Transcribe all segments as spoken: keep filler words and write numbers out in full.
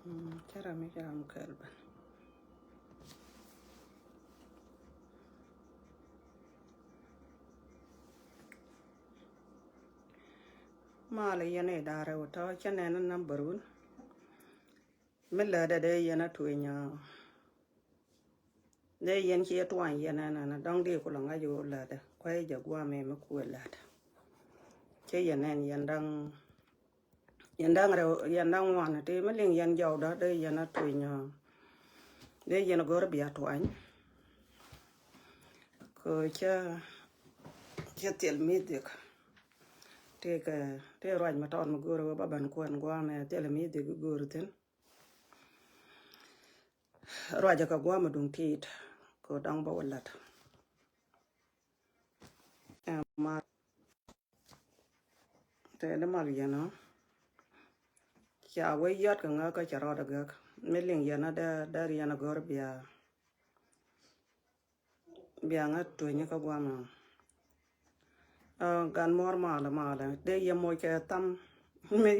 Mm, cä ram mi cä ram kɛl bän. Malɛ yɛn i̱ da̱rɛ wä tɔ cä nɛn number wun. Mi lätdä dee yɛn a tueny a. Dee yɛn ci tuany yɛn ɛn ɛn dɔ̱ŋ di kulɛ ŋa̱c ɣöö lätdä kuay jɛ guam mi mi kuɛ lät. Cä yɛn ɛn yɛn da̱ŋ yɛn da̱ŋ rɛw yɛn da̱ŋ ŋuan ti mi liŋ yɛn jɔwdä dee yɛn a tueny a. Dee yɛn a gör bia tuany. Kɛ cä cä thil mi dhiek. Tëëkɛ tëë ruac mi tɔt mi go̱o̱r ɣöö ba ben kuɛn gua̱a̱mɛ thilɛ mi dhik go̱o̱r thi̱n. Ruacɛ kɛ gua̱a̱mɛ duŋ ti̱i̱t kɛ da̱ŋ bä wä la̱t. Ɛ, ma tëë di mal yɛn ɔ ca wee yɔt kɛ ŋäk kä cɛ rɔɔdɛ gäk mi liŋ yɛn ɔ dee dee riɛn ɛ gɔ̱r bia. Biaŋä tueny kä guam. Ɛ, gan muɔr malɛ malɛ dee yɛ moc kɛ tham mi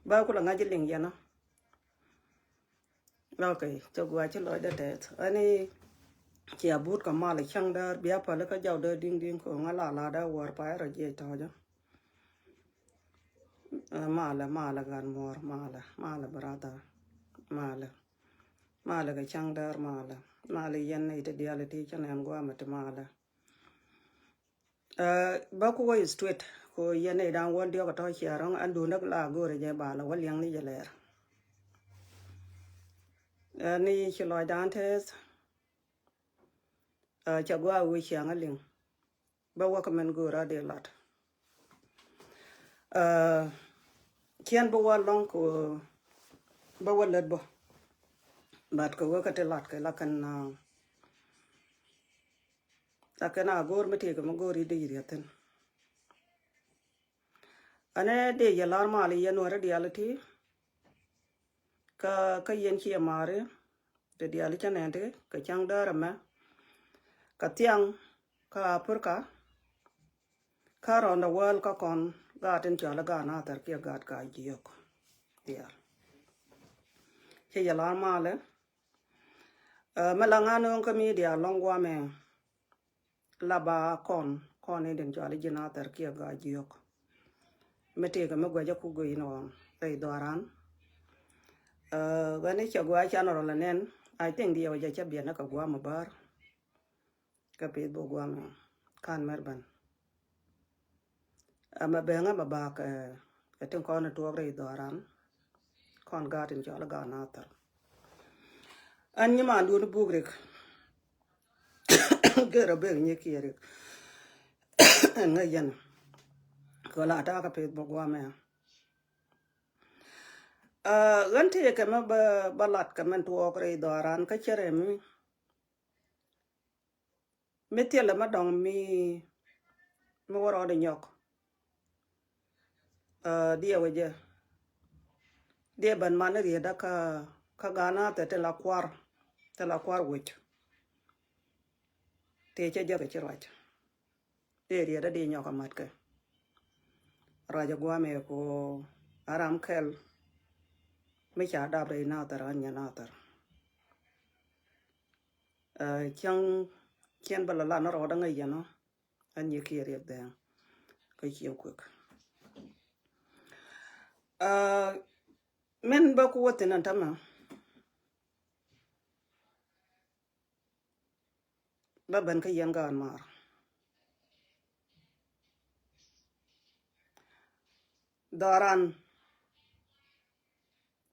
ba kulɛ ŋa̱c liŋ yɛn ɔ. Ok, cɛ gua ci lɔcdä tɛth ɛni cia but kɛ malɛ cäŋ däär bia päli kä jɔw däär diŋ diŋ kɛ ŋä la la däär wäär pay rɔ jiɛc tɔ̱ɔ̱cä. Ɛ, malɛ malɛ gan muɔr malɛ malɛ brother malɛ. Malɛ kɛ cäŋ däär malɛ. Malɛ yɛn ni ti diali ti cä nɛn guamɛ ti malɛ. Ɛ, bä ku wä straight ku yɛn ni dan wäl diɔk tɔ cia rɔŋ an dundä la go̱o̱rɛ jɛ balɛ wä liɛŋ ni jɛ lɛɛr. Ɛ, ni ci lɔc dan tɛth. Ɛ, cɛ gua wi̱i̱ ciaŋ a liŋ. Bä wä kɛ mɛn go̱o̱r a dee lat. Ɛ, ciɛn bä wä lɔŋ kɛ bä wä lät bä. But kɛ wä kɛ ti lat kɛ la kɛn, ɛ, la kɛn a go̱o̱r mi tëëkɛ mi go̱o̱r i̱ dee yiriɛ thi̱n. Ɛnɛ dee yɛ lar mal yɛ nuɔrɛ diaal ti. Kä kä yɛn ciɛ mari. Dee diaal cä nɛn ti kɛ cäŋ däär ɛmɛ. Kä thiaŋ kä Africa. Kä around the world kä kɔn gaat in cɔal i̱ gaat Nathɛr kiɛ gaat ka jiök. Diaal cä yɛ lar malɛ. Ɛ, mɛ la ŋa̱n ɣöŋ kä media lɔŋ guamɛ. La ba kɔn kɔn in din cɔal i̱ ji̱ Nathɛr kiɛ gaat jiök. Mi tëëkɛ mi guɛcä ku guic in ɣɔn rɛy dhɔaran. Ɛ, ɣän i̱ cɛ gua̱a̱ can rɔl anɛn. I think diɛw jɛ cä biɛn ni kɛ gua̱a̱ mi bäär. Kä pith bok gua̱a̱ mi kan mɛr bän. Ɛmɛ bɛŋä mɛ bak, ɛ, ɛ tin kɔn tuɔɔk rɛy dhɔaran. Kɔn gaat in cɔl gaat Nathɛr. Ɛn nyiman duun buk rik. Gër a bek nyi kiɛ rik. Ɛn ŋäc yɛn. Kɛ la ta̱a̱ kä pith bok gua̱a̱ mɛ. Ɛ, ɣän tëëkɛ mɛ bä, bä lat kɛ mɛn tuɔɔk rɛy dhɔaran kä cɛ rɛmi. Mi thilɛ mi dɔ̱ŋ mi, mi wä rɔɔdɛ nyɔk. Ɛ, diɛ wä jɛ. Diɛ ben man ni rietdä kä, kä gaat Nathɛr ti la kuar, ti la kuar wec. Tëë cä jek ci ruac. Diɛ rietdä diɛ nyɔk a mat kɛ. Ruac a guamɛ ko a ram kɛl. Mi ca dap rɛy Nathɛr, ɣän nyɛ Nathɛr. Ɛ, cäŋ, cɛn bä la lan rɔɔdä ŋäc yɛn ɔ. An yɛ kiɛ riɛk dhɛŋ kä ciɛ kuek. Ɛ, min bä ku wä thin an tämɛ. Bä ben kä yɛn gaat maar. Dhɔran.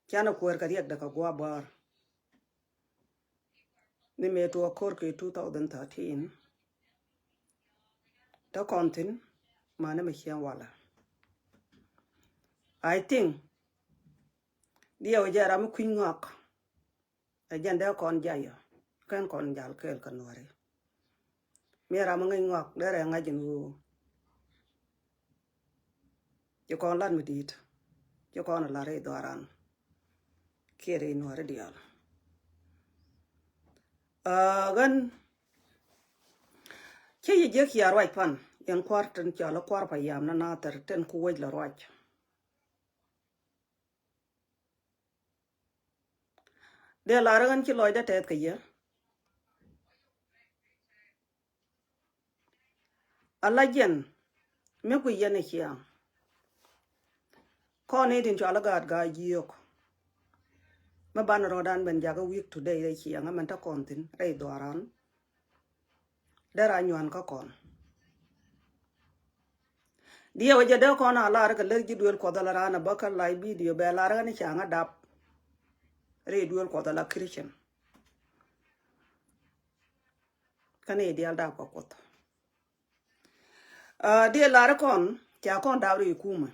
Canɛ kuäär kɛ riɛkdɛ kɛ gua̱a̱ bäär. Ni mëë tuɔɔk ko̱r kɛ two thousand thirteen. Te kɔn thi̱n, mani mi ciɛŋ walɛ. I think, diɛw jɛ ram mi kui̱ny ŋɔak. Ɛ jɛn dee kɔn jayɔ kɛn kɔn jal kɛɛl kɛ nuɔri. Mi ram mi ŋäc ŋɔak dee rɛ ŋa̱c in ɣöö ci kɔn lat mi di̱i̱t. Ci kɔn lat rɛy dhɔaran kiɛ rɛy nuɔri diaal. Ɛ, ɣän ci yi jiäk cia ruac pan. Yɛn kua̱r tin cɔal i̱ kua̱r payam ni Nathir tin ku wec la ruac. Dee lar ɣän ci lɔcdä tɛth kɛ yɛ. Ala jiɛn mi gui yɛn ɛ ciaŋ. Kɔn i̱ tin cɔal i̱ gaat gaa jiök. Mi banɛ rɔ̱dan ben jakä week today rɛy ciaŋ ɛmɛn te kɔn thi̱n rɛy dhuaran. Dee ra nyuan kä kɔn. Diɛw jɛ dee kɔn a lar kɛ lär ji̱ duël Kuɔth ala raan a bä kä live video bɛ lar ɣän i̱ caŋ a dap. Rɛy duël Kuɔth ala Christian. Kä ni diaal dap kɛ Kuoth. Ah, diɛ lar kɔn ca kɔn dap ri kumɛ.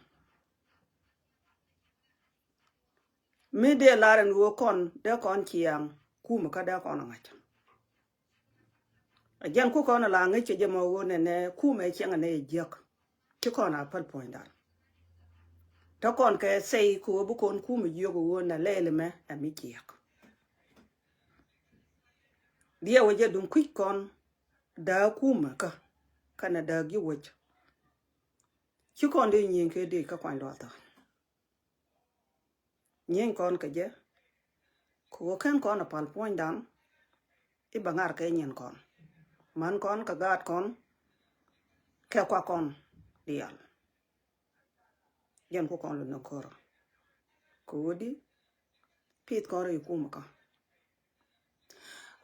Mi diɛ lar ɛn ɣöö kɔn dee kɔn ciaŋ kumɛ kä dee kɔn ŋa̱c. A jɛn ku kɔn la ŋäc cɛ jɛ mɔ ɣöö nɛnɛ kumɛ ciaŋ nɛ jiäk. Ci kɔn a päl puɔ̱nydan. Te kɔn kɛ sɛy kɛ ɣöö bi kɔn kumɛ jiök ɣöö nɛ lɛɛl mɛ ɛ mi ciɛk. Diɛ wä jɛ duŋ kui̱c kɔn dääk kumɛ kä kɛnɛ dääk ji̱ wec. Ci kɔn dee nyiëëŋ kɛ dee kä kuany luathä. Nyieny kɔn kɛ jɛ. Kɛ ɣöö ken kɔn a pal puɔ̱nydan i̱ bɛ ŋar kɛ nyin kɔn. Man kɔn kɛ gaat kɔn kɛ kua kɔn diaal. Jɛn ku kɔn luni kɔrɔ. Kɛ ɣöö di pith kɔn rɛy kumɛ kä.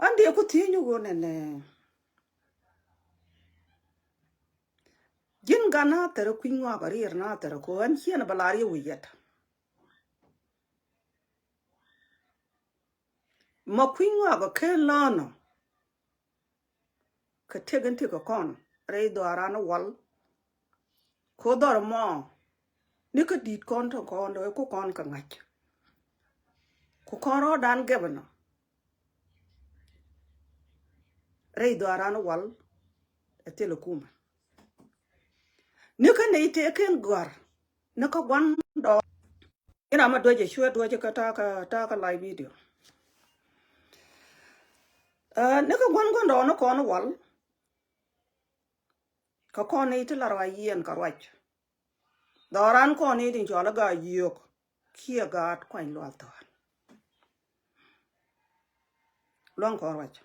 An dee ku thiec ni ɣöö nɛnɛ. Ji̱n gat Nathir kui̱ny ŋɔak a riɛr Nathir kɛ ɣöö an ciɛn bɛ lar yɛ wi̱i̱ yɛt. Ma kui̱ny ŋɔak a ken lɔ̱nɔ. Kɛ tëk in tëk kɛ kɔn rɛy dhɔaaran wal. Ku dhɔr mɔ ni kä di̱t kɔn tɔ̱ kɔn dɔ̱ ku kɔn kɛ ŋa̱c. Ku kɔn rɔɔdan gɛbɛnɔ rɛy dhɔaaran wal. Ɛ thil kumɛ ni kä nɛy tëë ken gɔ̱a̱r ni kä gua̱n dɔɔr. Inɔ ma duec ɛ cuɛ duec kä ta̱a̱ kä ta̱a̱ kä live video. Ɛ ni kä gua̱n gua̱n dɔɔr ni kɔn wal. Kä kɔn ni ti la ruac yiɛn kä ruac. Dhɔran kɔn ni tin cɔl a gaa yiök kiɛ gaat kuany lual thɔɔn. Luaŋ kɔn ruac.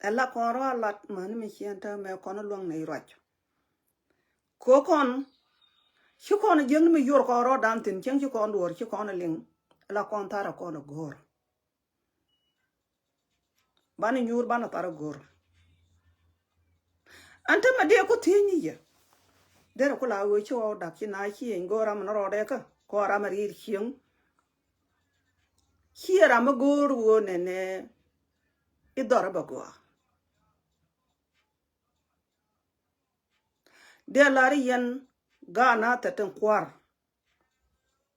Ɛ la kɔn rɔ a lat mäni mi ciɛn täämɛ kɔn luäŋ ni ruac. Ko kɔn ci kɔn jiäkni mi yor kɔn rɔɔdan thi̱n cieŋ ci kɔn duɔ̱ɔ̱r ci kɔn liŋ. Ɛ la kɔn thar a kɔn a go̱o̱r. Banɛ nyuur banɛ thar a go̱o̱r. Ɛn tämɛ dee ku thiec ni yɛ. Derɛ ku la ɣöö ci ɣɔw dak ci na ci yeny go̱o̱r ram ni rɔɔdɛ kä kɔn ram a riir cieŋ. Ciɛ ram mi go̱o̱r ɣöö nɛnɛ i̱ dhɔr i̱ bɛ gɔaa. Dee lar i̱ yɛn gaat Nathir tin kua̱r.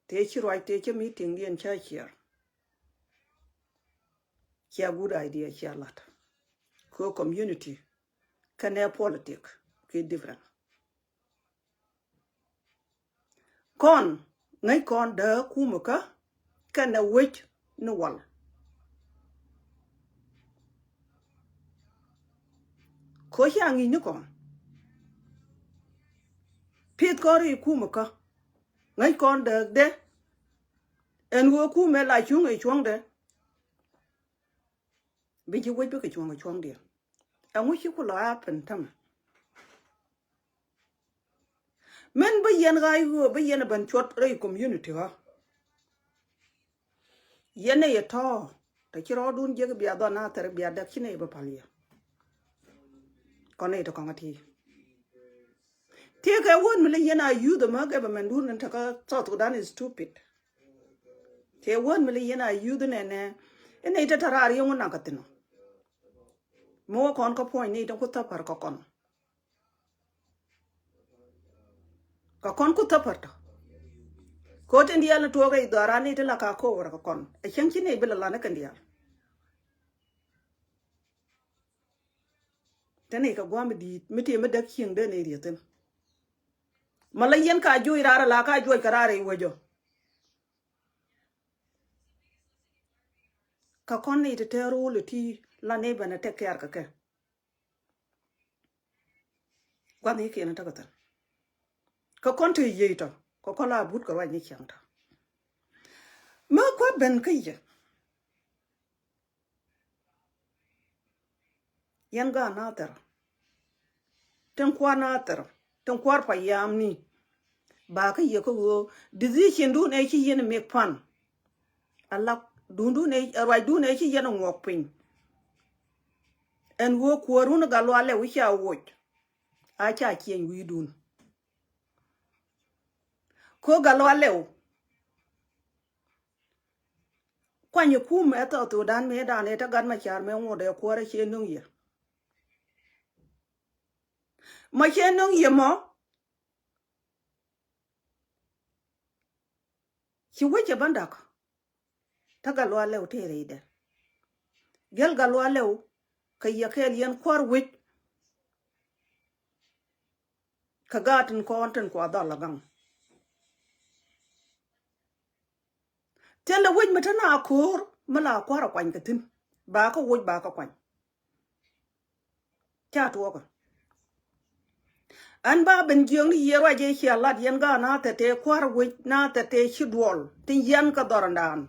Tëë ci ruac tëë ci meeting diɛn ca ciɛɛr. Cia good idea cia lat. Kɛ community kɛnɛ politic kɛ different. Kɔn ŋäc kɔn dääk kumɛ kä kɛnɛ wec ni wal. Ko cia ŋi̱i̱c ni kɔn. Pith kɔn ri kumɛ kä ŋäc kɔn dääkdɛ. Ɛn ɣöö kumɛ la cuŋ ɛ cuɔ̱ŋdɛ. Bi ji̱ wec bikɛ cuɔ̱ŋ ɛ cuɔ̱ŋdiɛn. Ɛŋu ci ku lɔ happen tämɛ. Min bi yɛn ɣa̱c ɣöö bi yɛn ɛ ben cuɔt rɛy community ɣä. Yɛn ɛ yɛ tɔ̱ tɛ ci rɔɔdun jiäk bia dhɔn Nathir bia däk ci nɛy bi pal yɛ. Kɔn nɛy tɛ kɔŋ a ti. Ti kɛ wän mi li yɛn a youth ɛmɛ government dun ni te kä South Sudan is stupid. Ti wän mi li yɛn a youth nɛnɛ. Inɛ ite te raar yɛn wä nak kä thin ɔ. Mi wä kɔn kä puɔ̱ny ni ite ku thäpär kä kɔn. Kä kɔn ku thäpär tɔ. Ko tin diaal ni tuɔɔk rɛy dhɔran ni ite la ka kowar kä kɔn. Ɛ cäŋ ci ni bi la lan ni kɛn diaal. Te ni kɛ guam di̱i̱t mi ti mi däk cieŋ dee ni riethin. Ma la yɛn ka juɔc raar la ka juɔc kɛ raar i̱ wecɔ. Kä kɔn ni ti te rule ti la ni bɛn a take care kɛ kɛ. Gua̱th ni kiɛn in te kɛ thi̱n. Kɛ kɔn te yiey tɔ kɛ kɔn la but kɛ ruac ni ciaŋ tɔ. Mä kua̱ ben kä yɛ. Yɛn gaat Nathɛr, tin kua̱r Nathɛr, tin kua̱r pa yamni. Ba kä yɛ kä ɣöö decision dun ɛ ci yɛn mik pan. Alak dundun ɛ, ruacdun ɛ ci yɛn ŋuɔk piny. Ɛn ɣöö kuäärun Gatluak Lɛw ca woc. A ca ciɛny wi̱i̱dun. Ko Gatluak Lɛw. Kuany kum ɛ thɔɔk thokdan mëëdan ɛ te gat ma car mɛ ŋuɔt ɛ kuäärä ciɛ nöŋ yɛ. Mɔ ciɛ nöŋ yɛ mɔ. Ci wec cɛ bä dak. Te Gatluak Lɛw tëë rɛydɛ. Gɛl Gatluak Lɛw kɛ yɛ kɛɛl yɛn kuäär wec. Kɛ gaat tin kɔn tin kua dhɔl a gaŋ. Thilɛ wec mi te na ko̱o̱r mi la kua̱r a kuany kɛ thi̱n. Ba kä woc ba kä kuany. Ca tuɔɔkä. Ɛn ba ben jiökni yiëë ruac ëë cia lat yɛn gaat Nathɛr tëë kua̱r wec Nathɛr tëë ci duɔl tin yɛn kä dhɔrundan.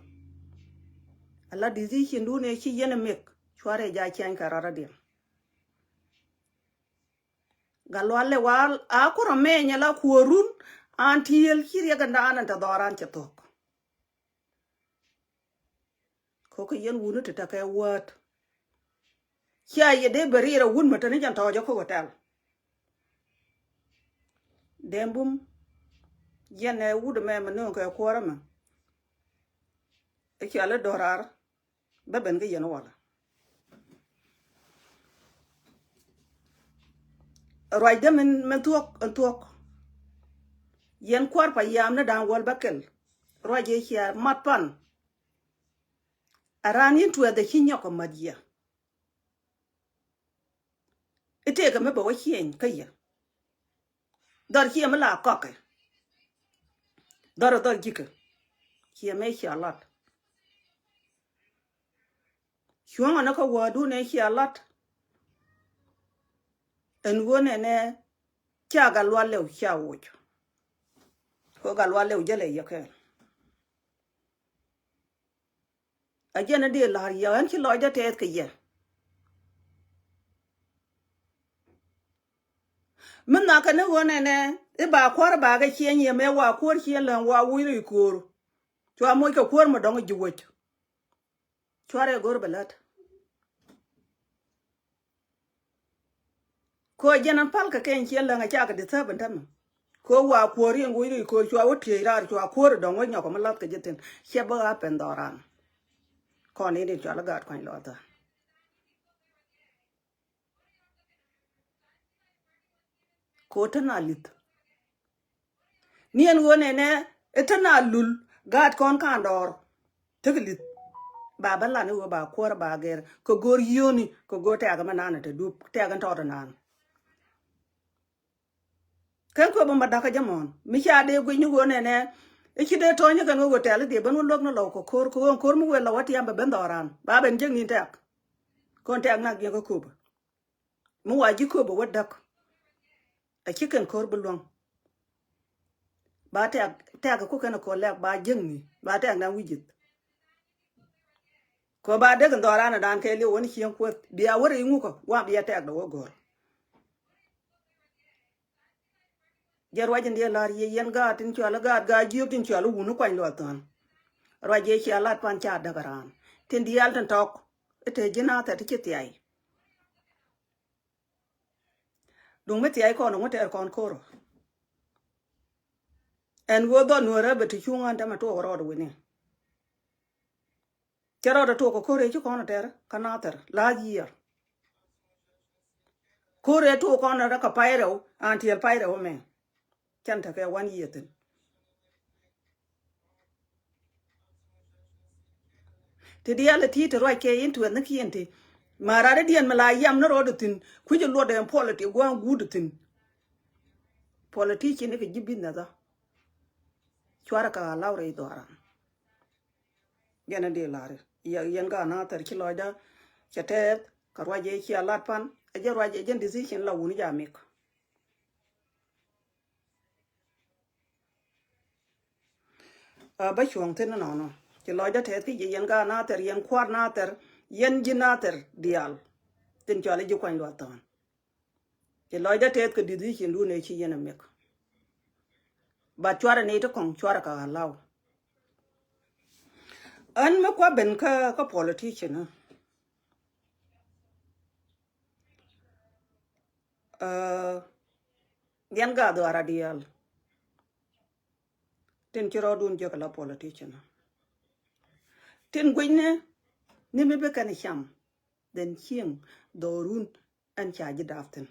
Ala decision dun ëë ci yɛn ɛ mik cuarɛ ja ciany kɛ rɔradiɛn. Gatluak Lɛw a kurɛ mɛny ala kuäärun an tiel ci riɛk ɛn daan ɛn te dhɔran cɛ thok. Kokɛ yɛn wuni ti tekɛ wäät. Cia yɛ dee bɛ riɛr a wun mɛ teni jɛn tɔɔcä kokɛ tɛl. Dee bum yɛn ɛ wut ɛmɛ mɛ nööŋ kɛ kuäärä mɛ. Ɛ cia lɛ do̱raar. Bä ben kä yɛn walɛ. Ruacdä min, min thuɔ̱k, min thuɔ̱k. Yɛn kua̱r pa yam ni da̱a̱n wäl bä kɛl. Ruac yɛ cia mat pan. A raan in tuɛth a ci nyɔk a mat yɛ. I̱ tëëkɛ mi bɛ wä ciëny kä yɛ. Dhɔr ciɛ mi la kɔkɛ. Dhɔr dhɔr ji̱kä. Ciɛ mëë cia lat. Cuɔ̱ŋ ɔnɔ kä wädun ëë cia lat. Ɛn ɣöö nɛnɛ ca Gatluak Lɛw ca woc. Kɛ Gatluak Lɛw jälɛ yɛ kɛɛl. A jɛn a dee la̱r yɛ ɣän ci lɔcdä tɛth kɛ yɛ. Mi nhakɛ ni ɣöö nɛnɛ i̱ ba kuäär ba kɛ ciɛny yɛ mɛ wa kuäär ciɛn läŋ wa wuc ri ko̱o̱r. Cua moc kɛ kuäär mi dɔ̱ŋ ji̱ wec. Cuarɛ go̱r bɛ lät. Ko jɛn an pal kɛ kɛn ciɛ läŋ a cakɛ deserve in tämɛ. Ko wa kuäär in wec ri ko cua wä tiec raar cua kuäär dɔ̱ŋ wä nyɔk mi lath kɛ jɛ thin. Cɛ bä a pɛn dhɔran. Kɔn in in cual a gaat kuany lɔth tha. Ko te na lith. Ni ɛn ɣöö nɛnɛ i̱ te na lul gaat kɔn ka̱n dɔɔr. Tekɛ li̱th ba bä lan i̱ ɣöö ba kuäär ba gɛr kɛ go̱o̱r yio̱o̱ni kɛ go̱o̱r tɛ̈kä mi naan ɛ te dup tɛ̈kä in tɔɔt ɛ naan. Kɛn kuɛ bä ma da̱kä jɛ mɔɔn mi ca dee guic ni ɣöö nɛnɛ i̱ ci dee tɔ̱ɔ̱ny kɛn ɣöö tɛ̈l i̱ dhiee ben wä luäk ni lɔw kɛ ko̱r kɛ ɣöö ko̱r mi wëë lɔw a tiam bɛ ben dhɔran ba ben jek ni tɛ̈k. Kɔn tɛ̈k nak jiɛk kä köpä. Mi wa ji̱ köpä wä däk. A ci kɛn ko̱r bi luäŋ. Ba tɛk tɛk ku kɛn ko̱r lɛk ba jiäkni ba tɛk na wi̱c ji̱th. Kɛ ba dek in dhɔran in dan kɛ liw wä ni cieŋ kueth bia wä ri ŋukä wa bia tɛk dɔ wä go̱r. Jɛ ruac in diɛ la̱r yɛ yɛn gaat tin cual i̱ gaat gaat jiök tin cual i̱ wun i̱ kuany luɔth thɔn. Ruac yɛ cia lat pan ca däk raan tin diaal tin tɔk i̱ te ji̱n a thɛt i̱ ci thiay. Duŋ mi thiay kɔn ŋu tɛɛr kɔn ko̱rä. Ɛn ɣöö dhɔl nueerä bɛ ti cuŋ ɣän tämɛ tuɔɔk rɔɔd wi̱ni. Cɛ rɔɔdɛ tuɔɔk kɛ ko̱rɛ ci kɔn tɛɛr kä Nathɛr last year. Ko̱rɛ tuɔɔk kɔn rɛ kɛ pay rɛw an tiɛɛl pay rɛw ɛmɛ. Cɛn tekɛ one year thi̱n. Ti diaal ɛ ti ti ruac kɛ in tuɛth ni kiɛn ti. Ma rat idiɛn mi la yam ni rɔɔd ithin kui̱c iluɔt ɛn politic gua̱a̱ŋ guut ithin. Politician ni kɛ ji̱ business a cuarɛ kɛ alaw rɛy dhɔaran. Jɛn a dee la̱ri yɛ yɛn ka Nathɛr ci lɔcda cɛ tɛth kɛ ruac ɛ cia lat pan ɛ jɛ ruac ɛ jɛn decision la wuni ja mik. Ɛ, bä cuɔ̱ŋ thi̱n inɔnɔ. Ci lɔcdä tɛth kä ji̱ yɛn gaat Nathir, yɛn kua̱r Nathir, yɛn ji̱ Nathir diaal. Tin cɔal i̱ ji̱ kuany luath thɔ̱ɔ̱n. Ci lɔcdä tɛth kä di̱th wi̱i̱ cin duun ëë ci yɛn ɛ mɛk. But cuarɛ ni ti kɔ̱ŋ cuarɛ kɛ allow. Ɣän mi kua ben kä, kä politician, ɛ, yɛn gaat dhuaar a diaal. Tin ci rɔɔdun jek la politician. Tin gui̱cni ni mi bi kɛn cam. Then cieŋ dhɔrun ɛn ca ji̱ dap thi̱n.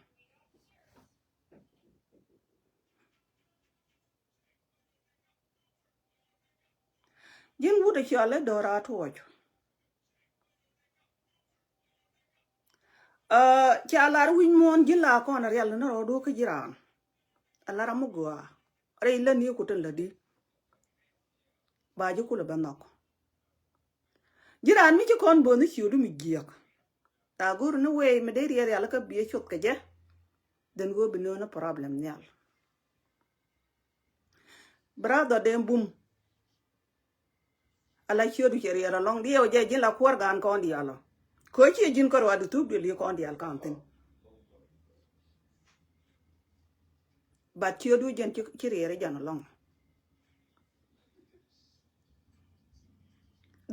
Ji̱n wut a cɔal i̱ Dora Tuɔc. Ɛ, ca lar wi̱c muɔ̱ɔ̱n ji̱n la kɔn a rial ni rɔɔdu kä ji̱ raan. A lar a mi gɔaa. Rɛy lät ni ku tin lätdi. Ba ji̱ kulɛ bä nhɔk. Ji̱ raan mi ci kɔn bo̱o̱th ni ciötdu mi jiääk. Tha go̱r ni wëë mi dee riɛl rial kä biɛ cuɔth kɛ jɛ. Then ɣöö bi nööŋ ni problem nhial. Brother den bum. Ala ciötdu cɛ riɛl alɔŋ diɛw jɛ ji̱n la kuäär gaan kɔn diaal ɔ. Kɛ ciɛ ji̱n kä ruaadu thuk duël yi kɔn diaal kan thi̱n. But ciötdu jɛn ci, ci riɛl jɛn alɔŋ.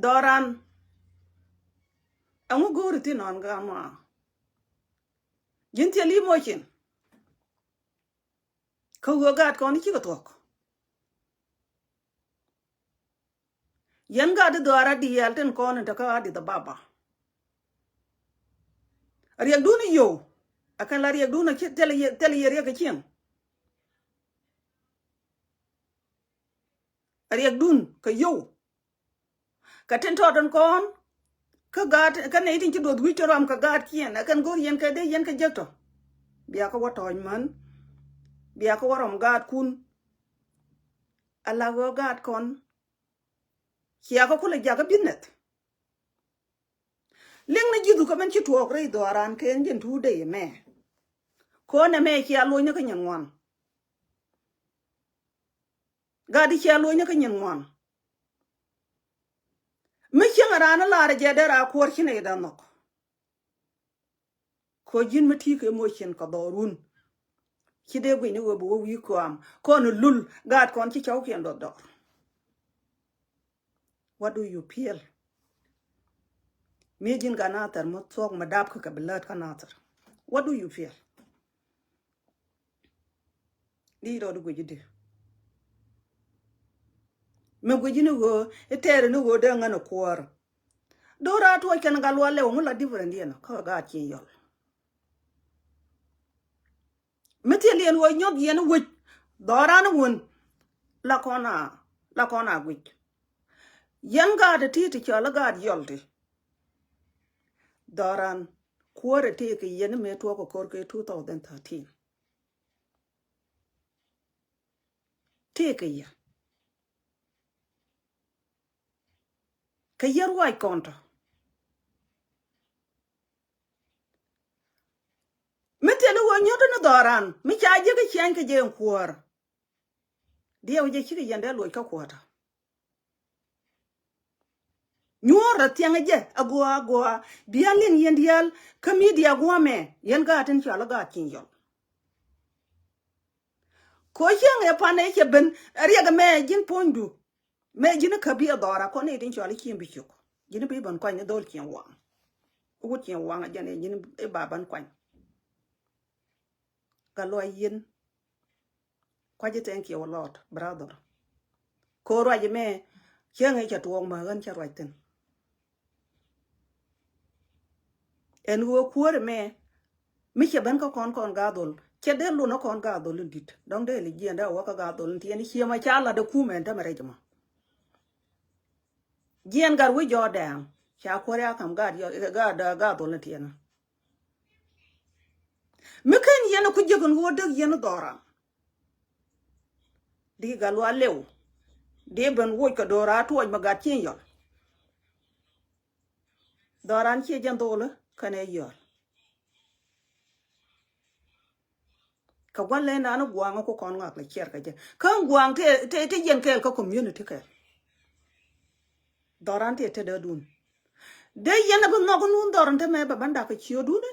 Dhɔran. Ɛŋu go̱o̱ri thi̱n nɔn gam a. Ji̱n thil emotion. Kä ɣöö gaat kɔn i̱ cikɛ thuɔ̱k. Yɛn gaat i̱ dhɔaar a diaal tin kɔn in te kä Addis Ababa. A riɛkdun i̱ yow. A kɛn la riɛkdun a ci thil, thil yɛ riɛk kɛ cieŋ. A riɛkdun kɛ yow. Kɛ tin tɔt in kɔn kä gaat kä nɛy tin ci duɔth wi̱c ti ruam kɛ gaat kiɛn ɛ kɛn go̱r yɛn kɛ dee yɛn kɛ jek tɔ. Bia kä wä tɔ̱ɔ̱c män. Bia kä wä rɔm gaatkun. Ala ɣöö gaat kɔn cia kä kulɛ jakä business. Liŋ ni ji̱thu kä mɛn ci tuɔɔk rɛy dhɔaran kɛn jɛn tuut dee yɛ mɛ. Kɔn ɛmɛ cia lo̱cnä kä nyin ŋuan. Gat i̱ cia lo̱cnä kä nyin ŋuan. Mi cieŋ raan lar jɛ dee raa kuɔr ci nɛy dan nhɔk. Kɔ ji̱n mi ti̱i̱ kɛ moc cin kɛ dhɔrun. Ci dee guic ni ɣöö bi wä wi̱i̱ kɔam kɔn lul gaat kɔn ci cɔwkiɛn duɔth dɔr. What do you feel? Mi ji̱n gat Nathir mi thuɔk mi dap kä kɛ bi lät kä Nathir. What do you feel? Di rɔɔd guic di. Mi guic ni ɣöö, itɛɛri ni ɣöö dee ŋän ɛ kuäär. Dora Tuɔc kɛn Gatluak Lɛw ŋu la different diɛn kä gaat Cieŋ Yɔl. Mi thil yɛn ɣöö nyɔk yɛn wec dhɔran wun la kɔn a, la kɔn a guic. Yɛn gaat ti ti cɔl gaat Yɔl ti. Dhɔran kuäär ti kɛ yɛn mi tuɔk kɛ kor kɛ two thousand thirteen. Tëëkɛ yɛ. Kɛ yɛ ruac kɔn tɔ. Mi thil i̱ wä nyuɔ̱t ni dhɔran mi ca ji̱ kä ciany kɛ jɛ in kuäär. Diɛw jɛ cikɛ yɛn dee luɔc kä kuäär tɔ. Nyuɔ̱ɔ̱r rɔ thiɛŋ jɛ agua agua. Bia liŋ yɛn diaal kä media guɔ̱mɛ yɛn gaat tin cɔal i̱ gaat Cieŋ Yɔl. Ko cieŋ ɛ pan ɛ cɛ ben ɛ riɛk ɛmɛ ji̱n puɔ̱nydu. Mɛ ji̱n kä bi ɛ dhɔra kɔn ɛ tin cɔal i̱ cieŋ bi cuk. Ji̱n bi ben kuany ni dhol Cieŋ Waŋ. Wut Cieŋ Waŋ ɛ jɛn ɛ ji̱n i̱ ba ben kuany. Gatluak Yɛn. Kuaci, thank you a lot, brother. Ko ruac ɛmɛ cieŋ ɛ cɛ tuɔɔk ma ɣän cɛ ruac thin. Ɛn ɣöö kuäär ɛmɛ mi cɛ ben kä kɔn kɔn Gatluak Lɛw cɛ dee lun ɛ kɔn Gatluak Lɛw in di̱t. Dɔ̱ŋ dee li jiɛn dee a wä kä Gatluak Lɛw in tiɛn i̱ ciɛ ma ca lat ɛ kumɛ ɛn tämɛ rɛc ma. Jiɛn gat wi̱c jɔɔt dɛɛŋ ca kuäär ya ka̱m gaat, gaat, Gatluak Lɛw in tiɛn. Mi ken yɛn ku jiäk in ɣöö däk yɛn dhɔran. Di Gatluak Lɛw. Di ben woc kɛ Dora Tuɔc ma gat Cieŋ Yɔl. Dhɔran ciɛ jɛn dho̱o̱lä kɛnɛ Yɔl. Kɛ gua̱n lɛ naan gua̱a̱ŋ ku kɔn ŋak lɛ ciɛr kɛ jɛ. Kä gua̱a̱ŋ te, te, te yɛn kɛɛl kä community kɛɛl. Dhɔran ti ɛ tetdädun. Dee yɛn a bi nhɔk in wun dhɔr in te mɛ bɛ ban dak kɛ ciötdun ɛ.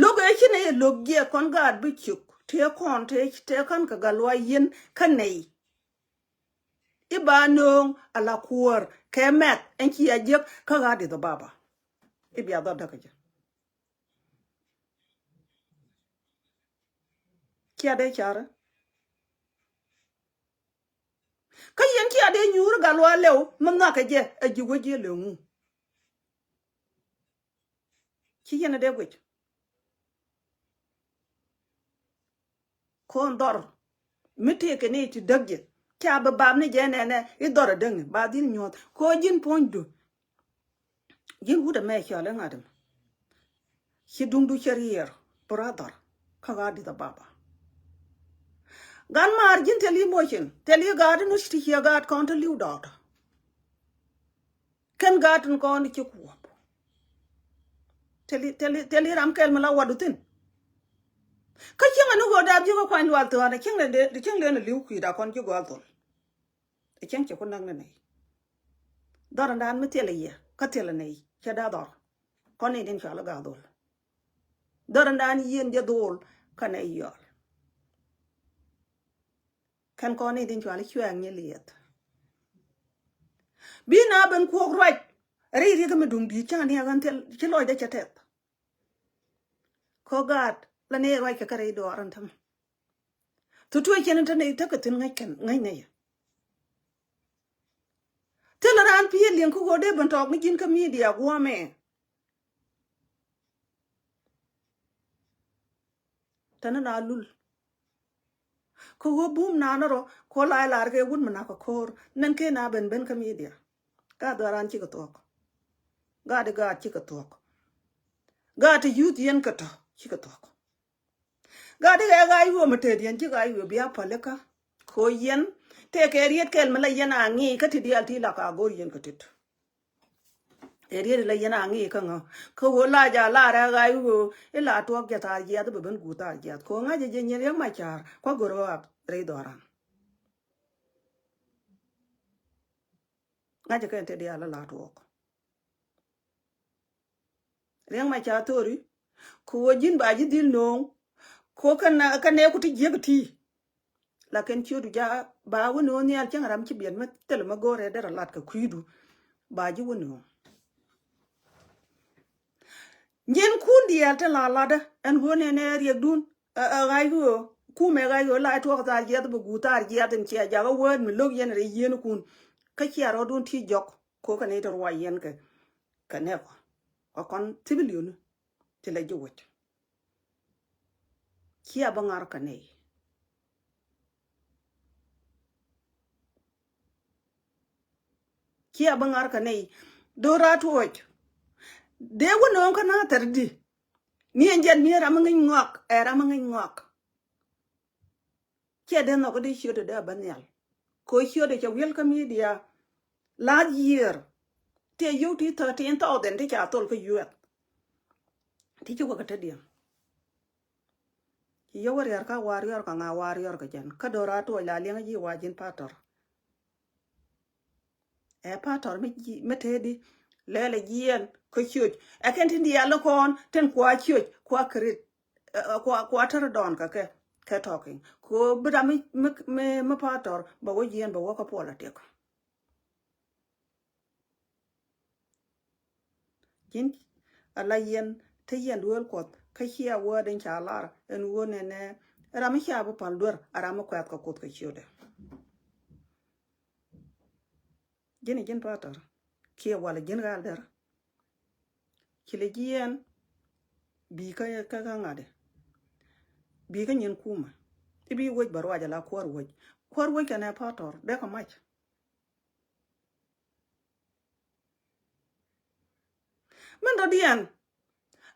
Lo̱k ëë ci nɛy ɛ lo̱k jiɛk kɔn gaat bi ciök tëë kɔn tëë tëë kän kɛ gat luaac yɛn kä nɛy. I̱ ba nööŋ ala kuäär kɛ mɛth ɛn ci a jiäk kä gaat Addis Ababa. I̱ bia dhɔt däk kä jɛ. Cia dee carä. Kä yɛn cia dee nyuur gat luaac lɛw mi nhɔakɛ jɛ ɛ ji̱ wec jiɛ lëŋu. Ci yɛn a dee guic. Ko̱n dhɔr mi tëëkɛ ni ti däk jɛ ca bi bap ni jɛ nɛnɛ i̱ dhɔr a däŋ ba dhil nyuɔ̱th ko̱ ji̱n puɔ̱nydu. Ji̱n wut ɛmɛ cɔal i̱ ŋa̱t ɛmɛ. Ci duŋdu cɛ riɛɛr bi rɔ dhɔr kä gaat Addis Ababa. Gat maar ji̱n thil i̱ motion thil i̱ gaat in ti ciɛ gaat kɔn ti li̱w dɔɔtɔ. Kɛn gaat tin kɔn ti ci kuɔp. Thil i̱ thil i̱ thil i̱ ram kɛl mi la watdu thi̱n. Kä cieŋ ɛn i̱ ɣöö dap ji̱ kä kuany lual thuɔ̱ɔ̱n ɛ cieŋ lɛ dee cieŋ lɛ ni li̱w kui̱da kɔn ji̱ gɔal thol. Ɛ cieŋ cɛ ku näk ni nɛy. Dhɔr ɛn daan mi thilɛ yɛ kä thilɛ nɛy cɛ da̱a̱ dhɔr. Kɔn ni din cual i̱ gaa dhol. Dhɔr ɛn daan yieen jɛ dhol kä nɛy yɔl. Kɛn kɔn ni din cual i̱ cuɛɛŋ nyi liɛth. Bi na ben kuɔk ruac. Ri riek mi duŋ di̱i̱t ca ni a ɣän thil ci lɔcdɛ cɛ tɛth. Kä gaat la ni ruac kɛ kä rɛy dɔɔr ɛn tämɛ. Thu tuɔc cɛn in te nɛy tekɛ thi̱n ŋäc kɛn ŋäc nɛy. Thilɛ raan pi̱i̱ liŋ kä ɣöö dee ben tɔɔk ni ji̱n kä media guɔ̱ɔ̱mɛ. Tɛn na lul. Kä ɣöö bum naan rɔ ko la ilar kɛ wut mi nak kɛ ko̱r nɛn kɛ na ben ben kä media. Gaat dhɔran cikɛ thuɔ̱k. Gaat i̱ gaat cikɛ thuɔ̱k. Gaat ti youth yɛn kɛ tɔ cikɛ thuɔ̱k. Gaat i̱ ɣɛ ɣa̱c ɣöö mi tëëd yɛn ci ɣa̱c ɣöö bia pälikä. Ko yɛn tëëkɛ riet kɛl mi la yɛn a ŋi̱i̱c kä ti diaal ti la ka go̱r yɛn kɛ tit. Ɛ riet la yɛn a ŋi̱i̱c kä ŋä kä ɣöö la ja la rɛ ɣa̱c ɣöö i̱ la tuɔɔk jɛ thaar jiath bɛ ben guur thaar jiath ko ŋa̱c jɛ jɛ nyin riɛk ma ca̱a̱r kua̱ go̱r ɣöö ap rɛy dhɔran. Ŋa̱cä kɛn te diaal la la tuɔɔk. Riɛŋ ma ca thori. Ko wä ji̱n ba ji̱ dhil no̱o̱ŋ. Ko kä nɛ ku ti jiäk ti. Lakin ciötdu ja ba wä no̱o̱ŋ nhial cäŋ ram ci biɛt mi thil mi go̱o̱rɛ derɛ lat kɛ kui̱du. Ba ji̱ wä no̱o̱ŋ. Nyin kun diɛɛl te la latdä ɛn ɣöö nɛnɛ riɛkdun. Ɛ ɣa̱c ɣöö kumɛ ɣa̱c ɣöö la tuɔk thaar jiɛth bɛ guur thaar jiɛth in cia jakä wääd mi lo̱k yɛn rɛy yieen kun. Kä cia rɔɔdun ti jɔk. Kokɛ ni ti ruac yɛn kɛ kɛ nɛɛkɔ kɛ kɔn thibilioni ti lɛ ji̱ wec. Cia bä ŋar kɛ nɛy. Cia bä ŋar kɛ nɛy. Do̱ra tuɔc. Dee wä nööŋ kä na thɛr di. Ni ɛn jɛn mi ram mi ŋi̱ny ŋɔak ɛ ram mi ŋi̱ny ŋɔak. Ciɛ dee nhɔk di ciötdɛ dee a bä nhial. Ko ciötdɛ cɛ wi̱el kä media. Last year. Ti a yio̱w ti thirteen thousand ti ca thol kä U S. Ti ci wä kä te diɛn. Ci yio̱w wä riɛr kä wa riɔr kä ŋa wa riɔr kä jɛn kä do̱ra tuɔc la liɛŋ ji̱ wa ji̱n patɔr. Ɛ patɔr mi ji̱ mi tëëdi lɛl ɛ jiɛn kä ciöc. Ɛ kɛn tin diaal ni kɔn tin kua ciöc kua krit. Ɛ, ɛ, kua kua tär dɔɔn kä kɛ kɛ tɔkiŋ ko bi ram mi mi mi patɔr bɛ wä jiɛn bɛ wä kä puɔl a tiɛk. Ji̱n ala yɛn te yɛn duel Kuɔth kä cia word in ca lar ɛn ɣöö nɛnɛ ram mi cia bi pal duer a ram mi kuɛth kɛ Kuoth kɛ ciötdɛ. Ji̱n ji̱n patɔr kiɛ walɛ ji̱n ɣal der. Ci lɛ jiɛn bi kä kä ŋa̱dɛ. Bi kä nyin kumä i̱ bi wec bä ruac ala kuäär wec. Kuäär wec kɛnɛ patɔr dee kɛ mac. Min dɔ̱diɛn.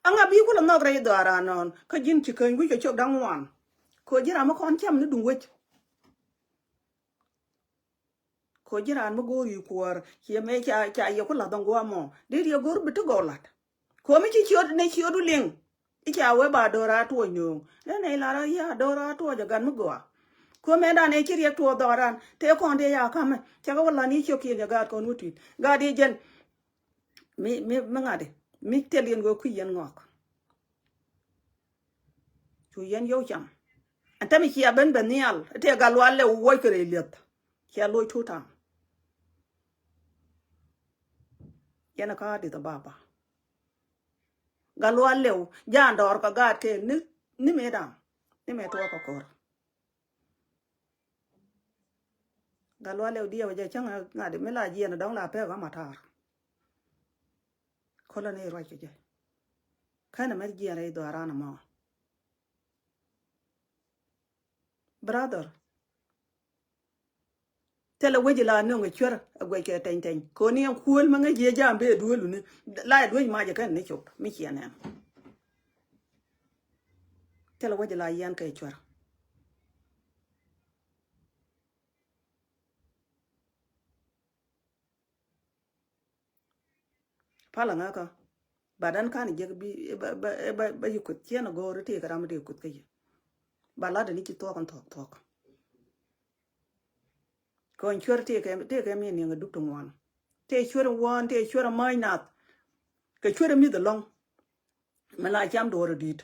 Aŋa bi kulɛ nhɔk rɛy dhɔaaran nɔn kä ji̱n ci käny wi̱c kɛ ciök da̱ŋ ŋuan. Kɛ ji̱ ram mi kɔn cam ni duŋ wec. Kɛ ji̱ raan mi go̱o̱r yi kuäär ciɛ mëë ca ca yɛ ku la̱th dhɔŋ guamɔ dee riɛ go̱o̱r bi ti gɔw la̱t. Kɛ mi ci ciöt ni ciötdu liŋ. I̱ ca wee ba do̱ra tuɔc nööŋ nɛ nɛ ilara ya do̱ra tuɔc a gat mi gɔaa. Kuämɛ dan ëë ci riɛk tuɔɔk dhɔran tëë kɔn tëë ya ka̱mɛ cakɛ wä lan i̱ ciök kiɛn cɛ gaat kɔn wä tui̱t gaat i̱ jɛn. Mi mi mi ŋa̱t i̱ mi thil yɛn ɣöö kui̱ yɛn ŋɔak. Cu yɛn yio̱w cam. Ɛn täämɛ cia ben ben nhial tëë Gatluak Lɛw wuɔc kɛ rɛy lieth. Cia loc tuut ta̱a̱ŋ. Yɛn ɛ kä Addis Ababa. Gatluak Lɛw ja̱a̱n dɔɔr kɛ gaat kɛ ni ni mëë da̱a̱ŋ ni mëë tuɔɔk kɛ ko̱r. Gatluak Lɛw diɛw jɛ cäŋ ŋa̱t mi la jiɛn dɔ̱ŋ la pek ɣä matar. Kolä ni ruac kɛ jɛ. Känɛ mɛ jiɛn rɛy dhɔaran ɛmɔ. Brother. Thilɛ wec la nöŋ ɛ cuer ɛ guɛc kɛ tɛny tɛny koni ɛn kuöl mi ŋäc jiɛ jam bee duöluni. La ɛ duec mac ɛ kɛn ni cop mi ciɛ nɛn. Thilɛ wec la yɛn kɛ cuer. Palä ŋäkä. Ba dan kan jek bi ba ba ba ba yi kuth ciɛn a go̱o̱r ti kɛ ram ti kuth kä yi. Ba lat ni ci thuɔk an thuɔk thuɔk. Kɔn cuer ti kɛ ti kɛ mi niŋ a duk ti ŋuan. Ti cuer ŋuan ti cuer a ma̱ny nath. Kɛ cuer a mi̱th alɔŋ. Mi la cam duɔr a di̱i̱t.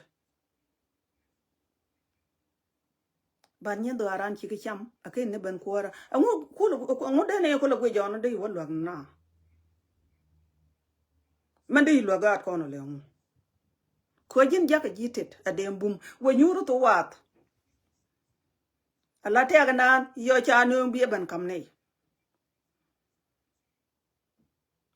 Ban nyin dhɔaran ciki cam a ken ni ben kuɔrä. Ɛŋu kul ɛŋu den ɛ kul a guic jɔn dee wä luak na. Mɛn dee luak gaat kɔn lɛ ɛŋu. Kuɛ ji̱n jakä ji̱ tet a den bum wä nyuur thu wath. A la tɛk naan yɔ ca nööŋ bi ɛ ben kam nɛy.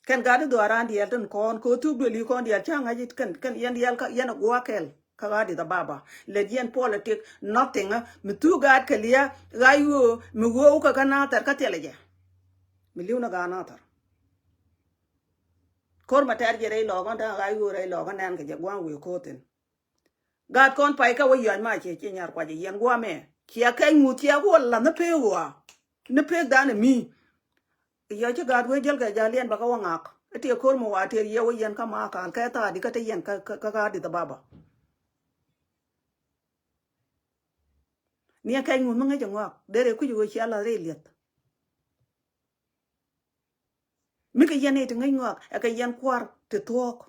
Kɛn gat i̱ dhuaaran diɛɛl tin kɔn kɛ ɣöö thuk duëli kɔn diɛɛl ca ŋa̱c i̱ kɛn kɛn yɛn diɛɛl kä yɛn a gua̱a̱k kɛl kä ɣa̱a̱t i̱ thababa. Lɛt yɛn politics nothing. Mi thuk gaat kɛ lia̱a̱ ɣa̱c ɣöö mi ɣöö wukɛ kä nathɛr kä thilɛ jɛ. Mi li̱w ni gaat nathɛr. Ko̱r ma tɛr jɛ rɛy lɔɔk ɣän ta̱a̱ ɣa̱c ɣöö rɛy lɔɔk ɣän nɛn kɛ jɛ gua̱a̱k wëë ko̱o̱thin. Gaat kɔn pay kä wä yɔac ma ciɛ ciɛ nyar kuac yɛn guamɛ. Ciɛ kɛc ŋuth ciɛ ku wä lath ni pek ɣɔa. Ni pek dan mi. Yɔ ci gaat wee jäl kɛ jal yɛn bä kä wä ŋak. Itiɛ ko̱r mi wa tiɛ yɛ wä yɛn kä ma kal kɛ thaadi kä te yɛn kä kä kä Addis Ababa. Ni kɛc ŋuth mi ŋäc ɛ ŋɔak derɛ kuc wee ciɛ lath rɛy liɛth. Mi kɛ yɛn i̱ ti ŋäc ŋɔak ɛ kɛ yɛn kuar ti thuɔ̱k.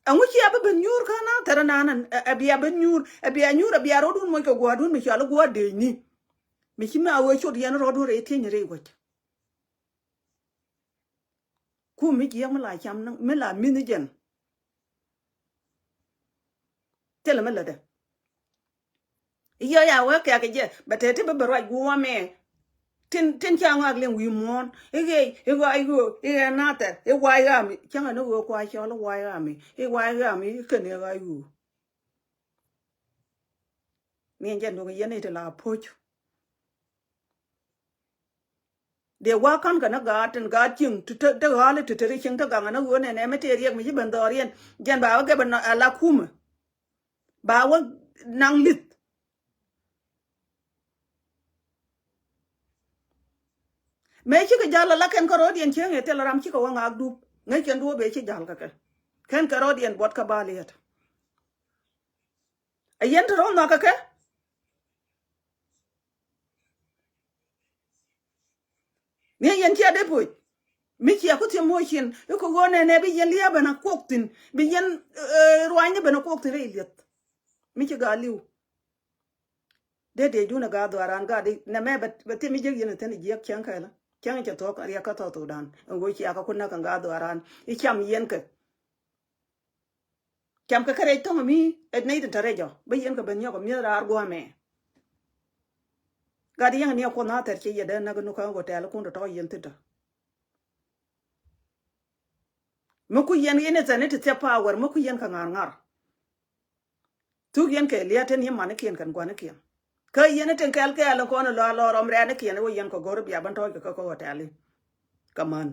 Ɛŋu ci a bä ben nyuur kä na thɛrɛ naan ɛ bia ben nyuur ɛ bia nyuur ɛ bia rɔɔdun moc kɛ gua̱a̱rdun mi cɔal i̱ gua̱a̱r deecni. Mi ci mi a wee cot yɛn rɔɔdun rɛy thiecni rɛy guäc. Kum mi jiɛk mi la cam ni mi la mi̱th ni jɛn. Thilɛ mi lätdɛ. I̱ yɔ ya wee kɛ̈k kɛ jɛ bɛ tɛt ti bä bɛ ruac guɔ̱ɔ̱mɛ. Tin tin ca ŋɔak liŋ wi̱i̱ muɔ̱ɔ̱n i̱ ɣɛɛ i̱ ɣɔaa i̱ ɣöö i̱ ɣɛɛ nathɛr i̱ wa̱a̱ i̱ ɣaami cäŋɛ ni ɣöö kua cɔl i̱ wa̱a̱ i̱ ɣaami i̱ wa̱a̱ i̱ ɣaami i̱ kɛn i̱ ɣa̱a̱ i̱ ɣöö. Ni ɛn jɛ nuɔ̱k yɛn i̱ ti la puɔ̱c. Dee wa̱a̱ ka̱n kɛ ni gaat tin gaat cieŋ ti te ɣa̱a̱li ti te ri cieŋ te gaŋ ɛn ɣöö nɛnɛ mi tëë riɛk mi ci ben dhɔriɛn jɛn ba wä gɛp ala kumɛ. Ba wä naŋ li̱th. Mëë cikɛ jal ala kɛn kärɔɔdiɛn cieŋ ëë thil ram cikɛ wä ŋaak dup ŋäc kɛn duɔ̱ɔ̱p ëë ci jal kɛ kɛ. Kɛn kärɔɔdiɛn buɔt kä ba liɛt. A yɛn te rɔ̱ nhɔakä kɛ. Ni a yɛn cia dee puc mi cia ku thiam moc cin i̱ ku ɣöö nɛnɛ bi yɛn lia̱a̱ ben a kuɔk thi̱n bi yɛn ruanyni ben a kuɔk thi̱n rɛy liɛth. Mi ci gaa li̱w. Dee dee jun a gaa dhuaaran gaa di nɛmɛ bɛ thiam i̱ jiäk yɛn a thi̱n i̱ jiäk cäŋ kɛlä cäŋ i̱ cɛ thuɔ̱k riɛk kä thɔɔk thokdan ɛn ɣöö cia kä ku näk ɛn gaa dhuaaran i̱ cam yɛn kɛ. Cam kɛ kärɛc thɔ̱ŋ mi ɛ nɛy tin te rɛc ɔ bä yɛn kɛ ben nyɔk ɛ mi̱eth raar gua̱a̱mɛ. Gat yɛn ni ɛ kuɔth na thɛr ci yɛ dee näk nu kä hotel kun tɔ tɔ yɛn thi̱n tɔ. Mi ku yɛn innocent ni ti thiɛ power mi ku yɛn kɛ ŋa̱r ŋa̱r. Thuk yɛn kɛ lia̱a̱ ten yɛ manikiɛn kɛn gua̱nikiɛn. Kä yɛn i̱ tin kɛl kɛɛl in kɔn in lɔ alɔ rɔm rɛɛnikiɛn i̱ wä yɛn kɛ go̱r i̱ bia bän tɔ̱ɔ̱c kɛ kä kä hotel i̱. Kɛ män.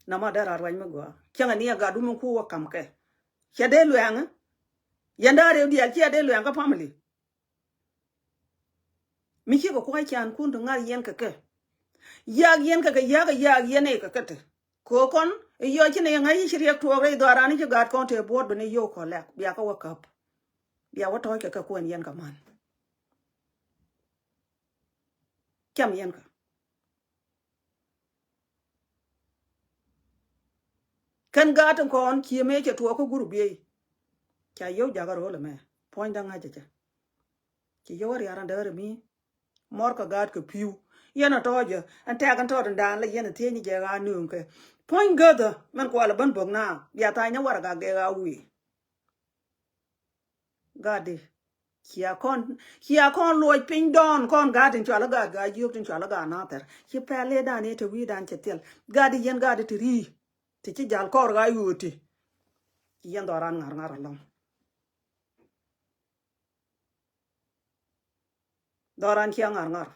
Nɔmɔ dee rat ruac mi gɔaa cäŋɛ ni ɛ gat wä mi ku wä kam kɛ. Cɛ dee luɛɛŋä. Yɛn da̱a̱ rɛw diaal ciɛ dee luɛɛŋä family. Mi cikɛ kua̱c can kun ti ŋa̱th yɛn kɛ kɛ. Yak yɛn kɛ kɛ yak yak yɛn ɛ kɛ kɛ te. Kɛ kɔn I̱ yɔc ci ni ŋäc i̱ ci riɛk tuɔɔk rɛy dhɔaaran i̱ ci gaat kɔn te buɔɔt ben i̱ yio̱w kɔ lɛk bia kä wä käp. Bia wä tɔ̱ɔ̱c kɛ kɛ kuɛn yɛn kɛ man. Cam yɛn kä. Kɛn gaat in kɔn cie mëë cɛ tuɔɔk kä gurup yey. Ca yio̱w jakä ro̱o̱l ɛmɛ puɔ̱nydä ŋa̱cä cɛ. Ci yio̱w a riaran däär ɛmi. Mɔr kɛ gaat kɛ pi̱w. Yɛn a tɔ̱ɔ̱cä ɛn tɛk ɛn tɔɔt ɛn daan la yɛn a thiec ni jɛ ɣaa nööŋ kɛ. Puɔ̱ny gäthä mɛn kualɛ bän bök na bia tha̱a̱ny ni warɛ gak dee ɣaa wi̱i̱. Gaat di cia kɔn, cia kɔn luɔc piny dɔɔn kɔn gaat in cual i̱ gaat gaa jiök tin cual i̱ gaat nathɛr. Ci pɛl i̱ dan i̱ te wi̱i̱ dan cɛ thiɛl. Gaat di yɛn gaat di te ri̱i̱. Ti ci jal kɔr ɣaa yuɔɔti. Ci yɛn dhɔran ŋa̱r ŋa̱r alɔŋ. Dhɔran cia ŋa̱r ŋa̱r.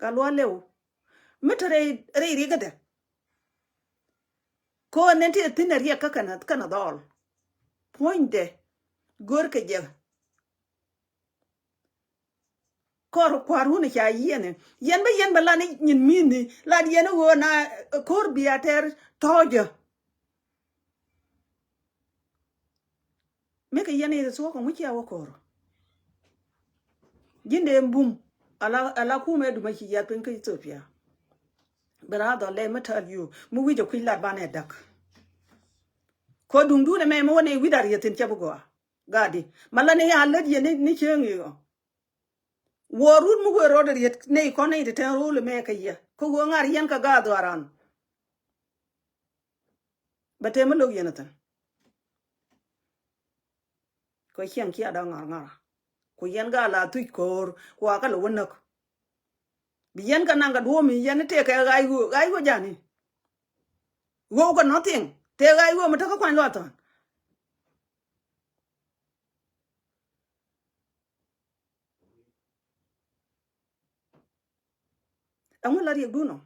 Gat luaal lëw mi te rɛy, rɛy riɛkädɛ. Ko̱o̱n ni ti thi̱n a riɛk kä kɛn, kɛn a dhɔl. Puɔ̱nydɛ görkɛ jɛ. Kɔr kua̱r wun ca yiɛn yɛn bä yɛn bä lan nyin mi̱ni lan yɛn ɣöö na ko̱r bia tɛr tɔ̱ɔ̱cä. Mikɛ yɛn i̱ thuɔ̱k kɛ ŋuci a wä ko̱r. Ji̱n dee bum ala, ala kumɛ dumä ci yiath piny kä Ethiopia. Bɛ raar dhɔl lɛ mi tääl yio̱o̱ mi wi̱c a kui̱c lat banɛ däk. Kɔ duŋdun ɛmɛ mi wä nɛ wi̱c a rieth thi̱n cɛ bi gɔaa. Gat di ma la ni a lät yɛ ni, ni cieŋ i̱ ɣɔ. Wuɔɔr rut mi wëë rɔɔdɛ riet nɛy kɔn nɛy ti tɛn ro̱o̱l ɛmɛ kɛ yɛ kä ɣöö ŋa̱r yɛn kɛ gaat dhɔaaran. Bɛ tëë mi lo̱k yɛn ɛ thi̱n. Kɛ ciɛŋ cia dɔ̱ŋ ŋa̱r ŋa̱r. Ku yɛn gaat la thuc ko̱o̱r ku a kä lɛ wä näk. Bi yɛn kɛ naŋ kɛ duɔ̱ɔ̱m i̱ yɛn i̱ tëëkɛ ɣa̱c ɣöö, ɣa̱c ɣöö jani. Ɣöö kɛ nothing tëë ɣa̱c ɣöö mi te kä kuany luath thɔ̱n. Ɛŋu la riɛkdun ɔ?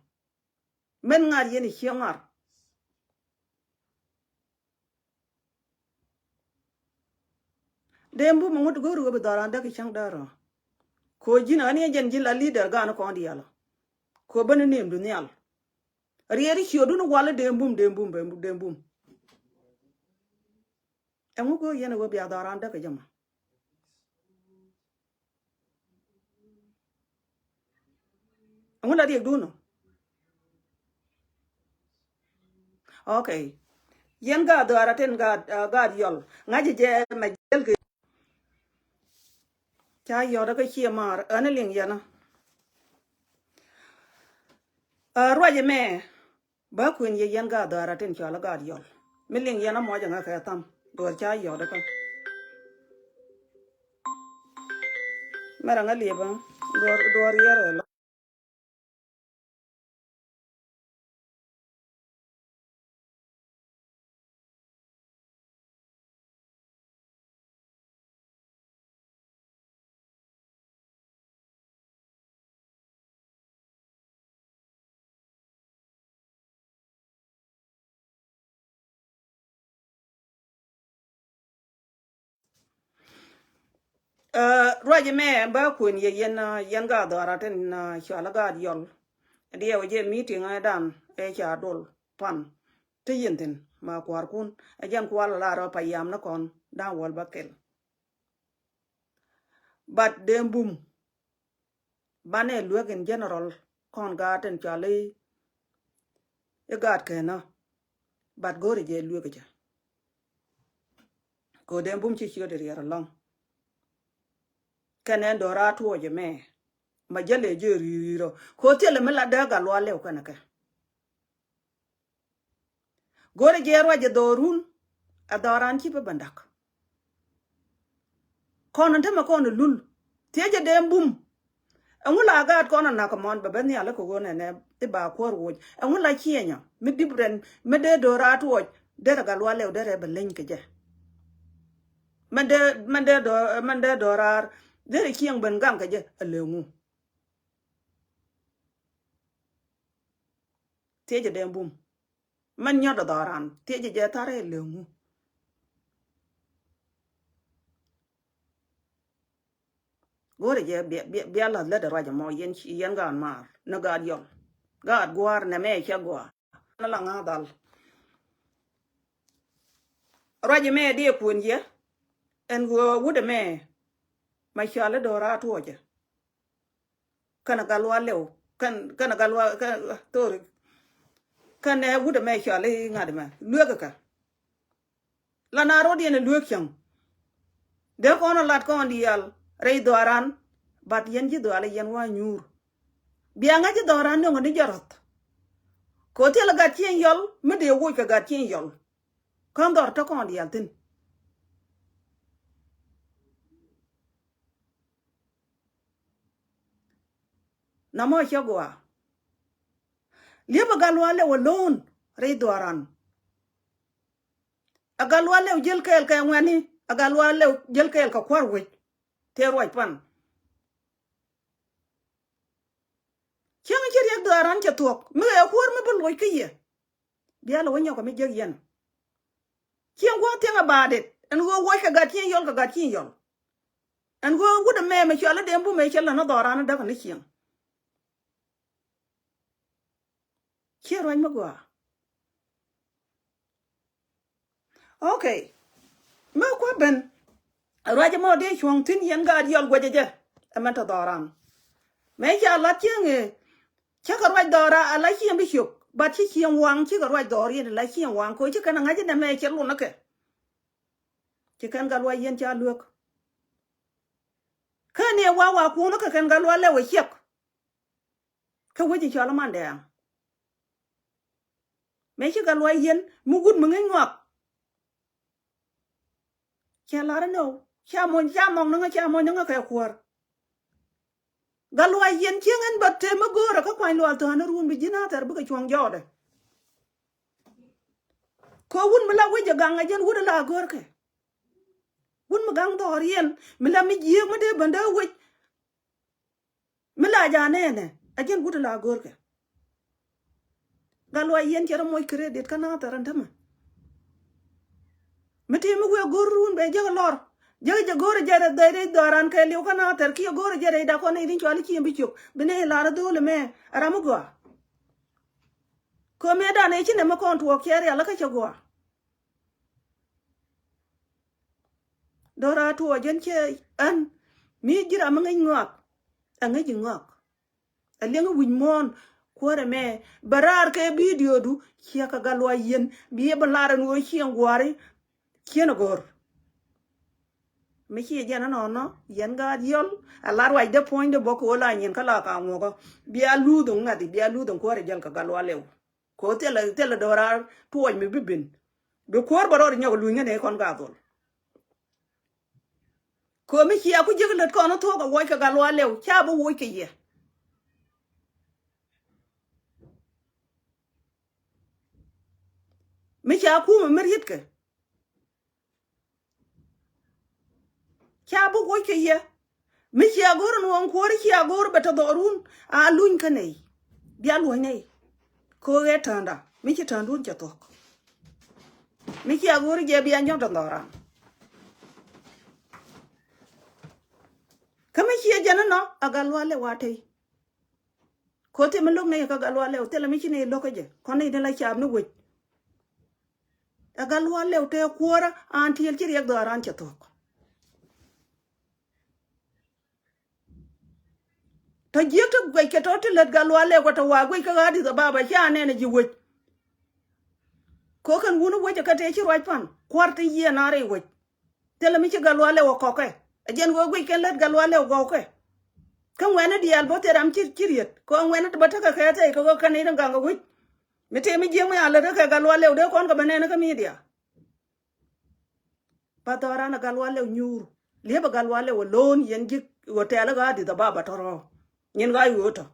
Mɛn ŋa̱r yɛn i̱ ciɛ ŋa̱r. Dee bum ŋut go̱o̱r ɣöö bi dhɔran däk i̱ cäŋ däär ɔ. Ko̱ ji̱n ɣän yɛn jɛn ji̱n la leader gaan kɔn diaal ɔ. Ko̱ ben i̱ ni̱emdu nhial. Riɛɛr i̱ ciötdun i̱ wal i̱ dee bum, dee bum, dee bum. Ɛŋu go̱o̱r yɛn ɛ wee bia dhɔran däk ɛ jɛ ma? Ɛŋu la riɛkdun ɔ? Okay. Yɛn gaat dhɔaar a tin gaat, ah, gaat yɔl ŋa̱c jɛ mɛ jɛl kɛ. Ca yɔt kä ciɛ maar ɣän liŋ yɛn ɔ. Ah, ruac ɛmɛ. Bä kuën yɛ yɛn gaat dhɔaar a tin cɔal i̱ gaat yɔl. Mi liŋ yɛn a muɔc ɛŋä kɛ tham duɔ̱ɔ̱r ca yɔt ikä. Mɛr ɛŋä liepä duɔ̱ɔ̱r, duɔ̱ɔ̱r yɛr ɛ lɔ. Ɛ, ruac ɛmɛ bä kuën yɛ yɛn, ɛ, yɛn gaat dhɔaar a tin, ɛ, cɔal i̱ gaat yɔl. Diɛw jɛ meeting ɛ dan ɛ ca dol pan. Ti yɛn thi̱n ma kua̱rkun ɛ jɛn kual lar ɔ pa yam ni kɔn da̱ŋ wäl bäkɛl. But dee bum. Banɛ luek in general kɔn gaat tin cɔal i̱, i̱ gaat kɛnä. But go̱o̱ri jɛ luek jɛ. Kɛ dee bum ci ciöt riɛr alɔŋ. Kɛn ɛn do̱ra tuɔɔc ɛmɛ. Ma jälɛ jɛ ri̱i̱r ri̱i̱r ɔ. Kɛ thilɛ mi la dee gat lual lɛw kɛn kɛ. Go̱rɛ jɛ ruac ɛ dhɔrun, ɛ dhɔran ci bä bä dak. Kɔn ɛn tämɛ kɔn ɛ lul. Thiecɛ dee bum. Ɛŋu la gaat kɔn ɛ nak kɛ mɔn bɛ bä nhial kɛ ɣöö nɛnɛ i̱ ba kuäär woc. Ɛŋu la ciɛnyɔ mi different mi dee do̱ra tuɔc derɛ gat lual lɛw derɛ bɛ leny kɛ jɛ. Mɛn dee, mɛn dee do̱, mɛn dee do̱raar derɛ cieŋ ben gaŋ kɛ jɛ ɛ lëŋu. Thiecɛ dee bum. Mɛn nyɔt ɛ dhɔran thiecɛ jɛ tharɛ lëŋu. Go̱o̱rɛ jɛ bia, bia, bia la̱th lätdɛ ruac ɛmɔ yɛn, yɛn gaat maar ni gaat yɔl. Gaat gua̱a̱r nɛmɛ cɛ gɔaa. Ni la ŋa̱a̱ dhal. Ruac ɛmɛ diɛ kuën yɛ. Ɛn ɣöö wut ɛmɛ ma cɔal i̱ do̱raar tuɔɔcɛ. Kɛnɛ gal wa lɛw, kɛn, kɛnɛ gal wa, kɛn, thori. Kɛnɛ wut ɛmɛ cɔal i̱ ŋa̱t ɛmɛ lueek kɛ. La na rot yɛn ɛ lueek cäŋ. Dee kɔn ɛ lat kɔn diaal rɛy dhɔaaran. But yɛn ji̱ dhɔaal ɛ yɛn wa nyuur. Bia ŋa̱c ji̱ dhɔaaran nöŋ ni jɛ rɔth. Kɛ ɣöö thilɛ gat cieŋ yɔl mi dee woc kɛ gat cieŋ yɔl. Kän dhɔr te kɔn diaal thi̱n. Namɔ cä gɔaa. Liep a gal wa lɛw alone rɛy dhɔaaran. A gal wa lɛw jäl kɛɛl kɛ ŋuɛ̈ni, a gal wa lɛw jäl kɛɛl kɛ kua̱r wec. Tëë ruac pan. Cieŋ ci riɛk dhɔaaran cɛ thuɔ̱k mi ɣɛ kuäär mi bi luɔc kä yɛ. Bia lɛ wä nyɔk mi jiäk yɛn. Cieŋ gua̱a̱th thiäŋ about it. Ɛn ɣöö wuɔc kɛ gat cieŋ yɔl kɛ gat cieŋ yɔl. Ɛn ɣöö wut ɛmɛ mɛ cɔal i̱ dee bum ëë cɛ län i̱ dhɔaaran i̱ däk ni cieŋ. Ciɛ ruac mi gɔaa. Okay. Mi kua̱ ben. Ruac ɛmɔ dee cuɔ̱ŋ thi̱n yɛn gaat yɔl guɛcɛ jɛ. Ɛmɛn tɔ dhɔran. Mëë ca la̱t cieŋ ëë. Cä kɛ ruac dhɔra a la cieŋ bi ciök. But ci cieŋ waŋ ci kɛ ruac dhɔr yɛn la cieŋ waŋ koci kɛn a ŋa̱c inɛ mɛ cɛ lun ikɛ. Ci kɛn gal wa yɛn ca luek. Kä ni wa wa kuɔn ikɛ kɛn gal wa lɛ wä ciɛk. Kä wec in cɔl iman dɛɛŋ. Mëë ci gal wa yɛn mi wut mi ŋi̱ny ŋɔak. Cɛ lar inɔ ca mony ca mɔŋ ni ŋä ca mony ni ŋä kɛ kuäär. Gal luac yɛn cieŋ ɛn bä tëë mi go̱o̱rä kä kuany lual thɔ̱a̱n run bi ji̱n a thɛr bikɛ cuɔ̱ŋ jɔɔdɛ. Kɛ wun mi la wec ɛ gaŋ ɛ jɛn wut ɛ la go̱o̱rkɛ. Wun mi gaŋ dhɔɔr yɛn mi la mi jiëëk mi dee bändä wec. Mi la ja nɛɛnɛ a jɛn wut ɛ la go̱o̱rkɛ. Gal luac yɛn cɛ rɔ moc credit kä na thɛr ɛn tämɛ. Mi ti mi wee go̱r run bɛ jek lɔr. Jek jɛ go̱r jɛ rɛ dhɛy rɛ dhɔran kɛ liw kä na thɛr kiɛ go̱r jɛ rɛ da kɔn irin cuali ci bi cop bi ne lar dhol mɛ. Ram gɔa. Kome dan e ci ne mɛ kɔn tuɔk cɛ rial kä cɛ gɔa. Dora tuɔ jɛn cɛ ɛn mi ji̱ ram mi ŋäc ŋɔak. Ɛ ŋäc ŋɔak. Ɛ liɛŋ wi̱c muɔ̱ɔ̱n kuäärɛ mɛ bɛ raar kɛ bidio du. Ciɛ kɛ gal luac yɛn bi yɛ bi lar ɛn ɣöö cieŋ gua̱a̱ri. Cien ɛ go̱r mi ci yɛ jɛn ɛnɔnɔ yɛn gaat yɔl. Ɛ lar ruac dee puɔ̱ny dee bɔk kɛ ɣöö la nyin kä la ka ŋuɔkä. Bia luth ɛn ŋa̱thi bia luth ɛn kuäärɛ jäl kɛ gal luac lɛw. Kɛ ɣöö thilɛ thilɛ do̱raar tuɔɔc mi bi ben. Bi kuäär bɛ rɔɔd nyɔk luny ŋän ëë kɔn ka dhol. Kɛ ɣöö mi cia ku jiäk lät kɔn thuɔ̱k a wuɔc kɛ gal luac lɛw ca bi wuɔc kɛ yɛ. Mi cia kumɛ mi rietkɛ. Ca bi wuɔc kɛ yɛ. Mi cia go̱r nuɔ̱ŋ kuɔ̱ri cia go̱r bɛ te dhɔrun a luny kä nɛy. Bia luɔ̱ny nɛy. Kɛ ɣöö ɛ täända mi ci täändun cɛ thuɔ̱k. Mi cia go̱r jɛ bia nyɔ̱t ɛ dhɔran. Kä mi cia jɛn inɔ a gal luac lɛw a tey. Kothi mi lo̱k ni yɛ kä gal luac lɛw thilɛ mi ci ni lo̱k kä jɛ kɔn ni ni la caap ni wec. Ɛ gal luac lɛw tëë kuäärä an tiɛl ci riɛk dhɔran cɛ thuɔ̱k. Tɔ jiäk ti guɛc kɛ tɔ ti lät gal luac lɛw kɛ tɔ wa guɛc kä ɣa̱a̱ di̱th ɛ baba ca nɛn ɛ ji̱ wec. Kɛ ɣöö kɛn wun wec ɛ kä tëë ci ruac pan kua̱r ti yiëë naar i̱ wec. Thilɛ mi ci gal luac lɛw ɛ kɔkɛ ɛ jɛn ɣöö guic kɛn lät gal luac lɛw gɔwkɛ. Kä ŋuɛ̈ni diaal bä thil ram ci ci riet kɛ ɣöö ŋuɛ̈ni ti bä tekɛ kɛ thɛy kɛ ɣöö kɛn i̱ ni gaŋ kɛ wi̱c. Mi tëë mi jiäk mi a lät kɛ gal luac lɛw dee kɔn kɛ bä nɛn kä midia. Ba dhɔran ɛ gal luac lɛw nyuur liep ɛ gal luac lɛw ɛ lo̱o̱n yɛn ji̱k ɣöö tɛ̈l ɣa̱a̱ di̱th ɛ ba bä tɔ̱rɔ̱. Nyin ɣa̱a̱ ɣöö tɔ̱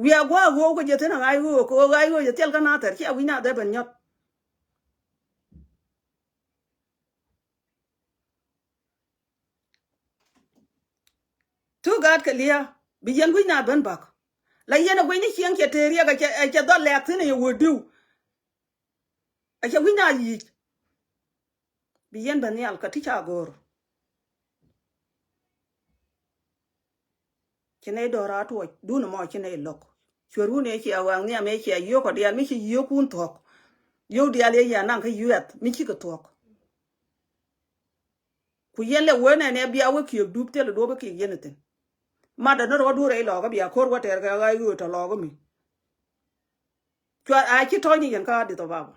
wiaa gua̱a̱ ɣöö kɛ jɛ thi̱n ɛ ɣa̱a̱ ɣöö kɛ ɣöö ɣa̱a̱ ɣöö jɛ thil kä na thɛr cia wi̱c na dhɛ ben nyɔt. Thuk gaat kɛ lia̱a̱ bi yɛn wi̱c na ben bäk. La yɛn ɛ guic ni cieŋ cɛ tëë riɛk ɛ cɛ dhɔl lɛɛk thi̱n ɛ yɛ wä di̱w. Ɛ cɛ wi̱c na yic. Bi yɛn ben nhial kä ti ca go̱o̱r. Ci nɛy dɔ̱r a tuɔc dun ɛmɔ ci nɛy lo̱k. Cuɛ run ëë cia waŋ nhiam ëë cia yio̱k ɔ diaal mi ci yio̱kun thuɔ̱k. Yio̱k diaal yɛ yia naŋ kä yuɛth mi cikɛ thuɔ̱k. Ku yɛn lɛ wee nɛn ɛ bia wee kiek dup thilɛ duɔp ikiek yɛn ithin. Matdä ni rɔɔdu rɛy lɔɔkä bia ko̱r wä tɛɛr kɛ ɣa̱c ɣöö tɔ lɔɔkä mi. Cua a ci tɔ̱ɔ̱ny ni yɛn kä Addis Ababa.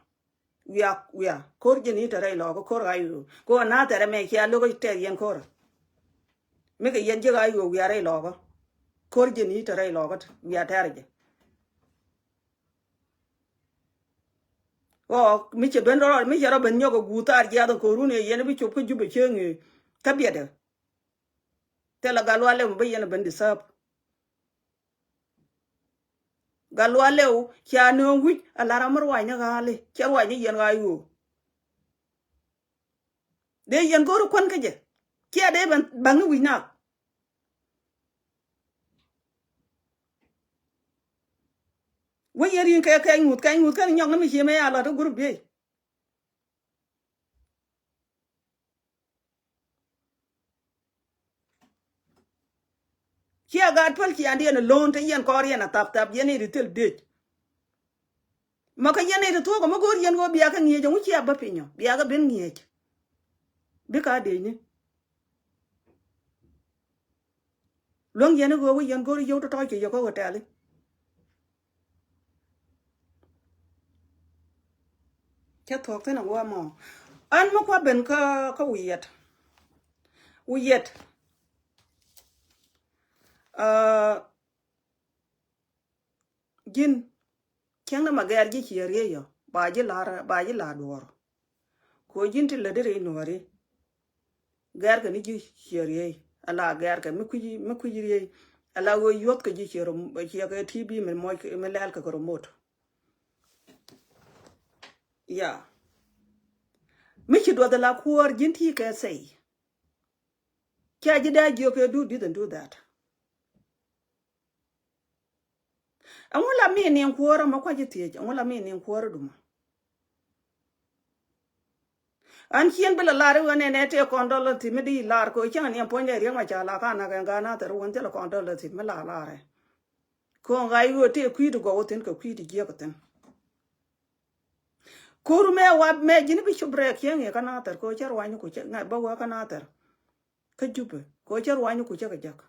Wia wia ko̱r jɛn i̱ tɛ rɛy lɔɔkä ko̱r ɣa̱c ɣöö kɛ ɣöö na̱a̱ thɛrɛ mɛ cia lo̱k tɛɛr yɛn ko̱rä. Mikɛ yɛn ji̱ ɣa̱c ɣöö wia rɛy lɔɔkä ko̱r jɛn i̱ tɛ rɛy lɔɔkä wia tɛɛr jɛ. Ɣɔɔ mi cɛ ben rɔ mi cɛ rɔ ben nyɔk ɛ guur thaar jiath ɛ ko̱run ɛ yɛn bi cop kä Jubɛ cieŋ ɛ kä biɛtdɛ. Thilɛ Gatluak Lɛw mi bä yɛn ɛ ben deserve. Gatluak Lɛw cia nööŋ wi̱c a la ram mi ruacni ɣa̱a̱li cɛ ruacni yɛn ɣa̱a̱c ɣöö dee yɛn go̱o̱ri kuän kä jɛ. Cia dee ben baŋni wi̱c nak. Wä yɛn ri̱i̱ŋ kɛ kɛc ŋuth kɛc ŋuth kɛn nyɔk ni mi cie mɛ ya lɔt i̱ gurup biey. Cia gaat päl ciandiɛn ɛ lo̱o̱n te yɛn kɔɔr yɛn a thap thap yɛn i̱ ri thil dec. Ma kä yɛn i̱ ri thuɔ̱k ɛ mi go̱o̱r yɛn ɣöö bia kɛ ŋi̱eec ɛŋu cia bä piny ɔ bia kɛ ben ŋi̱eec. Bikɛ a dec ni. Luäŋ yɛn i̱ ɣöö wä yɛn go̱r i̱ yio̱w tɔ̱tɔ̱ cɛ yɛ kä hotel i̱. Cä thuɔ̱k thi̱n a gua̱a̱ mɔ. An mi kua ben kä kä wi̱i̱ yɛt. Wi̱i̱ yɛt. Aa, ji̱n cäŋ ni ma gɛɛr ji̱ ciɛ riey yɔ ba ji̱ la̱r ba ji̱ la̱r duɔ̱ɔ̱r. Ko ji̱n ti lätdi rɛy nuɔ̱ɔ̱ri. Gɛɛrkɛ ni ji̱ ciɛ riey ala gɛɛrkɛ mi kui̱ mi kui̱ riey. Ala ɣöö yuɔ̱thkɛ ji̱ ciɛ rom ciɛ kɛ T V mi muɔc mi lɛl kɛ kɛ remote. Ya mi ci duɔth ala kuäär ji̱n ti kɛ say. Cia ji̱ dee jiök kɛ do this and do that. Ɛŋu la mi niŋ kuäärä ma kua̱c i̱ thiec ɛŋu la mi niŋ kuäärä dumä. An cien bi la lar i̱ ɣän ɛn ɛ tëë kɔn dɔl la thi̱n mi di lar kɛ cäŋ ni ɛn puɔ̱nydɛ riäŋ ma ca la ka nak ɛn gaat na thɛr wän thilɛ kɔn dɔl la thi̱n mi la lar ɛ. Kɔn ɣa̱c ɣöö tëë kui̱t gɔw thi̱n kɛ kui̱t jiäk thi̱n. Ko̱ru mɛ wa mɛ ji̱n bi cop rɛɛk cieŋ i̱ kä na thɛr kɛ cä ruany ku cä ŋa̱c bä wä kä na thɛr. Kä Jupɛ kɛ cä ruany ku cä kɛ jäk.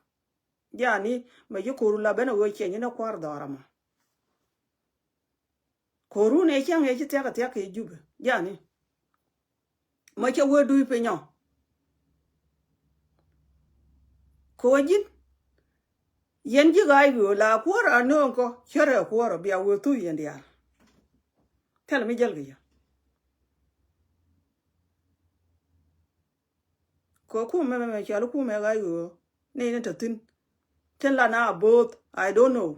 Jani mɛ ji̱ ko̱ru la ben a ɣöö ciɛny inɛ kua̱r dhɔra mɔ. Ko̱ru nɛ cäŋ ëë ci thia̱k a thia̱k kɛ Jupɛ jani. Mɛ cɛ wee duc piny ɔ. Ko̱ ji̱n yɛn ji̱ ɣa̱c ɣöö la kuäär a nööŋ kɔ cärɛ kuäär ɔ bia wee thuc yɛn diaal. Thilɛ mi jäl kɛ yɛ. Kɛ kumɛ mɛ mɛ cɔal kumɛ ɣa̱c ɣöö ni ni te thi̱n. Cin la na bo̱o̱th I don't know.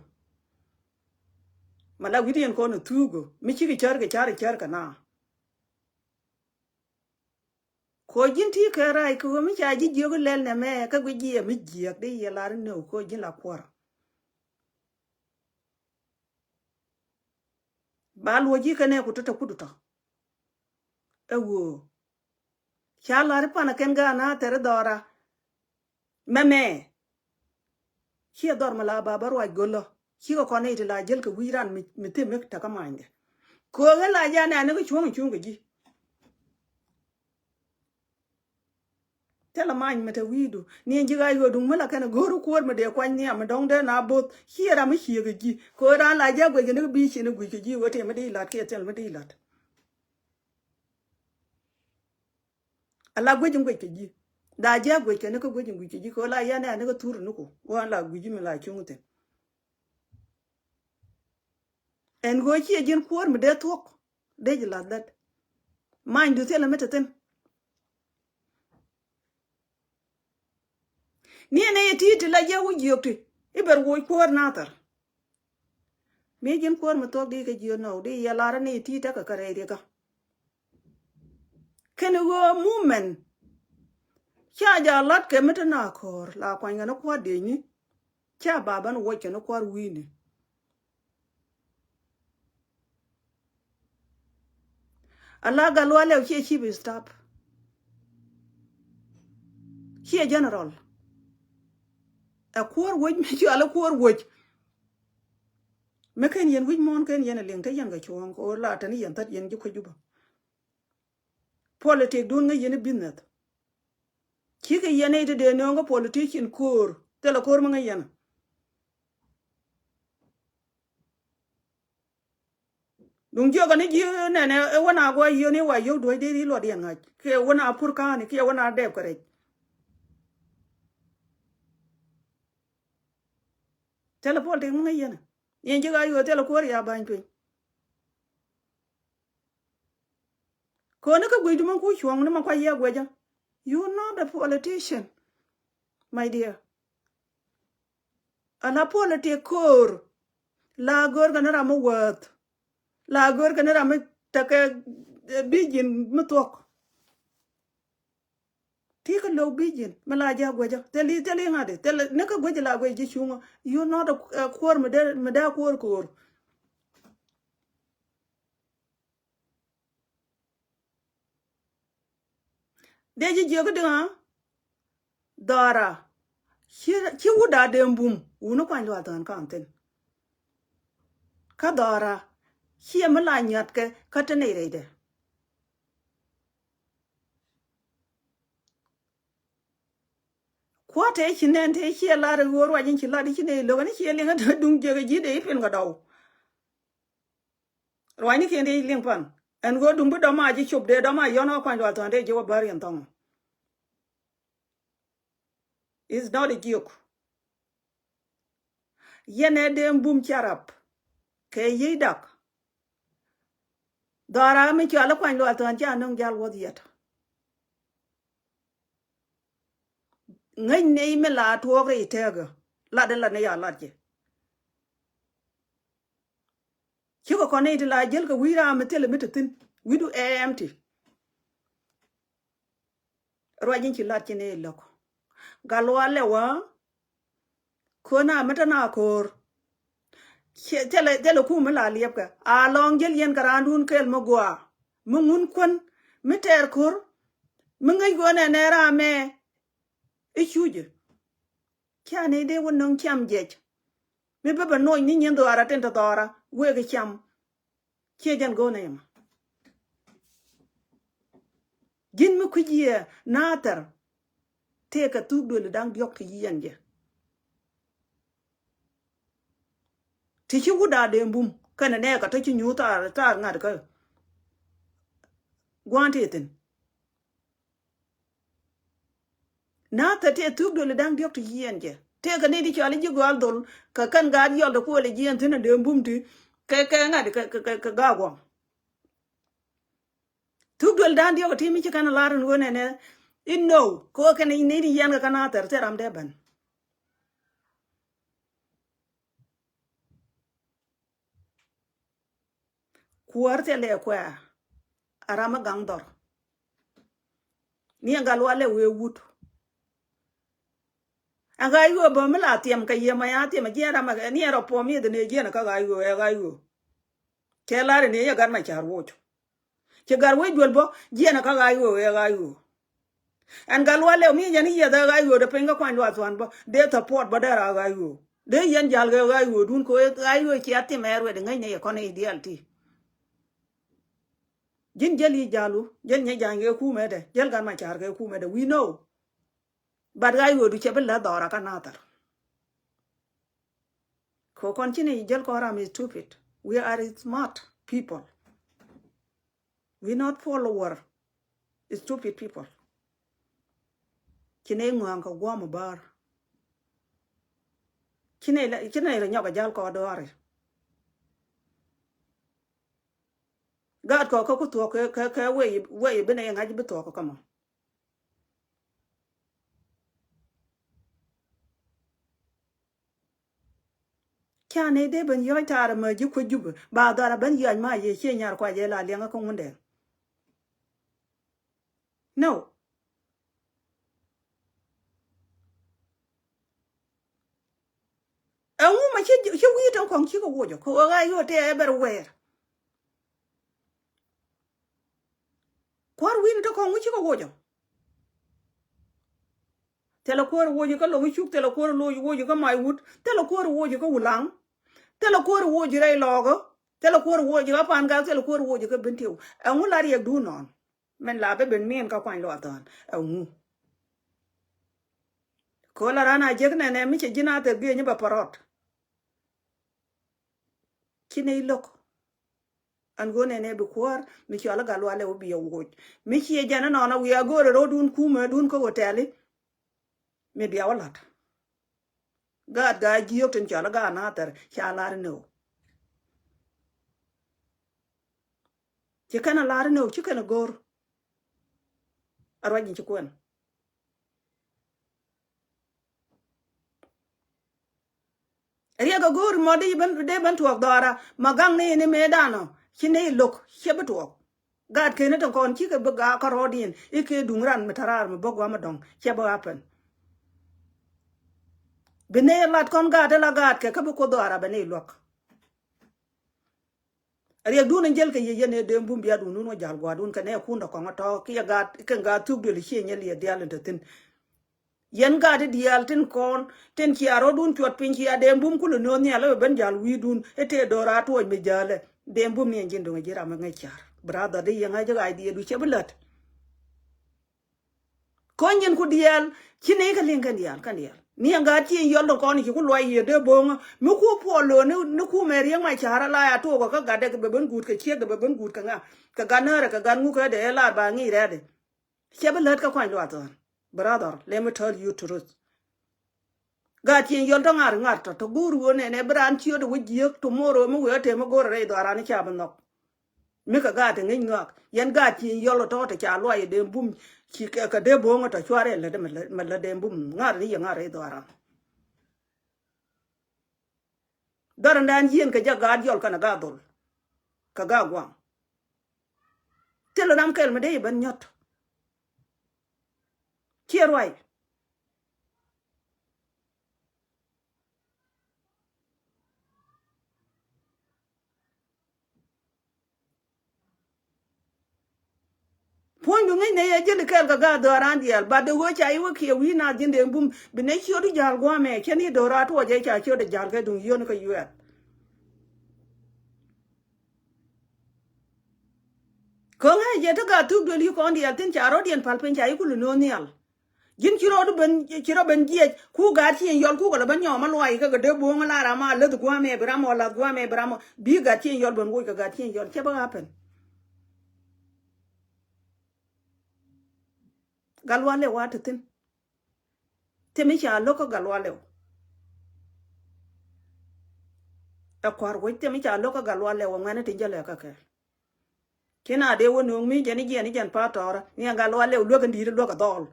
Ma la wi̱cdiɛn kɔn ɛ thuuk ɣöö mi cikɛ cär kɛ car ɛ cär kɛ na. Kɛ ɣöö ji̱n ti kɛ rac kɛ ɣöö mi ca ji̱ jiök lɛl nɛmɛ kä guic jiɛ mi jiääk di yɛ lar ni ɣöö kɛ ɣöö ji̱n la kuɔr. Ba luɔ̱c ji̱ kɛnɛ ku tɔ̱tɔ̱ kut tɔ̱. Ɛ ɣöö ca la̱r i̱ panɛ kɛn gaat na thɛr i̱ dhɔra. Mɛmɛ ciɛ dhɔr mi la ba bä ruac go̱lä cikɛ kɔn i̱ ti la jäl kɛ wi̱i̱ ran mi, mi thim mi tekä manydɛ. Köökɛ la jɛ anɛ ni kɛ cuɔ̱ŋ cuŋ kɛ ji̱. Thilɛ many mi te wi̱i̱du ni ji̱ ɣa̱c ɣöö duŋ mi la kɛn go̱o̱r kuäär mi dee kuany nhiam mi dɔ̱ŋ dee na bo̱th ciɛ ram mi ciek kɛ ji̱. Köökɛ ran la jɛ guic kɛ ni kɛ bi̱i̱ ci ni guic kɛ ji̱ ɣöö tëë mi dee ilat kiɛ thil mi dee ilat. Ala guic in guic kɛ ji̱. Da ji̱ a guic kɛ ni kä guic in guic kɛ ji̱ kɛ ɣöö la yɛn ɛ ni kä thur ni ku ɣöö an la guic mi la cuŋ thi̱n. Ɛn ɣöö ciɛ ji̱n kuäär mi dee thuɔ̱k dee ji̱ lath lät. Manydu thilɛ mi te thi̱n. Ni ɛn ɛ yɛ ti̱i̱t ti la jiɛ wi̱c jiök ti i̱ bɛr woc kuäär nathɛr. Mi ji̱n kuäär mi thuɔ̱k di kɛ jiök nɔw di yɛ lar ɛn ɛ yɛ ti̱i̱t tekɛ kɛ rɛy riɛkä. Kɛn ɣöö mumen ca jɛ a lat kɛ mi te na kɔ̱ɔ̱r la kuany kɛ ni kua̱r diecni. Ca ba ben wuɔc kɛ ni kua̱r wi̱i̱ni. Ala Gatluak Lɛw ciɛ chief staff. Ciɛ general. Ɛ kuäär wec mi cɔal ɛ kuäär wec. Mi ken yɛn wi̱c muɔ̱ɔ̱n ken yɛn ɛ liŋ te yɛn kɛ cuɔ̱ɔ̱ŋ kɛ ɣöö la te ni yɛn thät yɛn ji̱ kuec Jubä. Politik duun ŋäc yɛn i̱ business. Cikɛ yɛn nɛy ti dee nööŋ kä politician ko̱o̱r. Thilɛ ko̱o̱r mi ŋäc yɛn. Duŋ jiökɛ ni ji̱ nɛnɛ ɛ wä na guɔ yiöni wa yio̱w duɔ̱c dee ri luɔt yɛn ŋa̱c kiɛ wä na pur ka̱a̱ni kiɛ wä na dɛɛp kɛ rɛc. Thilɛ politik mi ŋäc yɛn. Yɛn ji̱ ɣa̱c ɣöö thilɛ kuäär ya ba̱ny piny. Köni kä guic di mɛ ku cuɔ̱ŋ ni mɛ kua yiɛ guɛcä. You not a politician, my dear. Ala politik ko̱o̱r. La gör kɛ ni ram mi wäth. La gör kɛ ni ram mi tekɛ, eh, vision mi thuɔ̱k. Ti kä lo̱k vision mi la jɛ guɛcä. Thil i̱, thil i̱ ŋa̱t i̱, thil ni kä guɛcä la guɛcä ji̱ cuŋä. You not a, a kuäär mi dee, mi dee kuäär ko̱o̱r. Dee ji̱ jiök i̱ diŋä dhɔra. Ci, ci wut a dee bum wuni kuany luath ɣän ka̱n thi̱n. Kä dhɔra ciɛ mi la nyuatkɛ kä te nɛy rɛydɛ. Kua̱r te ci nɛn te ciɛ lar i̱ ɣöö ruac in ci lat i̱ ci nɛy lo̱k ɛn ciɛ liŋ ɛ te duŋ jiök i̱ ji̱ dee i̱ piɛn kɛ dɔw. Ruacnikiɛn dee liŋ pan. Ɛn ɣöö duŋ bi dɔ̱ma ji̱ cop dee dɔ̱ma yɔ̱n ɣä kuany luath thɔ̱n dee ji̱ wä bär yɛn thɔ̱ŋ. It's not a joke. Yɛn ɛ dee bum carap kɛ yiey dak. Dhɔra mi cɔal i̱ kuany luath thɔ̱n ca nöŋ jal wuɔth yɛt. Ŋäc nɛy mi la tuɔɔk rɛy tɛɛkä. Lat in la ni ya lat jɛ. Cikɛ kɔn nɛy ti la jäl kɛ wi̱i̱ raam mi thilɛ mi te thi̱n wi̱i̱du ɛ ɛm ti. Ruac in ci lat ci nɛy lo̱k. Gal lualɛ wä. Köna mi te na ko̱o̱r. Thilɛ, thilɛ kum mi la liɛpkɛ a lɔŋ jäl yɛn kɛ raandun kɛl mi gɔaa mi ŋun kuän mi tɛɛr ko̱r. Mi ŋäc ɣöö nɛnɛ raamɛ i̱ cucɛ. Ciani dee wä nöŋ cam jiɛc mi bä bä noc ni nyin dhɔaara tin te dhɔaara wëë kɛ cam. Ciɛ jɛn go̱o̱nɛ ɛmɔ. Ji̱n mi kui̱c yiëë naathɛr. Tëëkɛ thuk duëli da̱ŋ diɔ̱k ti yiɛn jɛ. Ti ci wut a dee bum kɛnɛ nɛɛkɛ tɔ ci nyuuth thaar, thaar ŋa̱t kä gua̱a̱n tëë thi̱n. Na thɛ tëë thuk duëli da̱ŋ diɔ̱k ti yiɛn jɛ tëëkɛ ni di cɔal i̱ ji̱ gɔal dhol kɛ kɛn gaat yɔl ti kuɔl i̱ jiɛn thi̱n a dee bum ti kɛ, kɛ ŋa̱t kɛ, kɛ, kɛ, kɛ ga̱a̱ gua̱a̱m. Thuk duël da̱ŋ diɔ̱k ɛ ti mi ci kɛn lar in ɣöö nɛnɛ. Inɔ kɛ ɣöö kɛn ni ni yɛn kɛ kɛn a thɛr thɛr ram dee ben. Kuäär thilɛ kuɛ̈ɛ̈ a ram mi gaŋ dhɔr. Ni ɛn gal walɛ wee wut. Ɛn ɣa̱c ɣöö bä mi la thiɛm kɛ yiëë ma ya thiɛm jiɛn ram ni ɛn rɔ puɔm yeth ni jiɛn kä ɣa̱c ɣöö ɛ ɣa̱c ɣöö. Cɛ lar in yɛ gat ma ca̱r woc. Ci gat wec duel bä jiɛn kä ɣa̱c ɣöö ɛ ɣa̱c ɣöö. Ɛn gat lual lɛw mi yɛn i̱ yiɛth ɛ ɣa̱c ɣöö dee piny kä kuany lual thuan bä dee support bä dee ra ɣa̱c ɣöö dee yɛn jal kɛ ɣa̱c ɣöö dun kɛ ɣa̱c ɣöö cia thim ɛ ruɛt ŋäcnɛ yɛ kɔn i̱ diaal ti. Ji̱n jäl i̱ jalu jäl nyɛ jany kɛ kumɛ dɛ jäl gat ma ca̱r kɛ kumɛ dɛ we know. But ɣa̱c ɣöö du cɛ bi lät dhɔra kä nathɛr. Kɛ kɔn ci ni jäl kɔn ram is stupid. We are smart people. We not follower stupid people. Ci ni ŋua̱a̱ŋ kɛ guɔ̱m bäär. Ci ni, ci ni rɛ nyɔk a jäl kɔn dɔɔri. Gaat kɔn kä ku thuɔ̱k kɛ, kɛ, kɛ wei, wei bi ni ŋa̱c bi thuɔ̱k kä mɔ. Ca ni dee ben yɔc taar mɛ ji̱ kuec Jubɛ ba dhɔr a ben yɔc ma yɛ ciɛ nyar kua jɛ la liɛŋä kä Ŋundɛŋ. No. Ɛŋu ma ci, ci wi̱i̱ tɔŋ kɔŋ cikɛ wocɔ kɛ ɣöö ɣa̱c ɣöö tëë ɛ bɛr wɛɛr. Kua̱r wi̱i̱ni tɔŋ kɔŋ ŋu cikɛ wocɔ. Thilɛ kuäär woc kä Lo̱ŋ Cuk, thilɛ kuäär woc kä Mac Wut, thilɛ kuäär woc kä Wulaŋ, thilɛ kuäär woc rɛy Lɔɔkä, thilɛ kuäär woc kä Pangak, thilɛ kuäär woc kä Bentiu. Ɛŋu la riɛkdun nɔn? Min la bä ben min kä kuany luath ɣän. Ɛŋu? Kɛ ɣöö la raan a jek nɛnɛ mi cɛ ji̱n a thil bieyni bɛ pärɔt. Ci nɛy lo̱k. Ɛn ɣöö nɛnɛ bi kuäär mi cɔal i̱ Gatluak Lɛw bi a woc. Mi ciɛ jɛn inɔnɔ wiaa go̱o̱rɛ ro̱o̱dun kumɛdun kä hotel i̱ mi bia wä la̱t. Gaat Gaa Jiök tin cɔal i̱ Gaat Nathɛr ca lar inɛ ɣöö ci kɛn a lar inɛ ɣöö ci kɛn a go̱o̱r. A ruac in ci kuɛn. Riɛk a go̱o̱ri mɔ dee ben, dee ben tuɔɔk dhɔra ma gaŋ ni ni mëëdan ɔ ci ni lo̱k ciɛ bi tuɔɔk. Gaat keni tin kɔn cikɛ bi gaak kärɔɔdiɛn i̱ kɛ duŋ ran mi te raar mi bä gua̱a̱m mi dɔ̱ŋ ciɛ bi happen. Bi ni lat kɔn gaat ila gaatkɛ kä bi kuoth dhɔra bɛ ni luäk. Riɛkdun in jäl kɛ yiëë yɛn ëë dee bum biatdun dun wä ja̱l gua̱a̱rdun kɛ nɛɛkun dɔ̱kɔŋ ɛ tɔ̱ kiɛ gaat kɛn gaat thuk duël ciëë nyɛ liɛth diaal in te thi̱n. Yɛn gaat i̱ diaal tin kɔn tin cia rɔ̱dun cuɔt piny cia dee bum kulɛ nööŋ nhial ɛ bɛ ben ja̱l wi̱i̱dun ɛ tëë do̱raar tuɔɔc mi ja̱lɛ. Dee bum ni ɛn ji̱n duŋ ɛ ji̱ ram ɛ ŋäc ca̱r brother dee yɛ ŋäc ɛ ɣaacdiɛn du cɛ bi lät. Kɔn nyin ku diaal ci ni kɛ liŋ kɛn diaal kɛn diaal ni ɛn gaat ci yɔl dɔ̱ŋ kɔn ci ku luac yiëë dee bo̱o̱ŋä mi ku puɔl lo̱o̱ ni, ni ku mɛ riɛŋ ma ca̱rä la ya tuɔɔk kä gat dee kɛ bɛ ben guut kɛ ciek kɛ bɛ ben guut kɛ ŋa kɛ gat nääri kɛ gat ŋuk kɛ dee lar ba ŋic rɛɛdi. Cɛ bi lät kɛ kuany luath ɣän brother let me tell you truth. Gaat ci yɔl tɔ ŋar ŋar tɔ tɔ go̱o̱r ɣöö nɛnɛ bi raan ciöt ɛ wä jiäk tomorrow mi wëë ɛ tëë mi go̱o̱r ɛ rɛy dhɔaran ca bi nhɔk. Mi kɛ gaat ti ŋi̱c ŋɔak yɛn gaat ci yɔl tɔ̱ ti ca luac ɛ dee bum ci kɛ dee bo̱o̱ŋ tɔ̱ cuarɛ lät mɛ lät dee bum ŋa̱r ni yɛ ŋa̱r i̱ dhɔaran. Dhɔr in daan yieen kɛ jɛ gaat yɔl kɛnɛ gaat dhol kɛ gaat gua̱a̱ŋ. Thilɛ ram kɛl mi dee i̱ ben nyɔ̱t. Ciɛ ruac. Puɔ̱nydu ŋäcnɛ yɛ jäli kɛɛl kɛ gaat dhɔaaran diaal, but the ɣöö ca i̱ wä kiɛ wi̱i̱ naath ji̱n dee bum bi nɛ ciötdu ja̱a̱l gua̱a̱mɛ cä ni do̱raar tuɔɔcɛ ca ciötdɛ ja̱a̱l kɛ duŋ yio̱n kä yuɛɛth. Kä ŋäc jɛ ti gaat thuk duël yi kɔn diaal thi̱n ca rɔ̱diɛn päl piny ca i̱ kul no̱o̱ŋ nhial. Ji̱n ci rɔɔdu ben, ci rɔ ben jiɛc ku gaat ci in yɔl ku kɛ lɛ ben nyɔɔm a luaac kä kɛ dee bo̱o̱ŋ a la ram a läth gua̱a̱mɛ bi ram ɔ lath gua̱a̱mɛ bi ram ɔ bi gaat ci in yɔl ben woc kɛ gaat ci in yɔl cɛ bä happen. Gat lual lɛ wa te thi̱n. Thimi ca lo̱k kä gat lual lɛ wä. Ɛ kua̱r wec thimi ca lo̱k kä gat lual lɛ wä ŋuɛ̈ni tin jɛ lɛ kä kɛ. Ci na dee wä nööŋ mi jɛn i̱ jiɛn i̱ jɛn pa tɔɔrä ni ɛn gat lual lɛw luäk in di̱i̱t luäk ɛ dhɔɔl.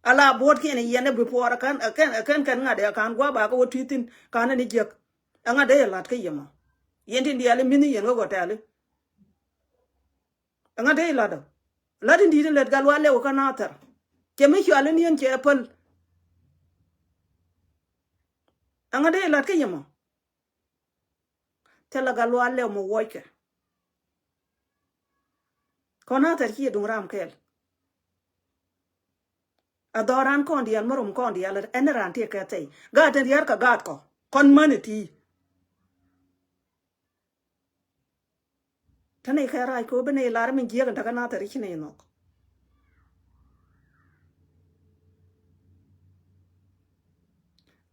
Ala buɔ̱ɔ̱t kiɛn i̱ yɛn i̱ bi puɔɔrä kɛn, kɛn, kɛn, kɛn ŋa̱t ɛ ka̱n gua̱a̱ ba kä wä tui̱ thi̱n ka̱n in i̱ jiäk. Ɛ ŋa̱t dee yɛ la̱t kä yɛ mɔ. Yɛn tin diaal i̱ mi̱th i̱ yɛn kä gɔtɛɛli. Ɛ ŋa̱t dee yɛ la̱t ɔ. La̱t in di̱i̱t in lät gat lual lɛw kä Nathɛr. Cɛ mi cual in yɛn cɛ päl. Ɛ ŋa̱t dee yɛ la̱t kä yɛ mɔ. Thilɛ gat lual lɛw mɔ wuɔckɛ. Kɔn Nathɛr ci yɛ duŋ ram kɛɛl. A dhɔran kɔn diaal mi rom kɔn diaal ɛn ran ti kɛ thɛy. Gaat in riar kɛ gaat kɔ kɔn mani ti. Tɛn ikɛ rac kɛ wä bi ni lar min jiɛk in tekɛ Nathɛr i̱ ci ni nhɔk.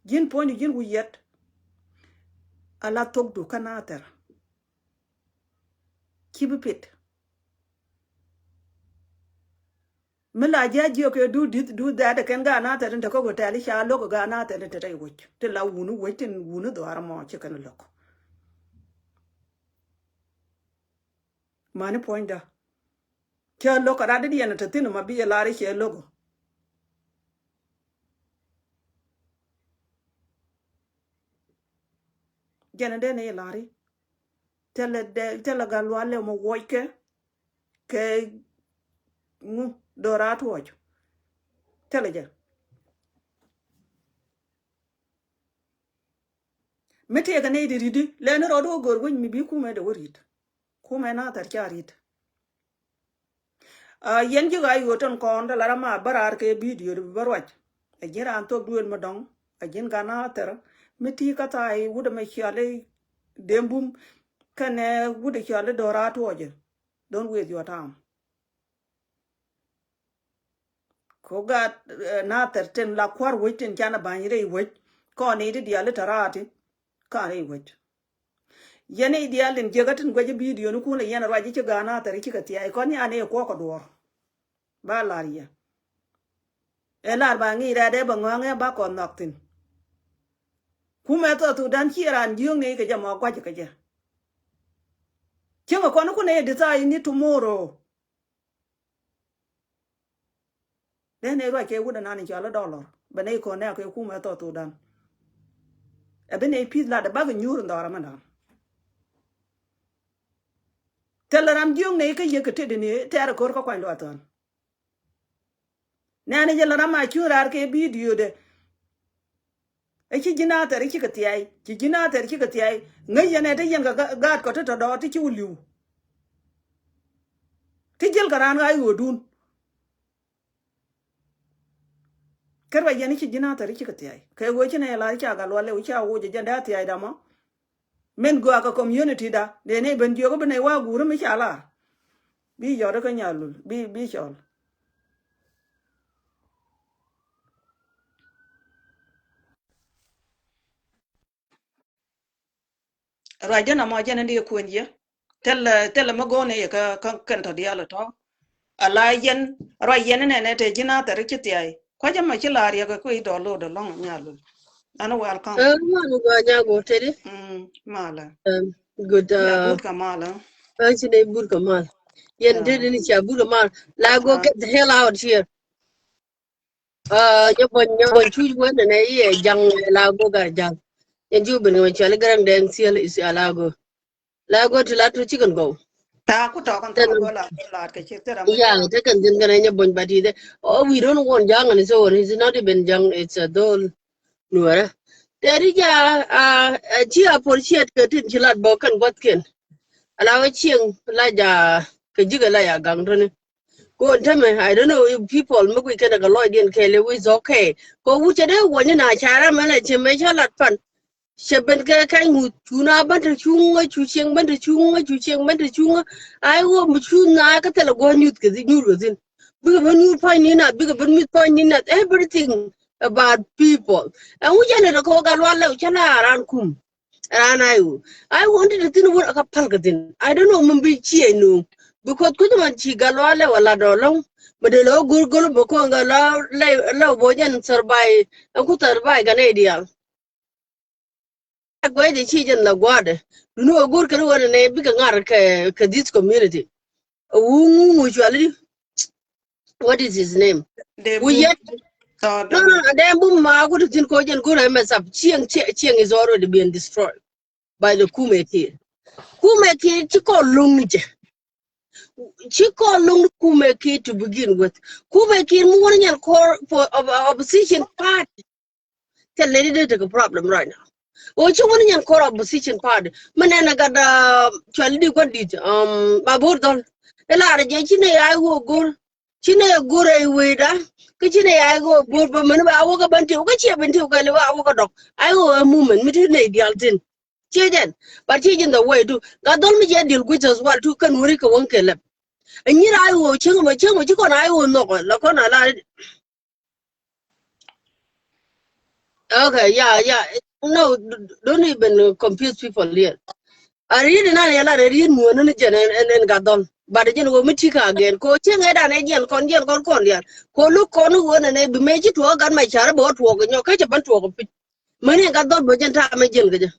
Ji̱n puɔ̱nydu ji̱n wi̱i̱ yɛt. Ala thokdu kä Nathɛr. Ci bi pit. Mi la ji̱ a jiök kɛ du di̱th du dhɛt kɛn gaat Nathɛr in te kä hotel i̱ ca lo̱k gaat Nathɛr in te rɛy wec ti la wuni wec tin wuni dhɔaar mɔ ci kɛn lo̱k. Mani puɔ̱nydä. Cɛ lo̱k kɛ rat didiɛn te thi̱n ma bi ɛ lar i̱ cɛ lo̱k. Jɛn in dee ni lar i̱ thilɛ, thilɛ gat lual lɛ mɔ wuɔckɛ kɛ ŋu do̱raar tuɔɔc. Thilɛ jɛ. Mi tëëkɛ nɛy ti ri̱t i̱ lɛni rɔɔdu ɣä go̱r wec mi bi kumɛ dee wä ri̱t. Kumɛ Nathɛr ca ri̱t. Yɛn ji̱ ɣa̱c ɣöö tɔn kɔn te la ram a bä raar kɛ bidio ti bi bä ruac. Ɛ ji̱n raan thok duëël mi dɔ̱ŋ, ɛ ji̱n gan a thɛr mi ti kä tha̱a̱ i̱ wut ɛmɛ ciali Dembum kɛnɛ wut ɛ ciali Dɔ̱ra̱ Tuɔɔcɛ. Don't waste your time. Ko gaat, eh, na thɛr tin la kua̱r wec tin canɛ ba̱ny rɛy wec kɔn i̱ ti diali tɛ raati. Ka̱n rɛy wec. Yɛn i̱ diaal in jiäkä tin guɛc i̱ bidioni kun lɛ yɛn ruac i̱ ci ga̱a̱n a thɛr i̱ cikɛ thia̱a̱c kɔn nyan i̱ kuɔ̱k kɛ duɔ̱ɔ̱r. Ba lar yɛ. Ɛ lar ba ŋi̱i̱c rɛɛt ɛ bɛ ŋɔ̱a̱ŋ ɛ ba kɔn nhɔk thi̱n. Kumɛ thɔ thuk dan ci raan jiökni kɛ jɛ mɔ gua̱c kɛ jɛ. Cieŋ ɛ kɔn kun ɛ di̱tha̱a̱c ni tomorrow. Dee nɛy ruac kɛ wut ɛnan in cɔal i̱ dollar bɛ nɛy kɔn nɛɛk kɛ kumɛ thɔ thok dan. Ɛ bi nɛy pi̱th lat ɛ bakɛ nyuur in dhɔra mɛ dan. Thilɛ ram jiökni kä yek kɛ tetdɛ ni tɛɛr ɛ ko̱r kä kuany luath thɔn. Nɛɛni jɛ lɛ ram a cuŋ raar kɛ bidiodɛ. Ɛ ci ji̱n a thɛr i̱ cikɛ thia̱a̱c, ci ji̱n a thɛr i̱ cikɛ thia̱a̱c. Ŋäc yɛn ɛ te yɛn kɛ ga-, gaat kɔ te tɔ̱ dɔɔt ti ci wä li̱w. Ti ji̱l kɛ raan ɣa̱c ɣöödun. Kɛ ruac yɛn i̱ ci ji̱n a thɛr i̱ cikɛ thia̱a̱c kɛ ɣöö ci nɛ lar i̱ ca gat lual lɛw i̱ ca woc ɛ jɛn dee a thia̱a̱c damɔ. Min gɔaa kɛ community da dee nɛy ben jiök i̱ bi nɛy wa guuri mi ca lar. Bi yɔt i̱ kä nyalul bi, bi cɔl. Ruacdä na mɔ jɛn in di kuën yɛ. Thilɛ, thilɛ mi go̱o̱n i̱ yɛ kä, kä kɛn tɔ diaal tɔ. Ala yɛn, ruac yɛn inɛnɛ te ji̱n a thɛr i̱ ci thia̱a̱c. Kua̱cä mɛ ci la riɛk i̱ kui̱ dɔl lo̱o̱dɛ lɔ̱ŋ nyal. Ɛn welcome. Ɛ, ŋuan gɔaa nyago tedi. Mm, malɛ. Um, good, ya, uh, but kɛ mal, ɛ. Ɛ, ci nɛ but kɛ mal. Yɛn tedi ni cia but kɛ mal. La go get the hell out here. Ah, nyɛ bɔny, nyɛ bɔny cuc wen nɛ iɛ jaŋ la go gar jaŋ. Yɛn cu ben kɛ mɛ cuali gɛrɛŋ dɛŋ thiel is ala go. La go ti la tu chicken go. Ta ku tɔk kan tɔk go la la kɛ chik tera. Yeah, te kan din kan nyɛ bɔny bati de. Oh, we don't want jaŋ and so on. It's not even jaŋ, it's a doll. Nuɛrɛ. Teri ja, ah, ah, ci appreciate kɛ tin ci lat bɔ kan guath ken. Ala wä chieng la ja kɛ jikɛ la ya gaŋ tuni. Ko tämɛ, I don't know if people mi kui̱ kɛnɛ kɛ lɔcdiɛn kɛɛliw, it's okay. Ko wut cɛ dee wuɔ̱nyni na ca ram ɛn a cɛ mɛ cä lat pan. Cɛ ben kɛ kɛny ŋuth cu na bän te cuŋä cu cieŋ bän te cuŋä cu cieŋ bän te cuŋä. Ay wä mi cu na kä thilɛ gua̱n nyuth kɛ thi nyuur kɛ thin. Bikɛ ben nyuur pa̱ny ni nath, bikɛ ben nyuth pa̱ny ni nath, everything about people. Ɛn wut cɛ lɛ te kɛ wä gat lual lɛw cä la ran kum. Ran ay wä. Ay wä ni ti thin wä ka pal ka thin. I don't know, mɛ bi ci ay no. Because kuth man ci gat lual lɛ wala dɔ lɔŋ. Mɛ de lɔ gor gor mɛ ko gat lual lɛ, lɛ bo jɛn survive. Ɛn ku survive ka nɛ dial. Guay de ci jɛn la guade. Duni wä gor kɛ wä nɛ bi ka ŋar kɛ, kɛ this community. Wu ŋu ŋu cuali. What is his name? Wu yet. No, no, no, dee bum ma ku ti thin ko jɛn ku rɛ mess up. Chieng, chieng, chieng is already being destroyed by the Kume Kiir. Kume Kiir ci kɔ luŋ ni jɛ. Ci kɔ luŋ ni Kume Kiir to begin with. Kume Kiir mu wani nyan kɔr for op-, opposition party. Tɛ lady dee tekɛ problem right now. O ci wani nyan kɔr opposition party. Mɛ nɛn a gat, uh, cuali di kɔ dit, um, Mabor Dhol. Ila rɛ jɛ ci nɛ ya iwɔ gor. Ci nɛ gor ɛ iweda. Kä ci nɛ ya iwɔ gor bä mɛn ba wä kä bän tiw. Kä ciɛ bän tiw kɛ li ba wä kä dɔk. Ai wä ɛ movement mi ti nɛ dial tin. Ciɛ jɛn. But ciɛ jɛn the way tu. Gat Dhol mi jɛ dil guic as well tu kɛ nuɔri kɛ wä kɛ lɛp. Ɛ nyir ai wä cieŋ mɛ cieŋ mɛ ci kɔn ai wä nhɔk la kɔn a la. Okay, yeah, yeah. No, d-, don't even confuse people here. A riet inan yɛ lar ɛ riet muɔ̱ɔ̱n ni jɛn ɛn, ɛn, ɛn Gat Dhol. But jɛn wä mi ti ka again. Ko cieŋ ɛ dan ɛ jiɛn kɔn, jiɛn kɔn kɔn diaal. Ko lo̱k kɔn wä nɛ nɛ bi mɛ ci tuɔɔk gat ma car bɛ wä tuɔɔk nyɔk kä cɛ ban tuɔɔk piny. Mäni Gat Dhol bä jɛn ta̱a̱ mɛ jiɛn kɛ jɛ.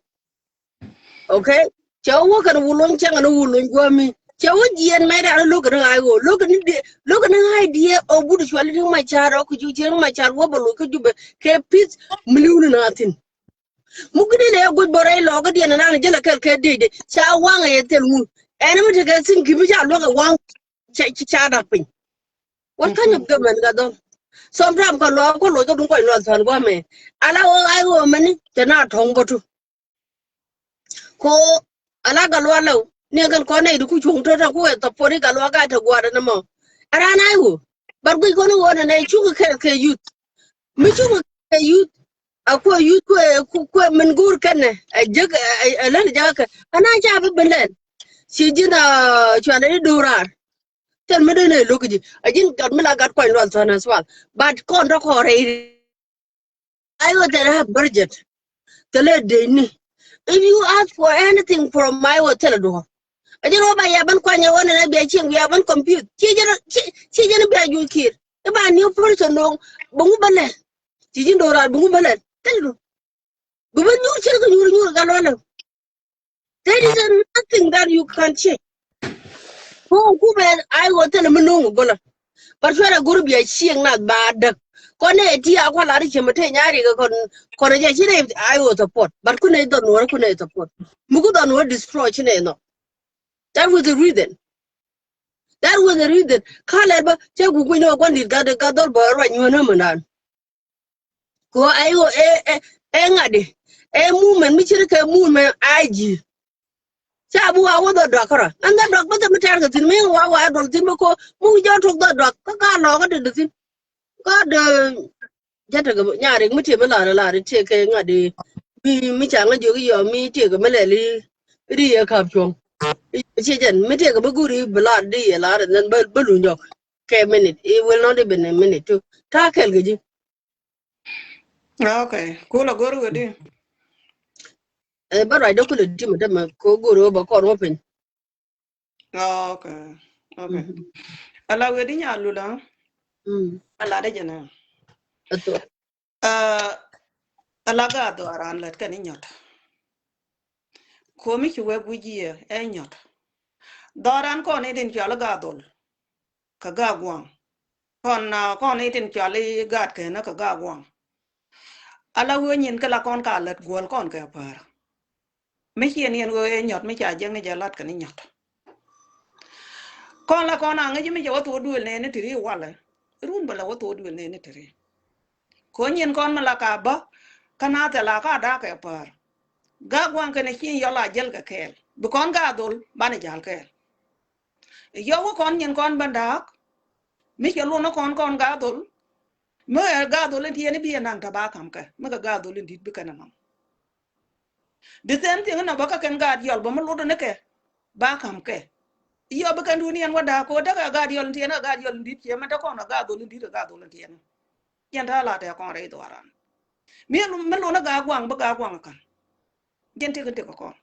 Okay? Cɛ wä kɛn wulony cɛ ŋɛn wulony guami. Cɛ wä jiɛn mɛ dan lo̱k kɛn ŋa̱c wä. Lo̱k kɛn di, lo̱k kɛn ŋa̱c diɛ ɔ but cuali ni ma car ɔ kucu cieŋ ma car wä bä lo̱k kä Jubɛ kɛ peace miliuni na thin. Mukini nɛ guc bä rɛy lɔɔk kä diɛn na ni jälɛ kɛl kɛ dee dee ca waŋ ɛ thil ŋun. Ɛn mi tekɛ thin ki mi ca luäk ɛ waŋ ca, ca, ca dak piny. What kind of government Gat Dhol? Sometimes kɛ lɔɔk kɛ loc kä duŋ kɔc luath than guamɛ. Ala wä ay wä mɛni tɛ na tɔŋ bä tu. Ko ala Gat Lual lɛw ni kɛn kɔn nɛy di ku cuɔ̱ŋ tɔ̱tɔ̱ ku ɛ thɔp puɔ̱ri Gat Lual ka te gua̱a̱r ɛn ɛmɔ. Ɛ raan ay wä. But guic kɔn i̱ ɣöö nɛ nɛy cuk kɛ kɛ youth. Mi cuŋ kɛ youth, a kuɛ youth kuɛ, kuɛ, kuɛ min go̱o̱r kɛnɛ a jek a lɛl jakä. Ana ca bi bi lɛl. Ci ji̱n a cualɛ ni do̱raar. Thil mi dee nɛ lo̱k ji̱ a ji̱n gat mi la gat kuany lual thɔn as well. But kɔn dɔ̱ kɔn rɛy. Ai wä thil a budget. Thil a dee ni. If you ask for anything from my wä thil a duɔ̱ɔ̱r. A ji̱n wä ba ya ban kuany a wä nɛ bia cieŋ bia ban compute. Ci ji̱n ci ji̱n bia juc kir. Iba new person do̱ŋ. Bä ŋu bä lɛl. Ci ji̱n do̱raar bä ŋu bä lɛl. Thil du. Bi bä nyuur cir kɛ nyuur nyuur gat lual. There is a nothing that you can change. Ko kumɛ ai wä thil mi no̱o̱ŋ go̱lä. But cuarɛ group ya cieŋ nath ba däk. Kɔn nɛ ti a kual a ri cieŋ mi te nyari kɛ kɔn kɔn jɛ ci nɛ ai wä support. But kunɛ dhɔn wä kunɛ support. Mi ku dhɔn wä destroy ci nɛ nɔ. That was the reason. That was the reason. Ka lɛr bä cɛ ku kui̱n wä kuan dit gat gat dhɔl bä ruac nyuɔn nä mi nan. Ko ai wä ɛ ɛ ɛ ŋa̱di ɛ movement mi cir kɛ movement I G. Ca bi wa wä dhɔ duak kärä ɛn dhɔ duak bä thɛ mi tɛr kɛ thi̱n mi wa wa duak thi̱n mi ko mi wi̱c jɔn tok dhɔ duak kä ka lɔkä dee dee thi̱n. Kä dee jɛ tekɛ nyarik mi tiɛ mi lar lar tiɛ kɛ ŋa̱di mi mi ca ŋä jiök yɔ mi tiɛ kɛ mi lɛli ri yɛ kap cuɔ̱ŋ. Ci jɛn mi tiɛ kɛ mi guri bi lar di yɛ lar ɛn dhɛn bä bä luny jɔk kɛ minute. It will not even a minute too. Ta kɛl kɛ ji̱. Okay. Kula gor wä di. Eh, bä ruac dä kulɛ tim dämɛ ko gor wä bä kɔn wä piny. Okay. Okay. Ala wä di nya lula. Ala dä jɛnɛ. Ato. Ala ga dhɔran lät kɛn inyɔt. Komi ci wek wi̱c yie ɛ nyɔt. Dhɔran kɔn itin cɔl ga dhol. Kɛ ga guaŋ. Kɔn, ah, kɔn itin cɔl i gat kɛnɛ kɛ ga guaŋ. Ala wee nyin kɛ la kɔn ka lät guɔl kɔn kɛ pär. Mi ciɛ niɛn wee ɛ nyɔt mi ca jɛ ŋi̱c ɛ lat kɛ ni nyɔt. Kɔn la kɔn a ŋi̱c mi cɛ wä thok duël nɛɛni ti ri walɛ. Run bä la wä thok duël nɛɛni ti ri. Ko nyin kɔn mi la ka bä kä na thɛ la ka dak kɛ pär. Ga guaŋ kɛnɛ ci yɔl a jäl kɛ kɛɛl bi kɔn ga dhol banɛ jal kɛɛl. Yɔw wä kɔn nyin kɔn bä da̱a̱k. Mi cɛ luɔn kɔn kɔn ga dhol. Mi ɛ ga dhol in tiɛni bi ɛ naŋ tɛ ba ka̱m kɛ mi kɛ ga dhol in di̱t bi kɛn ɛ naŋ. The same thing in a bä kä kɛn gaat yɔl bä mi lot ni kɛ ba ka̱m kɛ. Yɔ bi kɛn duni ɛn wä da̱a̱k ko tekɛ gaat yɔl in tiɛni kɛ gaat yɔl in di̱t ciɛ mɛ te kɔn kɛ gaat dhol in di̱t kɛ gaat dhol in tiɛni. Yɛn ta̱a̱ la tɛ kɔn rɛy dhuaran. Mi mi lot ni gaa gua̱a̱ŋ bi gaa gua̱a̱ŋ ka̱n. Jɛn tekɛ tekɛ kɔn.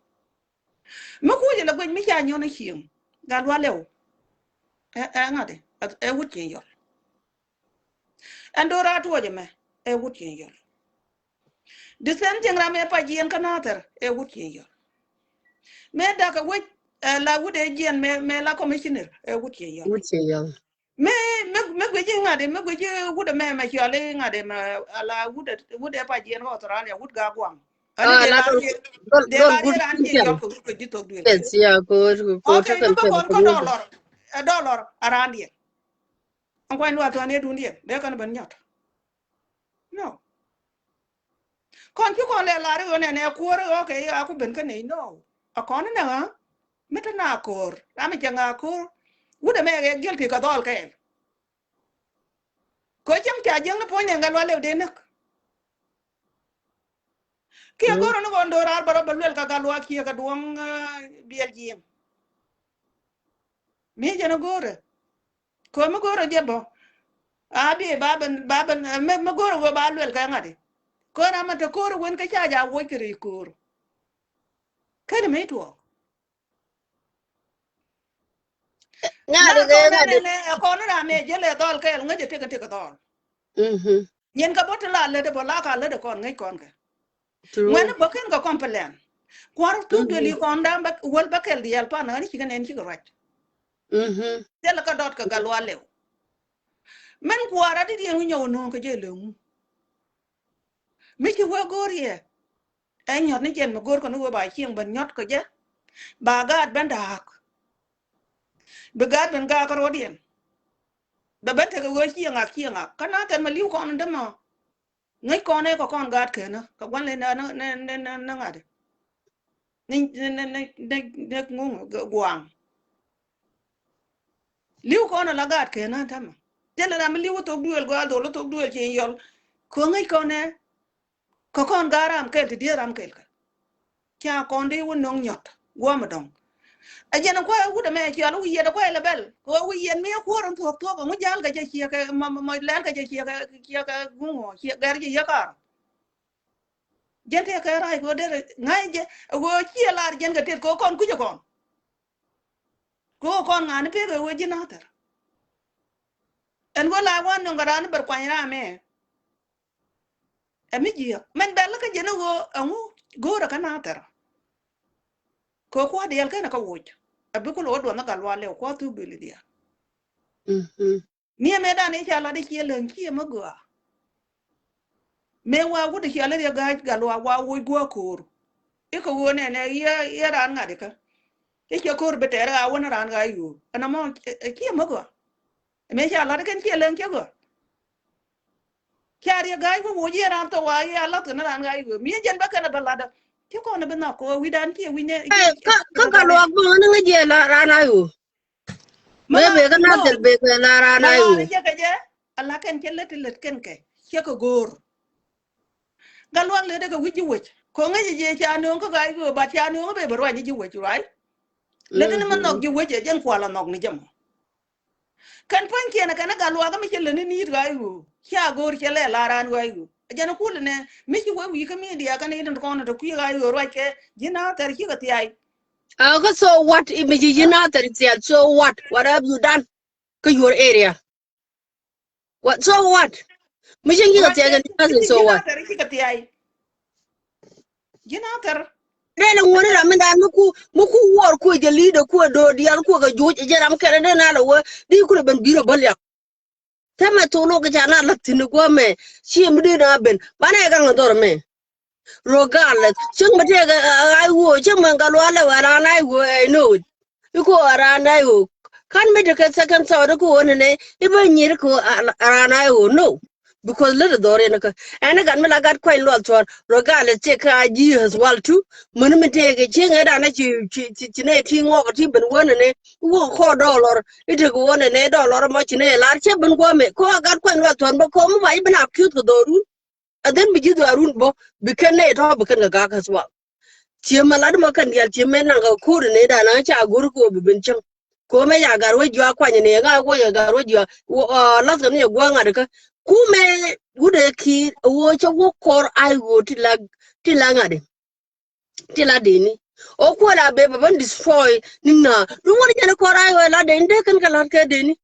Mi kucɛ lɛ guic mi ca nyɔn a cieŋ gat lualɛ wä. Ɛ ŋa̱t ɛ wut cieŋ yɔl. Ɛn do̱r a tuɔcɛ mɛ ɛ wut cieŋ yɔl. The same thing ram ɛ pa jiɛn kä nathɛr ɛ wut cieŋ yɔl. Mɛ dakɛ wec ɛ la wut ɛ jiɛn mɛ la commissioner ɛ wut cieŋ yɔl. Mɛ mɛ mɛ guic iŋa̱t mɛ guic wut ɛmɛ mɛ cɔal iŋa̱t mɛ ala wut wut ɛ pa jiɛn kä Australia wut ga guaŋ. Ani dee ba rier dee ba rier an jiɛn yɔl kɛ wut kɛ ji̱ thok duël. Yes, yeah, ko ko. Okay, mɛ bä kɔn kä dollar ɛ dollar a raan diɛn. An kuany luath tuan yɛ dun diɛn dee kɛn ben nyɔt. No. Kɔn ci kɔn lɛ lar iɣö nɛnɛ kuɔr iɣö kɛ iɣa ku ben kä nɛy no. A kɔn inɛ ɣä mi te na ko̱r ram mi cɛ ŋa ko̱r. Wut ɛmɛ ɣɛ guilty kɛ dhɔl kɛɛl. Kɛ cäŋ ca jiäŋ ni puɔ̱ny nɛ ŋɛ lual lɛw dee näk. Kiɛ go̱r ni kɔn do̱raar bä rɔ bä luɛl kɛ gat luaak kiɛ kɛ duɔ̱ŋ biɛl jiɛŋ. Mi jɛn a go̱rɛ. Kɛ mi go̱rɛ jɛ bä. A bi ba ben ba ben mi go̱rɛ wee ba luɛl kɛ ŋa̱t i̱. Kɛ ram a te ko̱r wen kä ca ja wuɔc kɛ ri ko̱r. Kɛn mi tuɔɔk. Ŋa̱t i̱ ŋa̱t i̱ ɛ kɔn ram ɛ jɛ lɛ dhɔl kɛɛl ŋäc ɛ tëk ɛ tëk dhɔl. Nyin kɛ bä ti la lät ɛ bä la ka lät ɛ kɔn ŋäc kɔn kɛ. Ŋuɛn bä ken kɛ complain. Kua̱r thuk duël i̱ kɔn da̱a̱m bä wäl bä kɛl diaal pan ɣän i̱ cikɛ nɛn cikɛ ruac. Thilɛ kä dɔt kɛ gal wa lɛw. Mɛn kua̱r a di̱t yɛn wi̱nyɛ wä no̱o̱ŋ kɛ jɛ lëŋu. Mi ci wee go̱o̱r yɛ. Ɛ nyɔt ni jɛn mi go̱o̱r kɛ ni wee ba cieŋ ben nyɔt kɛ jɛ. Ba gaat ben da̱a̱k. Bi gaat ben gaak kä ro̱diɛn. Bɛ ben tekɛ wee cieŋ ak cieŋ ak kä na kɛn mi li̱w kɔn in dämɔ. Ŋäc kɔn ɛ kɛ kɔn gaat kenä kɛ gua̱n lɛ nɛ nɛ nɛ nɛ ŋa̱t. Nɛ nɛ nɛ nɛ nɛ ŋuŋ gua̱a̱ŋ. Li̱w kɔn ala gaat kenä tämɛ. Thilɛ ram mi li̱w thok duëël gɔaa dhol thok duëël ci yɔl. Kɛ ɣöö ŋäc kɔn ɛ kɛ kɔn gaat ram kɛl ti dieth ram kɛl kɛ. Ca kɔn di wä nöŋ nyɔt guɔm dɔŋ. Ɛ jɛn kuɛ wut ɛmɛ ciɔl wi̱i̱ yɛt kuɛ lɛ bɛl kɛ ɣöö wi̱i̱ yɛt mi ɛ kuɔr in thuɔk thuɔk ɛŋu jal kɛ jɛ ciɛ kɛ mɔ mɔ lɛl kɛ jɛ ciɛ kɛ ciɛ kɛ guŋ ɣöö ciɛ gɛr jɛ yɛ kar. Jɛn tëë kɛ rac kɛ ɣöö derɛ ŋa̱c jɛ ɛ ɣöö ciɛ lar jɛn kɛ tet kɛ ɣöö kɔn kui̱cɛ kɔn. Kɛ ɣöö kɔn ŋa̱ni pek ɛ ɣöö ji̱ nathɛr. Ɛn ɣöö la wan nöŋ kɛ raan bɛr kuany ram ɛ. Ɛ mi jiääk mɛn bɛl kä jɛn ɣöö ɛŋu go̱o̱rɛ kä nathɛr. Kɛ kua̱r diɛl kɛn kä woc ɛ bi kulɛ wä duɔth ni gal wal lɛw kua̱r thuk duëli diaal. Ni ɛmɛ dan i̱ ca lat i̱ ciɛ läŋ ciɛ mi gɔaa. Mëë wa wut i̱ ciɛ lät yɛ ga̱a̱c gal wa wa woc gua̱a̱ ko̱o̱r. I̱ kɛ ɣöö nɛnɛ yɛ yɛ raan ŋa̱t ikä. I̱ ciɛ ko̱o̱r bi tɛɛr ɣaa wä ni raan ɣaa i̱ ɣöö ɛn ɛmɔ ɛ ciɛ mi gɔaa. Mëë ca lat ikɛn ciɛ läŋ ciɛ gɔaa. Ca riɛ ga̱a̱c wä woc yɛ raan thok wa yɛ a lath kɛ ni raan ɣaa i̱ ɣöö mi ɛ jɛn bä kɛn ɛ bä latdä. Ci kɔn ɛ bi nhɔk kɛ ɣöö wi̱dan ciɛ wi̱c nɛ kä kä gal wa gɔaa ni ŋäc yɛ la raan ɣaa i̱ ɣöö. Mëë bek kä nathɛr bek kɛ la raan ɣaa i̱ ɣöö. Jɛ kɛ jɛ a la kɛn cɛ lät ti lät kɛn kɛ ciɛ kɛ go̱o̱r. Gal luak lɛ dee kɛ wi̱c ji̱ wec kɛ ŋäc jɛ ca nööŋ kä gai ɣöö bat ca nööŋ bɛ bɛ ruac ji̱ wec ruac. Lät ni mɛ nhɔk ji̱ wec ɛ jɛn kual a nhɔk ni jɛ mɔ. Kɛn pua̱nykiɛn ɛ kɛn ɛ gal luak mi cɛ lät ni ni̱i̱t gai ɣöö ca go̱o̱r cɛ lɛ la raan gai ɣöö ɛ jɛn kul nɛ mi ci wee wi̱i̱ kä midia kɛn i̱ tin kɔn ɛ te kui̱ gai ɣöö ruac kɛ ji̱ nathɛr cikɛ thiac. Kä so what? Imi ji̱ ji̱ nathɛr thiac, so what? What have you done? Kä your area. What? So what? Mi cieŋ cikɛ thiac kɛ ni nathɛr, so what? Ji̱ nathɛr cikɛ thiac. Ji̱ nathɛr. Dee lɛ ŋuɔ̱ni ram mi dan mi ku mi ku wuɔr ku jɛ li̱i̱dɛ ku do̱o̱ diaal ku kɛ juuc jɛ ram kɛnɛ dee na lɛ wee di ku lɛ ben bi̱i̱r ɛ bä liak. Täämɛ thok lo̱k kɛ ca na la̱th thi̱n guɔ̱mɛ ciɛ mi dee na ben banɛ gaŋ dhɔr mɛ. Regardless cieŋ mi tëëkɛ ɣa̱c ɣöö cieŋ mi gal luaak lɛ wä raan ɣa̱c ɣöö, I know it. I̱ kɛ ɣöö raan ɣa̱c ɣöö ka̱n mi tekɛ second thought i̱ kɛ ɣöö nɛnɛ i̱ bä nyir kɛ ɣöö raan ɣa̱c ɣöö no. Because lät dhɔr in kä ɛn i̱ gat mi la gat kuany luath thuɔ̱ɔ̱r regardless tëëkɛ a ji̱ as well too. Mäni mi tëëkɛ cieŋ ëë danɛ ci ci ci nɛ ti ŋɔk ti ben wä nɛnɛ i̱ wä kɔ dollar i̱ tekɛ wä nɛnɛ dollar mɔ ci nɛ lar cɛ ben guɔ̱mɛ kɛ ɣöö a gat kuany luath thuɔ̱ɔ̱r bä kɛ ɣöö mi ba i̱ ben a kiöth kɛ dhɔrun. And then bi ji̱ dhɔrun bä bi kɛn nɛ tɔ̱ bi kɛn kɛ gak as well. Ciɛ mɛ lat mɔ kɛn diaal ciɛ mɛ naŋ kɛ ko̱r nɛ dan a ca go̱r kɛ ɣöö bi ben cäŋ. Kɛ ɣöö mɛ ca gat wä jiɔak kuany nɛ ŋa̱ wä ca gat wä jiɔak lath kɛ ni ca gua̱a̱k ŋa̱t kä. Kumɛ wut ɛ ki̱i̱r ɛ ɣöö cä wä kɔr a ɣöö ti la ti la ŋa̱t. Ti la deni. O kuɔl a beba ben destroy ni na. Duŋ wani jɛn kɔr a ɣöö la deni dee kɛn kɛ lat kɛ deni.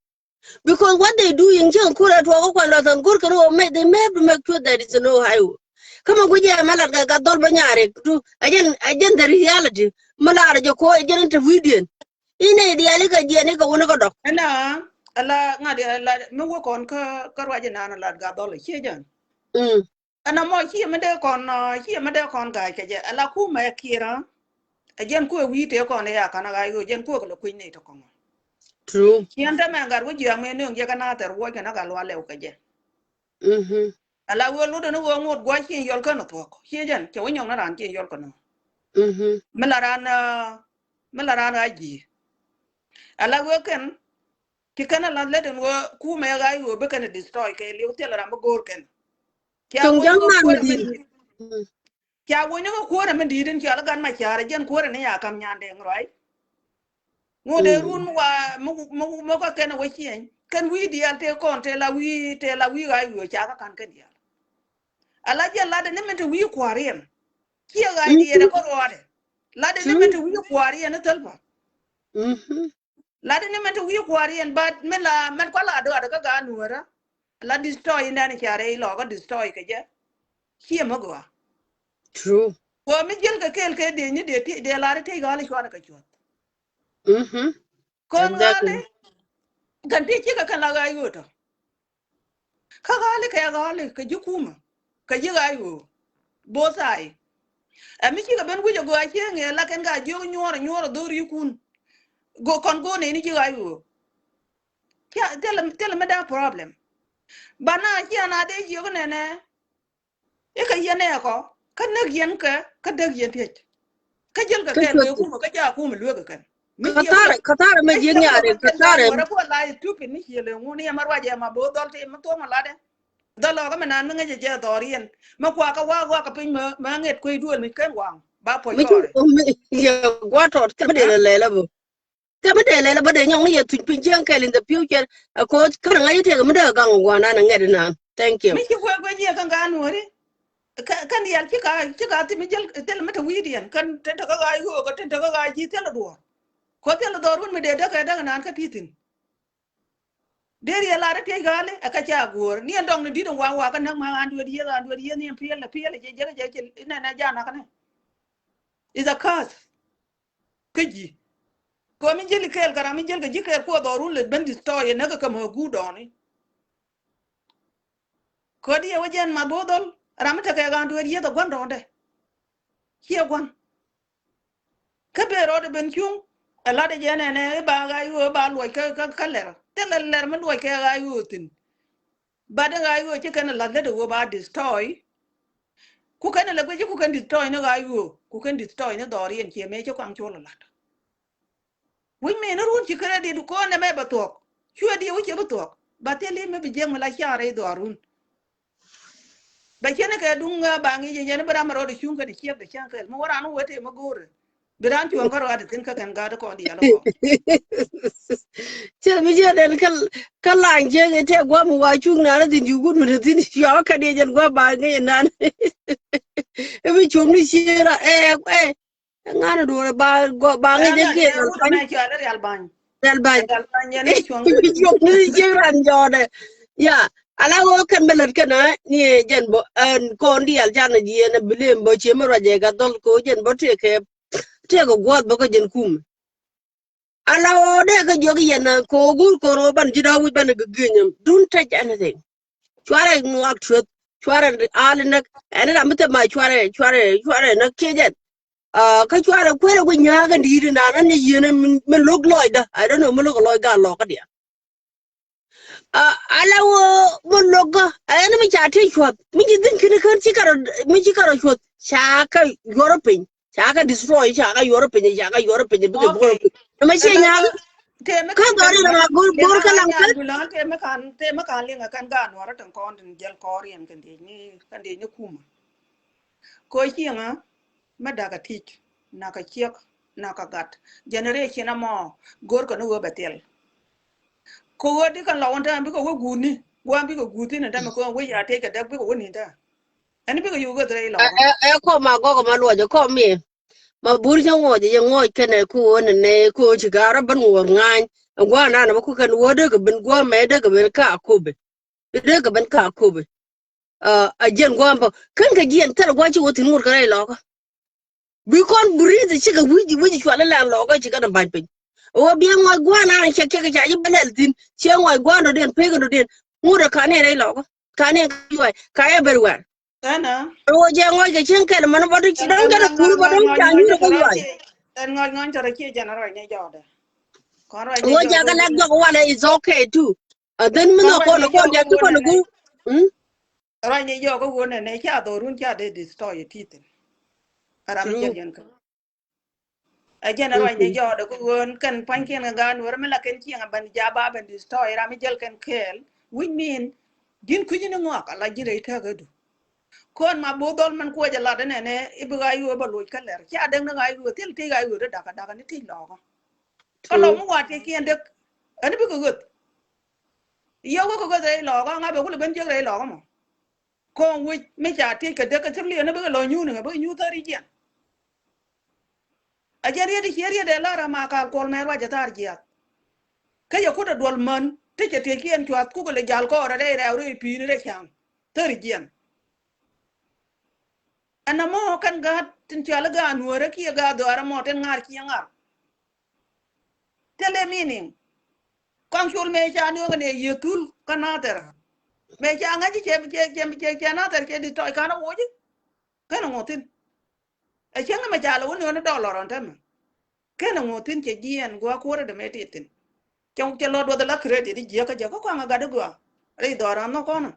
Because what they doing cieŋ kur ɛ tuɔɔk kä kuan luath ɛn go̱r kɛn ɣöö they may have to make sure that it's no highway. Kä mɛ guic ɛ mɛ lat kɛ gat dhɔl bä nyaari du ɛ jɛn ɛ jɛn the reality. Mɛ lar jɛ ko ɛ jɛn interview diɛn. Inɛ diaal ikɛ jiɛn ikɛ wun ikɛ dɔk. Ɛna ala ŋa̱t ala mi wä kɔn kä kä ruac inan lat gat dhɔl ɛ ciɛ jɛn. Ɛn amɔ ciɛ mi dee kɔn ciɛ mi dee kɔn ga̱a̱c kɛ jɛ ala kumɛ kiɛr. Ɛ jɛn kuɛ wi̱i̱ tëë kɔn ɛ ya ka̱n a ɣa̱c ɣöö jɛn kuɛ kɛ lɛ kui̱ny nɛy tɔ kɔŋɔ. True. Ciɛn te mɛ gat wä jiaŋ mëë nööŋ jɛ kɛ nathɛr wuɔc kɛn a gat lual lɛw kɛ jɛ. Ala ɣöö lotdɛ ni ɣöö ŋot gua̱c ciɛn yɔl kɛn ɛ thuɔ̱k ciɛ jɛn cɛ wä nyɔk ni raan ciɛn yɔl kɛ nɔ. Mi la raan mi la raan ɣa̱c ji̱. Ala ɣöö kɛn ci kɛn a lath lät ɛn ɣöö kumɛ ɣa̱c ɣöö bi kɛn ɛ destroy kɛ liw thilɛ ram bi go̱o̱r kɛn. Ca wä nyɔk kuɔn ɛ mi di̱i̱t. Ca wä nyɔk kuɔn ɛ mi di̱i̱t in cɔal i̱ gat ma ca̱r ɛ jɛn kuɔn ɛ ni ya kam nyandɛ ŋ ruac. Ŋot ɛ run wa mi mi mi kä kɛn ɛ wä ciɛny kɛn wi̱i̱ diaal tëë kɔn tëë la wi̱i̱ tëë la wi̱i̱ ɣa̱c ɣöö ca kä ka̱n kɛn diaal. Ala jɛn latdɛ ni min te wi̱i̱ kua̱riɛn. Ciɛ ɣa̱c diɛɛr ɛ kä ruɔɔdɛ. Latdɛ ni min te wi̱i̱ kua̱riɛn ni thäl pa. Latdɛ ni mɛn te wi̱i̱ kua̱r yɛn bat mi la mɛn kua la dɔɔt kä gaat nuäärä. La destroy in dan ca rɛy lɔkä destroy kɛ jɛ. Ciɛ mi gɔaa. True. Kua mi jiɛl kɛ kɛɛl kɛ dee ni dee ti dee lar ti ɣa̱l cuanɛ kɛ cuɔth. Kɔn ɣa̱l kɛn ti cikɛ kɛn la ɣa̱c ɣöötɔ. Kä ɣa̱li kɛ ɣa̱li kɛ ji̱ kumä kɛ ji̱ ɣa̱c ɣöö both side. Ɛ mi cikɛ ben wi̱c ɛ gɔaa cieŋ ɛ la kɛn ka jiök nyuɔ̱ɔ̱r nyuɔ̱ɔ̱r ɛ dho̱r yikun. Go kɔn go̱o̱r nɛy ni ji̱ ɣa̱c ɣöö thilɛ thilɛ mi dee problem. Ba na ciɛ na dee jiök nɛnɛ. I̱ kɛ yɛn ɛ kɔ kä näk yɛn kɛ kä däk yɛn thiec. Kä jäl kɛ kɛn kɛ kumä kä jaa kumä lueek kɛ kɛn. Kä tharɛ kä tharɛ mɛ ji̱ nyaarɛ kä tharɛ. Wärä kuɔ la stupid ni ciël ɛ ŋun yɛ mɛ ruac ɛ ma bo̱o̱ dhɔl ti mɛ thuɔ̱k mɛ latdɛ. Dhɔl lɔkä mi naan mi ŋäc jɛ jɛ dhɔriɛn. Mi kuakä wa wa kä piny mi, mi ŋet kuec duel mi ken waŋ. Ba puɔc mi cu kɔɔri. Mi yɛ gua̱ tɔt kä mi dee lɛ lɛ bä. Kä mi dee lɛ lɛ bä dee nyɔŋ ni yɛ tuc piny cieŋ kɛl in the future. Ɛ koc kä ŋa̱c itek mi dee gaŋ gua̱n an ŋɛt inan. Thank you. Mi ci kuɛ guɛ jiɛ kä ŋa nuɔri. Kä, kä diaal ci ka, ci ka thim mi jäl, thil mi te wi̱i̱diɛn. Kä tin te kä ɣa̱c ɣöö, kä tin te kä ɣa̱c ji̱ thil duɔ̱ɔ̱r. Ko thil dhɔr wun mi dee däk ɛ däk inan kä ti̱thin. Dee riɛl lar i̱ piec gali ɛ kä ca guɔ̱ɔ̱r. Ni ɛn dɔŋ ni di̱t ɛn wa wa kä näk ma an duet yieth, an duet yieth ni ɛn piɛl ɛ piɛl ɛ jɛ jɛ jɛ jɛ inɛn ɛ ja nakä nɛ. Is a curse. Kä ji̱. Kɛ mi jäl kɛɛl kɛ ram mi jäl kɛ ji̱ kɛɛl kuɔ dhɔrun lɛ ben destroy ɛ näk kɛ kɛ mɛ guur dɔɔni. Kä diɛ wä jɛn ma bo̱o̱ dhɔl ram mi tekɛ ɣa̱a̱n dueer yieth ɛ gua̱n dɔɔndɛ. Ciɛ gua̱n. Kä ben rɔɔdɛ ben cuŋ ɛ latdɛ jɛ nɛnɛ i̱ ba ɣa̱c ɣöö i̱ ba luɔc kä, kä, kä lɛr. Thilɛ lɛr mi luɔc kɛ ɣa̱c ɣöö thi̱n. Bat in ɣa̱c ɣöö ci kɛn ɛ la̱th lätdɛ ɣöö ba destroy. Ku kɛn ɛ lɛ guic ku kɛn destroy ni ɣa̱c ɣöö ku kɛn destroy ni dhɔriɛn ciɛ mëë ci kɔaŋ col ɛ la̱t. Wi̱c mi ni run ci credit kɔn nɛmɛ bɛ thuɔ̱k. Cuɛ diɛ wi̱c cɛ bi thuɔ̱k. Ba thil i̱ mi bi jiɛk mi la car rɛy dhɔaarun. Bɛ cɛn kɛ duŋ ba ŋi̱i̱c yɛn bi ram rɔɔdɛ cuŋ kɛn ciɛk bɛ cäŋ kɛl mi wä ran wä tëë mi go̱o̱rɛ. Bi ran cuɔ̱ŋ kä rɔɔdɛ thi̱n kä kɛn gaat kɔn diaal kɔn. Cɛ mi cɛ den kä, kä la̱a̱ŋ ciek i̱ tɛk gua̱a̱m wa cuŋ naan thi̱n cu gut mi te thi̱n cuakä kɛ diɛ jɛn gua̱a̱m ba ŋi̱i̱c naan. I̱ bi cuɔ̱ŋ ni ciek ra ɛ ɛ. Ŋa̱n duɔ̱ɔ̱r ba gɔ ba ŋäc jɛ kiɛ rial ba̱ny. Rial ba̱ny. Cuɔ̱ŋ ni ji̱ ran jɔɔdɛ. Ya ala ɣöö kɛn bä lät kɛn ni jɛn bä ɛn kɔn diaal canɛ jiɛn ɛ bi lem bä ciɛ mi ruacɛ ka dhɔl ko jɛn bä tëëkɛ tëëkɛ gua̱a̱th bä kä jɛn kum. Ala ɣöö dee kä jiɔk yɛn ko guur kɔn ɣöö ban ji̱ dɔ̱k wi̱c ban kɛ gi̱enyä. Don't touch anything. Cuarɛ ŋuak tueth cuarɛ al näk ɛn ram mi thep ma cuarɛ cuarɛ cuarɛ näk kiɛ jɛn. Kä cuarɛ kuɛrɛ wi̱c nya̱a̱k ɛn di̱i̱t inan an ni yieen min lo̱k lɔcdä. I don't know min lo̱k lɔc gal lɔkä diaal. Ala wä min lo̱k kä ɛn mi ca tëë cuɔth mi ci dhi̱n kini kän ci karɔ mi ci karɔ cuɔth ca kɛ yuɔrɔ piny. Ca kɛ destroy ca kɛ yuɔrɔ piny ca kɛ yuɔrɔ piny bikɛ bukɛ piny. Ɛmɛ ciɛ nya̱a̱k. Kä dhɔri na go̱r go̱r kä laŋ kä. Tëë mi kan tëë mi kan liŋ ɛ kɛn gaat nuɔrä tin kɔn tin jɛl kɔɔriɛn kɛn diec ni kɛn diec ni kumä. Ko cieŋä mɛ dakä ti̱c nakä ciek nakä gat generation amɔ go̱rkɛ ni wee bɛ thil. Ko wee di kɛn lɔwän tɛmɛ bikɛ wee guutni gua̱a̱m bikɛ guutni tɛmɛ ko wee ya tiec kɛ däk bikɛ wee ni tɛmɛ. Ɛn bikɛ yuk wee thil ilɔwä. Ɛ kɔm a gɔk ma luɔcɛ kɔm mi. Ma bur cä ŋɔc yɛ ŋɔc kɛnɛ ko wee nɛ nɛ ko ci garä ben ŋuɔth ŋa̱a̱ny. Gua̱a̱ nanɛ bä ku kɛn wee dee kɛ ben gua̱a̱ mɛ dee kɛ ben ka kobe. Dee kɛ ben ka kobe. A jiɛn gua̱a̱m bä kän kɛ jiɛn thil gua̱a̱ ci wä thi̱n ŋut kɛ rɛy lɔkä. Bi kɔn breathe cikɛ wi̱c wi̱c cual ilan lɔkä cikɛ ni ba̱ny piny. Wä biɛ ŋɔc gua̱a̱n an cɛ kɛk ca ci bä lɛl thi̱n ciɛ ŋɔc gua̱a̱n dɔ̱diɛn pek dɔ̱diɛn. Ŋut ɛ ka̱n ni rɛy lɔkä ka̱n ni yuay ka everywhere. Ɛnä. Wä jɛ ŋɔc kɛ cieŋ kɛl mɛn bä dɔ̱ ci dɔ̱ŋ kɛn kul bä dɔ̱ŋ ca nyuur kɛ yuay. Ɛn ŋɔc ŋɔc tɔrɔ cie jɛn ruac ni jɔɔdɛ. Kɔn ruac ni jɔɔdɛ. Wä jɛ kɛ lɛk jɔk walɛ is okay too. And then mi nɔ kɔn kɔn jɛ ti kɔn gu. Ruac ni jɔɔk kä wun ɛnɛ ca dhorun ca dee destroy tithin. Aram jɛ jɛn kä. Ɛ jɛn ruac ni jɔɔdɛ kä wun kɛn pua̱nykiɛn kɛ gaan wur mi la kɛn cieŋ a bɛn jaba bɛn destroy ram mi jɛl kɛn kɛɛl. Which mean ji̱n kui̱ci ni ŋɔak ala ji̱n rɛy täkädu. Kɔn ma bo̱o̱ dhɔl mɛn kuɔc a lat ɛnɛnɛ i̱ bi ɣa̱c ɣöö bɛ loc kä lɛr ca däk ni ɣa̱c ɣöö thil ti ɣa̱c ɣöö ti dakä dakä ni ti lɔɔkä. Kä lɔk mi wa ti kiɛn däk ɛn bikɛ ɣöth. Yɛ wek kɛ ɣöth rɛy lɔɔkä ŋa̱ bɛ kulɛ ben jiäk rɛy lɔɔkä mɔ. Kɔn wec mi ca tiec kɛ dek kɛ thim liɛn ni bikɛ lɔ nyuuni ŋɛ bikɛ nyuuth thäri jiɛn. A jɛ riet i̱ ciɛ riet ɛ lar ama kal kuɔl mɛ ruac ɛ thar jiath. Kä yɛ kut ɛ duɔl män ti cɛ tiec kiɛn cuath kukɛ lɛ jal kɔɔrɛ rɛy rɛw rɛy pi̱i̱ni rɛy ca̱ŋ thäri jiɛn. Ɛn amɔ kɛn gaat tin cual i̱ gaat nuäärä kiɛ gaat dhɔaarä mɔ tin ŋa̱r ciɛ ŋa̱r. Thilɛ meaning. Kɔaŋ col mëë ca niɔk kɛnɛ yiëë thul kä nathɛr. Mëë ca ŋäc cɛ cɛ cɛ cɛ cɛ nathɛr cɛ di tɔc ka̱n a woc. Kɛn a ŋuɔ̱thin. Ɛ cäŋ mɛ ca lɛ wä ni ɣän dɔlɔr ɔn täämɛ. Kɛn a ŋuɔ̱thin cɛ jiɛɛn gua̱a̱ kuäärä dämɛ ti thi̱n. Cɛ cɛ lɔ duɔth ala credit i̱ jiäkä jɛ kä kɔaŋ a gat i̱ gɔaa. Rɛy dhɔr an nhɔk kɔn a.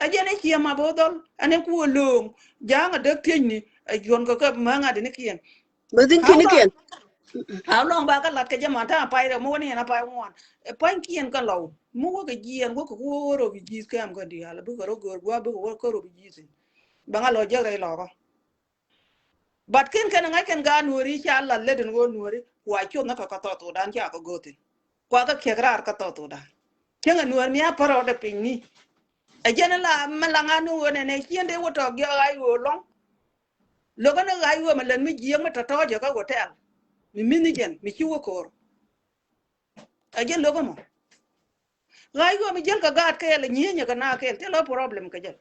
Ɛ jɛn i̱ ciɛ ma bo̱o̱ dhɔl ɛn i̱ kuɔ lo̱o̱ŋ ja̱a̱ŋ a däk thiecni ɛ juɔ̱n kɛ kɛ mäŋ a dinikiɛn. Bä dhin kinikiɛn. How long ba kä lat kɛ jɛ man ta̱a̱ pay rɛ muk ni ɛn a pay ŋuan. Ɛ pa̱nykiɛn kä lɔw muk wä kɛ jiɛn wä kɛ wä wä rɔ bi ji̱th kɛm kä diaal bikɛ rɔ gör gua̱a̱ bikɛ wä kä rɔ bi ji̱th in. Bɛ ŋa lɔ jek rɛy lɔkä. But ken kɛn ŋa̱c kɛn gaat nuɔ̱ri ca lat lät in ɣöö nuɔ̱ri kua cuɔth ni kɛ kä thɔɔth thudan ca kɛ go̱o̱thin. Kua kɛ kiɛk raar kä thɔɔth thudan. Cäŋɛ nuɔ̱r mi a pärɔɔdɛ piny ni. Ɛ jɛn la mi la ŋa̱n ni ɣöö nɛnɛ ciɛn dee wä tɔɔk jiɛk ɣa̱c ɣöö lɔ̱ŋ. Lo̱kä ni ɣa̱c ɣöö mi lät mi jiɛk mi tɔ̱tɔ̱ jɛ kä hotel. Mi mi̱th ni jɛn mi ci wä ko̱r. Ɛ jɛn lo̱kä mɔ. Ɣa̱c ɣöö mi jäl kɛ gaat kɛɛl ɛ nyieenyɛ kɛ na kɛɛl thilɛ problem kɛ jɛl.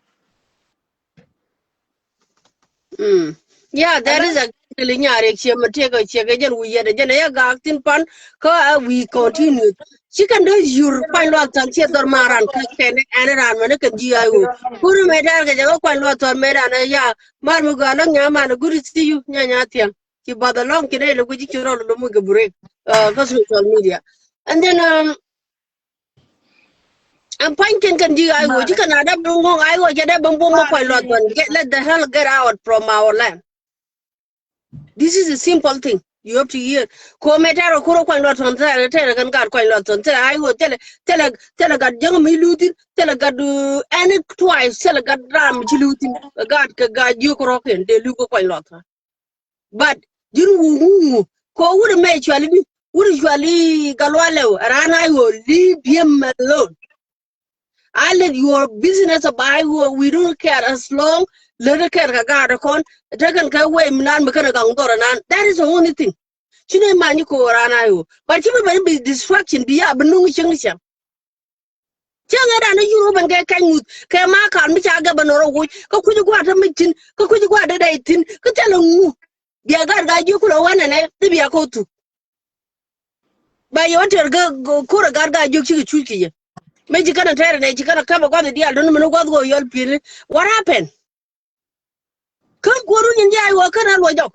Mm. Yeah, that is a really nyari cie ma tiek a cie ke jɛn wi yɛt jɛn ya gak tin pan ka a wi continue. Ci kɛn dee yur kuany luath than cie dhɔr maran ka kɛn ɛn ran mɛ ni kɛn ji̱ ay wo. Kuri mɛ dar kɛ jɛ ka kuany luath than mɛ dan ya mar mi gɔa lɔ nya man good to see you nya nya thiaŋ. Ci bath alɔŋ ci dee lɛ guici ci rɔl lɔ mu kɛ break. Uh, ka social media. And then um, Ɛn pa̱ny kɛn kɛn ji̱ ay wä ji̱ kɛn a dee bä ŋo̱o̱ŋ ay wä jɛ dee bä buɔ̱m bä kuac luath bän get, let the hell get out from our land. This is a simple thing you have to hear. Ko mɛ tɛr ɔ kur ɔ kuac luath tɔn tɛr tɛr kɛn gaat kuac luath tɔn tɛr ay wä tɛlɛ tɛlɛ tɛlɛ gat jäŋ mi luuthin tɛlɛ gat uh, any twice tɛlɛ gat ram mi ci luuthin gat kɛ gat jiök rɔ̱ kɛn dee luk kɛ kuac luath tɔn. But ji̱n wu wu wu ko wut mɛ cuali di wut cuali galwa lɛw ran ay wo leave him alone. I let your business by wo we don't care as long let the care ka gaat kɔn taken ka way mi nan mi kɛn a gaŋ dhɔr nan that is the only thing. Ci ni many ko ran ay wo but ci mi bɛ bi distraction bi ya bi nuŋ cieŋ cieŋ. Cä ŋɛ dan ni yur wä ben kɛ kɛny ŋuth kɛ ma kal mi ca gɛ ben nɔr wä woc kä kui̱c gua̱a̱t tä mi tin kä kui̱c gua̱a̱t tä dɛy tin kä thilɛ ŋu. Bia gat gaa jiök kulɛ wä nɛnɛ ti bia kä wä thuk. Ba yɛ wä tɛr kä ko̱r ɛ gat gaa jiök cikɛ cuc kɛ yɛ. Mëë ci kɛn ɛ tɛr ɛ nɛ ci kɛn ɛ käp ɛ gua̱th ɛ diaal dun mɛn wä gua̱th wä yɔl pi̱i̱ni. What happened? Kä kuɔrun in jɛ ay wä kän a luɔc dɔk.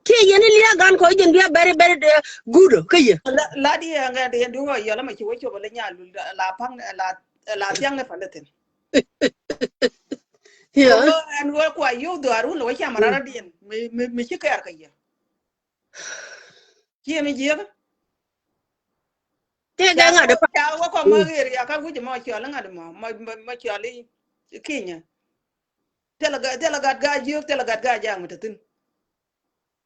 Kiɛ yɛn in lia̱a̱ gan kɔ jɛn bia bɛri bɛri de gudo kä yɛ. La di ɛ ŋɛ di yɛn duŋ ɔ yɔl ama ci wä cop ala nya lul la paŋ la la thiaŋ ne pale thin. Yeah. Ɛn wä kua yow dhuar wun la wä cam rara diɛn mi mi mi ci kɛɛr kä yɛ. Ciɛ mi jiɛk. Tëë kɛ ŋa̱t pa. Ca wä kɔk ma ɣer ya ka wi̱c ma cɔl ŋa̱t ma ma ma cɔl i kinyɛ. Thilɛ gat thilɛ gat gaa jiök thilɛ gat gaa ja̱a̱ŋ mi te thi̱n.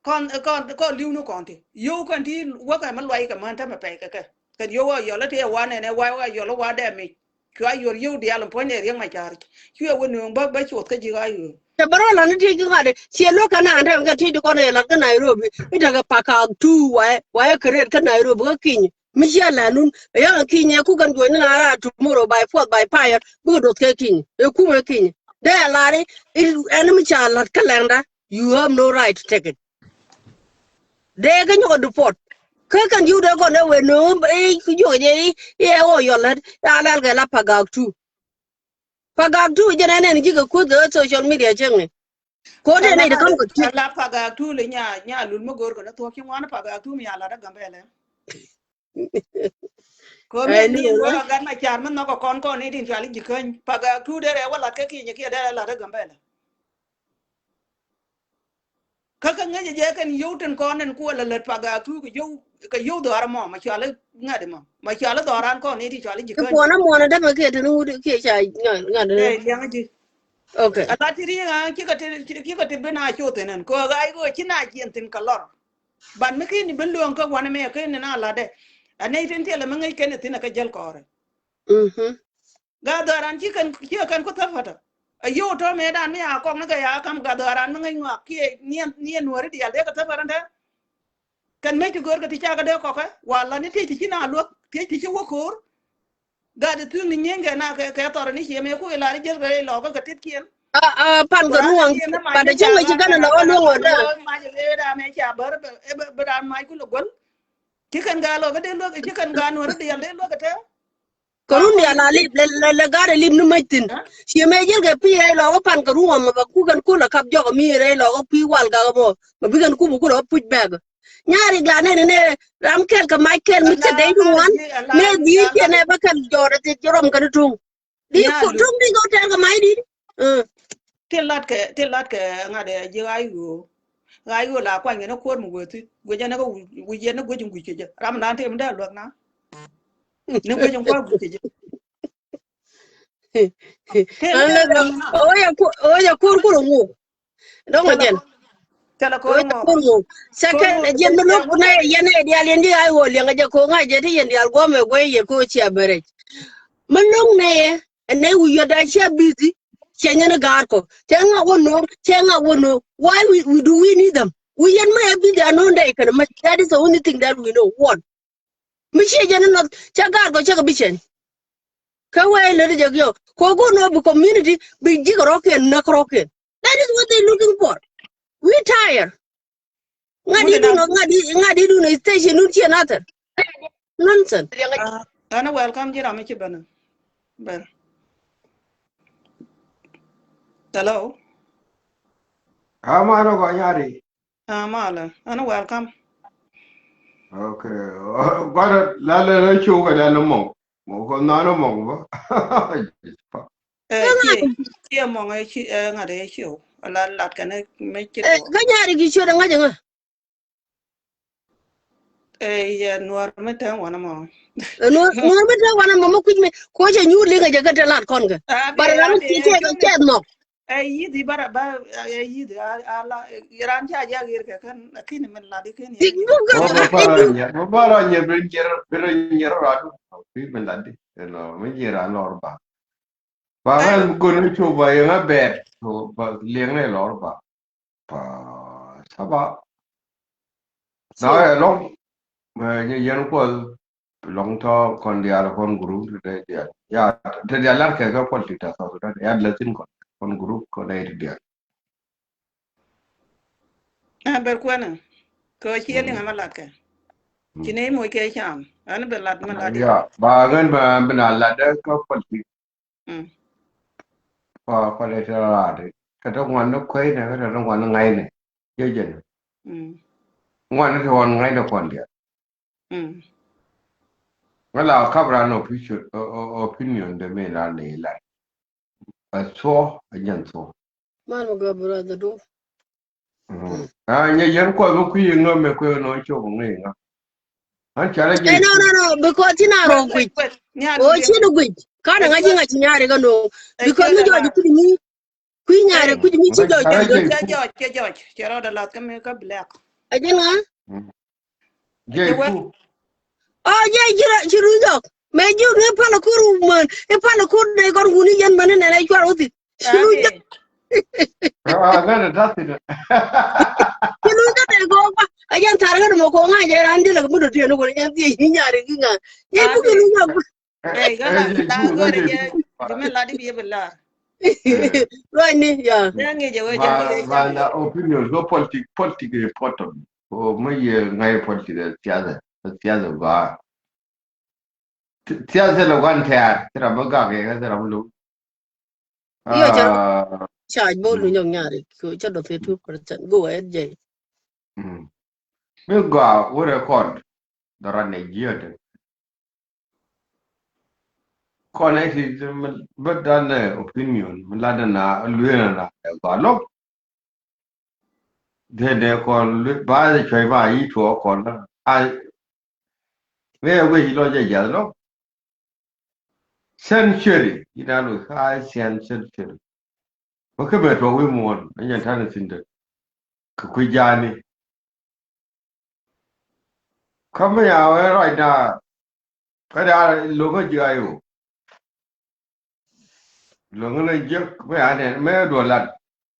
Kɔn kɔn kɔn li̱w ni kɔn ti yow kɛn ti wä kɛn ma luay kɛ män tämɛ pɛy kɛ kɛ kɛn yow a yɔl a tëë wa nɛnɛ wa wa yɔl a wa dɛm ic. Cua yuɔr yio̱w diaal in puɔ̱nydɛ Riek Machar. Cuɛ wä nööŋ bä bä cuɔth kä ji̱ ɣa̱c ɣöö. Cɛ bä rɔ la̱t ni tiec kä ŋa̱t cɛ lo̱k kɛ naan tɛm kɛ tiec ti kɔn ɛ la̱t kä Nairobi. Mi tekɛ pakak tu waɛ waɛ kɛ rɛt kä Nairobi kä Kiny. Mi cia la̱t nun ɛ ya̱ŋ ɛ Kiny ɛ kuk kɛn juɔ̱ny ni ŋa̱t raar tomorrow by force by fire bikɛ duɔth kɛ Kiny ɛ kumɛ Kiny. Dee a la̱t i̱ ɛn mi ca la̱t kä lɛŋda. You have no right to take it. Dee kä nyɔk a deport. Kä kɛn yuk dee kɔn ɛ wee no̱o̱m ɛ ku jiɔk jɛ i̱ ɛ ɣɔɔ yɔl lät ɛ a lɛl kɛ la pagak tu. Pagak tu jɛn ɛn ɛn ji̱ kɛ kuth kɛ social media cieŋni. Ko̱n dee nɛy ti ka̱m kɛ tui̱c. La pagak tu li nya nya lul mi go̱o̱r kɛ ni thuɔ̱k ci ŋuan pagak tu mi a lat ɛ Gambɛlɛ. Ko̱n ni ni wä gat ma car mi nhɔk kɔn kɔn ni tin cual i̱ ji̱ käny pagak tu derɛ wä lat kä kinyɛ kiɛ derɛ lat kä Gambɛlɛ. Kä kä ŋäcɛ jɛ kɛn yio̱w tin kɔn in kuɔ lɛ lät pagak tu kɛ yio̱w kɛ yio̱w dhɔaar mɔ ma cual i̱ ŋa̱t mɔ ma cual i̱ dhɔaran kɔn ni tin cual i̱ ji̱ käny. Kuɔn a muɔn a dämɛ kiɛ tin wut kiɛ ca ŋa̱t. Dee liɛŋ ji̱. Okay. A lat ti ri ŋa cikɛ ti cikɛ ti bi na cuth in in kɛ ɣa̱c kɛ ci na jiɛn thin kɛ lɔr. Ban mi ken ni ben luɔ̱ŋ kä wanɛ mɛ ken ni na latdɛ. A nɛy tin tiɛlɛ mi ŋäc ken ni thin a kä jäl kɔɔrɛ. Mhm. Gaa dhɔran ci kɛn ci kɛn ku thäpätä. A yio̱w tɔ̱ mëëdan mi a kɔk ni kɛ ya kam gaa dhɔran mi ŋäc ŋɔak kiɛ niɛn niɛn nuɔ̱ri diaal dee kɛ thäpätä dee. Kɛn mëë ti gör kɛ ti ca kɛ dee kɔkɛ wa la ni tiec ti ci na luäk tiec ti ci wä ko̱o̱r. Gat thuŋ ni nyiŋkɛ na kɛ kɛ thɔr ni ciɛ mɛ ku ilar jel kɛ lɔ kɛ kɛ tit kiɛn. A a pan kɛ ruɔŋ. Pan de cäŋ mɛ ci kɛn lɔ luɔŋ wä dɛ. Mac ɛ da mɛ ca bär bɛ bɛ ran mac ku lɛ guäl. Ci kɛn gaa lɔ kɛ dee luäk ci kɛn gaa nuɔr diɛl dee luäk kɛ tɛ. Kɛ run diɛl a lip lɛ lɛ gat ɛ lip ni mec thin. Ciɛ mɛ jel kɛ pi ɛ lɔ kɛ pan kɛ ruɔŋ mɛ bɛ ku kɛn ku lɛ kap jɔk mi rɛ lɔ kɛ pi wal gak mɔ mɛ bi kɛn ku mɛ ku lɛ puc bɛk. Nyari gla nɛ nɛ ram kɛl kɛ mac kɛl mi cɛ dɛy di ŋuan. Nɛ dhiec cɛ nɛ bä kɛl jɔɔrɛ thiec ci rɔm kɛn tuŋ. Di tuŋ di gɔw tɛr kɛ mac di. Ti lat kɛ ti lat kɛ ŋa̱t ɛ ji̱ ɣa̱c ɣöö. Ɣa̱c ɣöö la kuany kɛ ni kuäär mi wee thi̱n. Guic ɛn ɛ kɛ wi̱c yɛn ni guic in guic kɛ jɛ. Ram dan tëë mi dee luäk na. Ni guic in kuäär guic kɛ jɛ. Tëë mi dee luäk na. Ɣöö yɛ kuäär, ɣöö yɛ kuäär kuäär ŋu. Dɔ̱ŋ ɛ jɛn. Thilɛ ko̱r ŋɔ. Second, ɛ jɛn mi lo̱k nɛ yɛn ɛ diaal yɛn di ay wä liɛŋ ɛ jɛ ko̱ ŋa̱c jɛ ti yɛn diaal guɔ̱m ɛ guey yɛ ko̱ cia bɛ rɛc. Mi lo̱k nɛ yɛ, ɛ nɛ wi̱i̱ yɔt da cia busy, cia nyɛn ɛ ga̱a̱r kɔ. Cɛ ŋa wä no̱o̱ŋ, cɛ ŋa wä no̱o̱ŋ. Why we, we do we need them? Wi̱i̱ yɛn mi ɛ busy another day kɛn mɛ. That is the only thing that we know. What? Mi ciɛ jɛn inɔ cɛ gaar kɔ cɛ kɛ bi cɛn. Kä wee lät jɛ giɔ kɔ go̱o̱r nɔ bi community bi ji̱ kɛ rɔ̱kiɛn näk rɔ̱kiɛn. That is what they looking for. We tired. Ŋa̱t di dun ŋa̱t di ŋa̱t di dun station dun ciɛ nothing. Nonsense. Ɛn welcome ji̱ ram mi ci bɛn. Bɛr. Hello. Ama nɔ gɔ nyari. Ah, malɛ. Ɛn welcome. Okay. Guarda la la la show ka da no mo. Mo ko na no mo ba. Eh, cie cie mo ngai ci eh ngade show. La lat kane me ci. Eh, ka nyari ki show da ngaje nga. Eh, ya nuar me tan wana mo. Nuar nuar me tan wana mo mo kuj me ko je nyu le ngaje ka da lat kon ga. Bara ram ti te ka ke no. Ɛ yithi bara ba ɛ yithi a a la ran ca ja ger kɛ kɛn kini min la di kini. Ba ba ba ra nyɛ ba ra nyɛ ba ra nyɛ ra du. Kini min la di. Ɛnɔ mi nyɛ ra lɔr ba. Ba ran goni cu ba yɛ ŋa bɛt. Ba liɛŋ nɛ lɔr ba. Pa saba. Na ɛ lɔŋ. Nyɛ yɛn kuɔth. Lɔŋ tɔ kɔn diaal kɔn group ti dee diaal. Ya ti diaal lar kɛ kɛ kɔn ti ta South Sudan. Ya lɛ thin kɔn kɔn group kɔn dee ti diaal. Ɛ ber kuɛnɛ kɛ ɣöö ci yɛ liŋ ɛmɛ lat kɛ. Ci nɛy moc kɛ cam ɛn bɛ lat mɛ lat. Ya ba ɣän ba bi na lat dee kä kɔn ti. Kɔ kɔ lɛ tɛ raadɛ kɛ tɛ ŋuan ni kueynɛ kɛ tɛ ŋuan ni ŋa̱cnɛ. Jɛ jɛn ŋuan ni tɛ ɣɔn ŋa̱cnɛ kɔn diaal. Ŋä la kap ran opinion de mi la ni la. A thuɔ a jɛn thuɔ. Man mi gɔ brother do. A nyɛ yɛn kɔc mi kui̱ ŋä mɛ kui̱ nɔ cok ŋä ŋä. An ca la jɛ. No no no, because ti na rɔ guic. O ci ni guic. Kan ŋa ji̱ ŋa ci nyari ka no. Because mi jɔɔc kui̱ ni. Kui̱ nyari kui̱ mi ci jɔɔc. Cɛ jɔɔc cɛ jɔɔc cɛ rɔ da lath kä mi kä black. A ji̱ ŋa. Jɛ ku. O jɛ ji̱ rɔ ci ru jɔk. Mɛ ji̱ ni pal kur män i pal kur de kɔn wuni yɛn män ni nɛnɛ cuar wuthi. Ci ru jɔk. Ŋän ɛ da̱th inɛ. Ci ru jɔk de kɔn ba a jɛn thar ŋän mɔ kɔn ŋa̱c jɛ ran jɛ lɛ kɛ mut dɔ̱diɛn ni kɔn jɛn thiec ni nyari ki ŋa̱c. Jɛ ku kɛ ru jɔk. Ey kä la la gör jɛ jɛ mɛ la di bi yɛ bi lar. Ruany ni ya. Jɛ ŋi̱ jɛ wee jɛ. Ba ba la opinion go politic politic important. O mɛ yɛ ŋa̱c politic ɛ siasa ɛ siasa ba. Siasa lɛ wan tɛɛr ti ram bä gak yɛ kä ti ram bä lo̱k. Yo cɛ rɔ charge bä lu nyɔk nyari cɛ dɔ thirty two percent go ahead jɛ. Mi gɔaa wurɛ kɔn dhɔran nɛ jiötɛ. Kɔn ɛ ti bä dan nɛ opinion mi lat na lueer na ɛ gɔaa lo̱k. Dee dee kɔn ba dee cuɛy ba yi tuɔɔk kɔn na a. Wee wee yi lɔ jɛ jiath lo̱k. Century yi na lo̱k ka century. Bä kä mɛ tuɔɔk wi̱i̱ muɔ̱ɔ̱n ɛ nyɛn ta̱n ɛ thi̱n dee. Kɛ kui̱ ja̱a̱ni. Kä mi ya wee ruacda. Kä da lo̱ŋä ji̱ ayo. Lo̱ŋä na jiäk mi ya nɛn mi duɔl lat.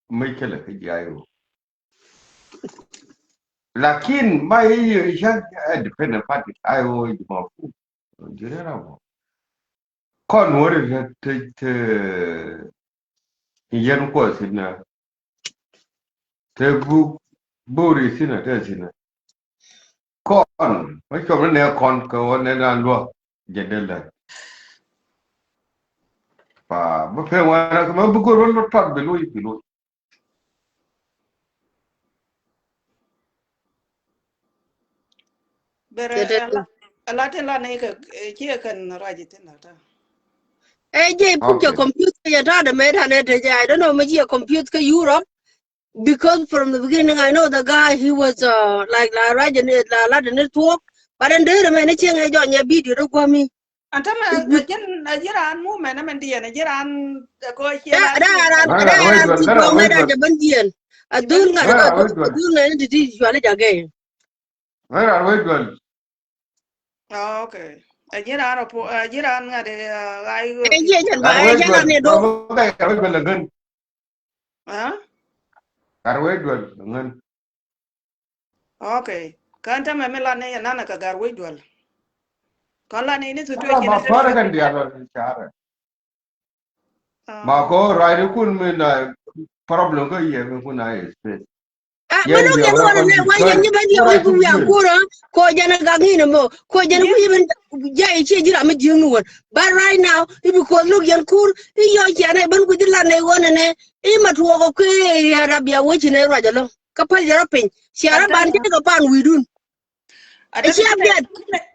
Mi kɛlɛ kä ji̱ ayo. Lakin ma yi yi cak independent party ayo ji̱ ma fu. Ji̱ rɛ ra bɔ. Kɔn wä ri te te te yɛn kuɔth thin na. Te buk buri thin na te thin na. Kɔn ma cuɔm ni nɛ kɔn kɛ wä nɛ na luɔ jɛ dee lɛ. Pa bä pɛ wä na kɛ ma buk wä run ma tɔt bi luɔy bi luɔy. Bɛ rɛ a la a la tin la ni kɛ ci kɛ kɛn ruac tin la ta. Ɛ jɛ puk jɛ computer yɛ ta de mɛ ta ne te jɛ I don't know mɛ ci yɛ computer kä Europe. Because from the beginning I know the guy, he was uh, like la raj ni la la ni tuok. But then there man ni cheng e jɔ nyɛ video do gwa mi. An tämɛ a ji̱n a ji̱ raan movement mɛn diɛn a ji̱ raan ko cie da la da raan da raan ti kɔŋ da jɛ ben diɛn. A dhul ŋa da dhul ŋa ni ti ti jɔali jagɛ. Ŋa raan wei dual. Okay. A ji̱ raan rɔ po a ji̱ raan ŋa de ɣai ɣöö. Ɛ jiɛ jɛn ba ɛ jɛn raan ni do. Ŋa raan wei dual. Ŋa raan wei dual. Ŋa raan wei dual. Okay. Kän tämɛ mi lan ni yɛ nanɛ kɛ Gatwec dual. Kɔn lan ni ni situation ma ni pɔrɛ kɛn diaal wä carɛ. Ma ko ruacni kun mi na problem kä yɛ mi kun a yɛ space. A mi luk yɛn wä ni wä yɛn ni ben yɛ wä ku wiak kurä ko jɛn a gak ni ni mo ko jɛn ku yɛ ben jɛ i̱ ciɛ ji̱ ram mi ji̱ ni wä. But right now i̱ bi ko luk yɛn kur i̱ yɔ ciɛ ni ben ku ji̱ lan ni wä ni ni i̱ ma tuɔk kɛ yɛ rap yɛ wä ci ni ruac alɔ. Kä päl jɛ rɔ piny. Cia rɔ ban cä kɛ pan wi̱i̱dun. Ɛ cia biɛt.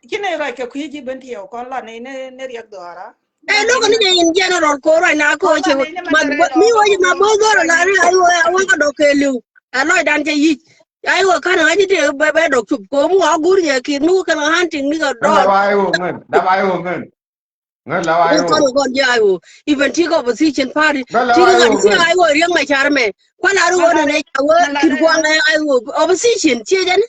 Ci nɛ ruac kɛ kui̱ ji̱ ben tiɛw kɔn la ni ni riɛk dhɔara. Ɛ lo̱k ni jɛ in general ko ruac na ko cɛ mi wä ji̱ ma bo̱o̱th dhɔr la ri a wä a wä kä dɔk kɛ li̱w. Ɛ lɔcdan cɛ yic. Ai wä ka̱n ŋa̱c ti bɛ bɛ dɔk cup ko mi wä gur yɛ kit mi wä kɛn hunting ni kɛ dɔɔr. Dap ai wä ŋän. Dap ai wä ŋän. Ŋän la wa iwo. Kɔn kɔn jɛ iwo. Even ti kɛ opposition party. Ti kɛ ŋa̱n ti iwo riɛŋ mɛ car mɛ. Kuan a ri wä nɛ nɛ ca wä kir kuaŋ ɛ iwo opposition ti jɛn.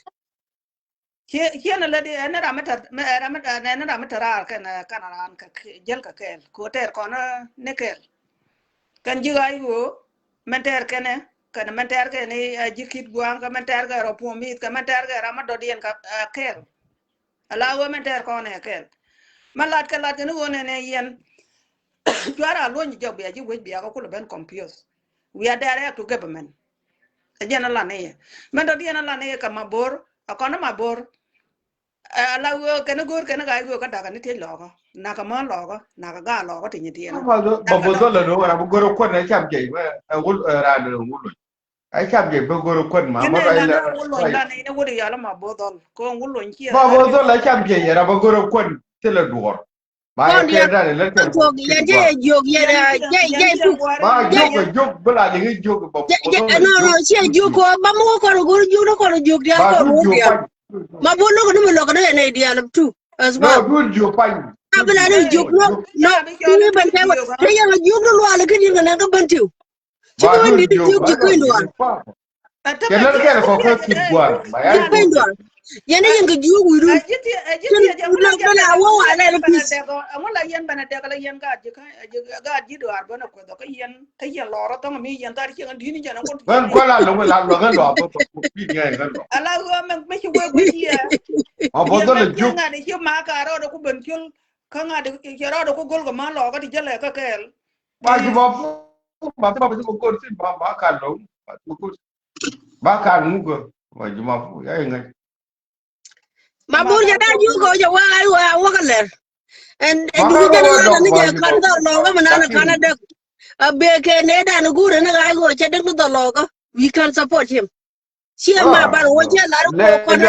Ciɛ ciɛ nɛ lɛ di ɛn ram mi tɛ ram mi tɛ ram mi tɛ raar kɛn kɛn raan kɛ jäl kɛ kɛɛl. Ko tɛɛr kɔn ni kɛɛl. Kɛn ji̱ iwo mɛn tɛɛr kɛnɛ kɛn mɛn tɛɛr kɛn ji̱ kit gua̱a̱ŋ kɛ mɛn tɛɛr kɛ rɔ puɔ̱m i̱th kɛ mɛn tɛɛr kɛ ram mi dɔ̱diɛn kɛ kɛɛl. Ala ɣöö mɛn tɛɛr kɔn ɛ kɛɛl. Mɛ lat kɛ lat kɛn ɣöö nɛnɛ yɛn. Cuarɛ a luɔ̱ny jɔk bia ji̱ wec bia kɛ kulɛ ben confuse. We are direct to government. Ɛ jɛn a lan i̱ yɛ mɛn tɔ diɛn a lan i̱ yɛ kɛ ma bo̱r a kɔn ma bo̱r. Ala ɣöö kɛn go̱o̱r kɛn ɣa̱c ɣöö kä dakä ni tiec lɔɔkä nakä mään lɔɔkä nakä gaal lɔɔkä ti nyi tiɛn. Ma bo̱r dhɔl lɛ ni ɣöö ram go̱o̱r kuɔn ɛ cam jɛy ɛ wul ɛ raan ɛ wul. Ai cam jɛ bä go̱r kuän ma ma ruac lɛ. Wul lony la ni wul yal ma bo̱o̱ dhɔl ko wul lony ciɛ. Ma bo̱o̱ dhɔl la cam jɛ yɛ ra bä go̱r kuän ti lɛ duɔr. Ba yɛ kɛ da lɛ kɛ. Yɛ jɛ yɛ jiok yɛ jɛ jɛ puk. Ba jiok bä jiok bä la liŋ jiok bä. Jɛ jɛ no no ciɛ jiok ko ba mu ko kɔn go̱r jiok no kɔn jiok dial kɔn go̱r dial. Ma bo̱o̱ lok ni mi lok ni yɛ nɛ dial tu. As well. No dun jiok pany. A bä la ni jiok no no. Ni bän tɛ wä te yɛ jiok no lual kä ni ŋä nɛ kä bän tiu. Ci kɛ wä ni ti jiök ji̱ kui̱n dual. Kɛ lär kɛl kɔ kä kit gua̱a̱r. Ji̱ kui̱n dual. Yɛn ni yɛn kɛ jiök wi̱i̱dun. Kɛn wä wa lɛl pi̱th. Ɛŋu la yɛn bɛn a dɛk la yɛn gaat ji̱ kä gaat ji̱ duaar bän a kueth ɔ kä yɛn kä yɛn lɔɔr ɔ thɔŋ mi yɛn thar cieŋ di̱n jɛn ɛŋu. Bän kuala loŋ la luaŋ ɛ lɔɔr bä bä kuth pi̱i̱t ŋɛɛn ɛ lɔɔr. Ala ɣöö mɛ mi ci wek wi̱i̱ yɛ. Ma bä dhɔl ɛ jiök. Ŋa̱t ci ma ka rɔɔd ɛ ku ben col kä ŋa̱t cɛ rɔɔd ɛ ku go̱l kɛ ma lɔɔk kä ti jälɛ kä kɛɛl. Ba ji̱ ma fu ma fu ma fu ma kor sin ba ba ka lo ba kor ba ka mu ko ba ji̱ ma fu ya inga. Ma bur ja da ju ko ja wa ai wa wa ka ler. En en du ja na na ni ja kan da lo ga ma na na kan da. A be ke ne da ni gur na ga ai wa cha da da lo ga. We can support him. Ciɛ ma ban wä ciɛ lar ko kɔn.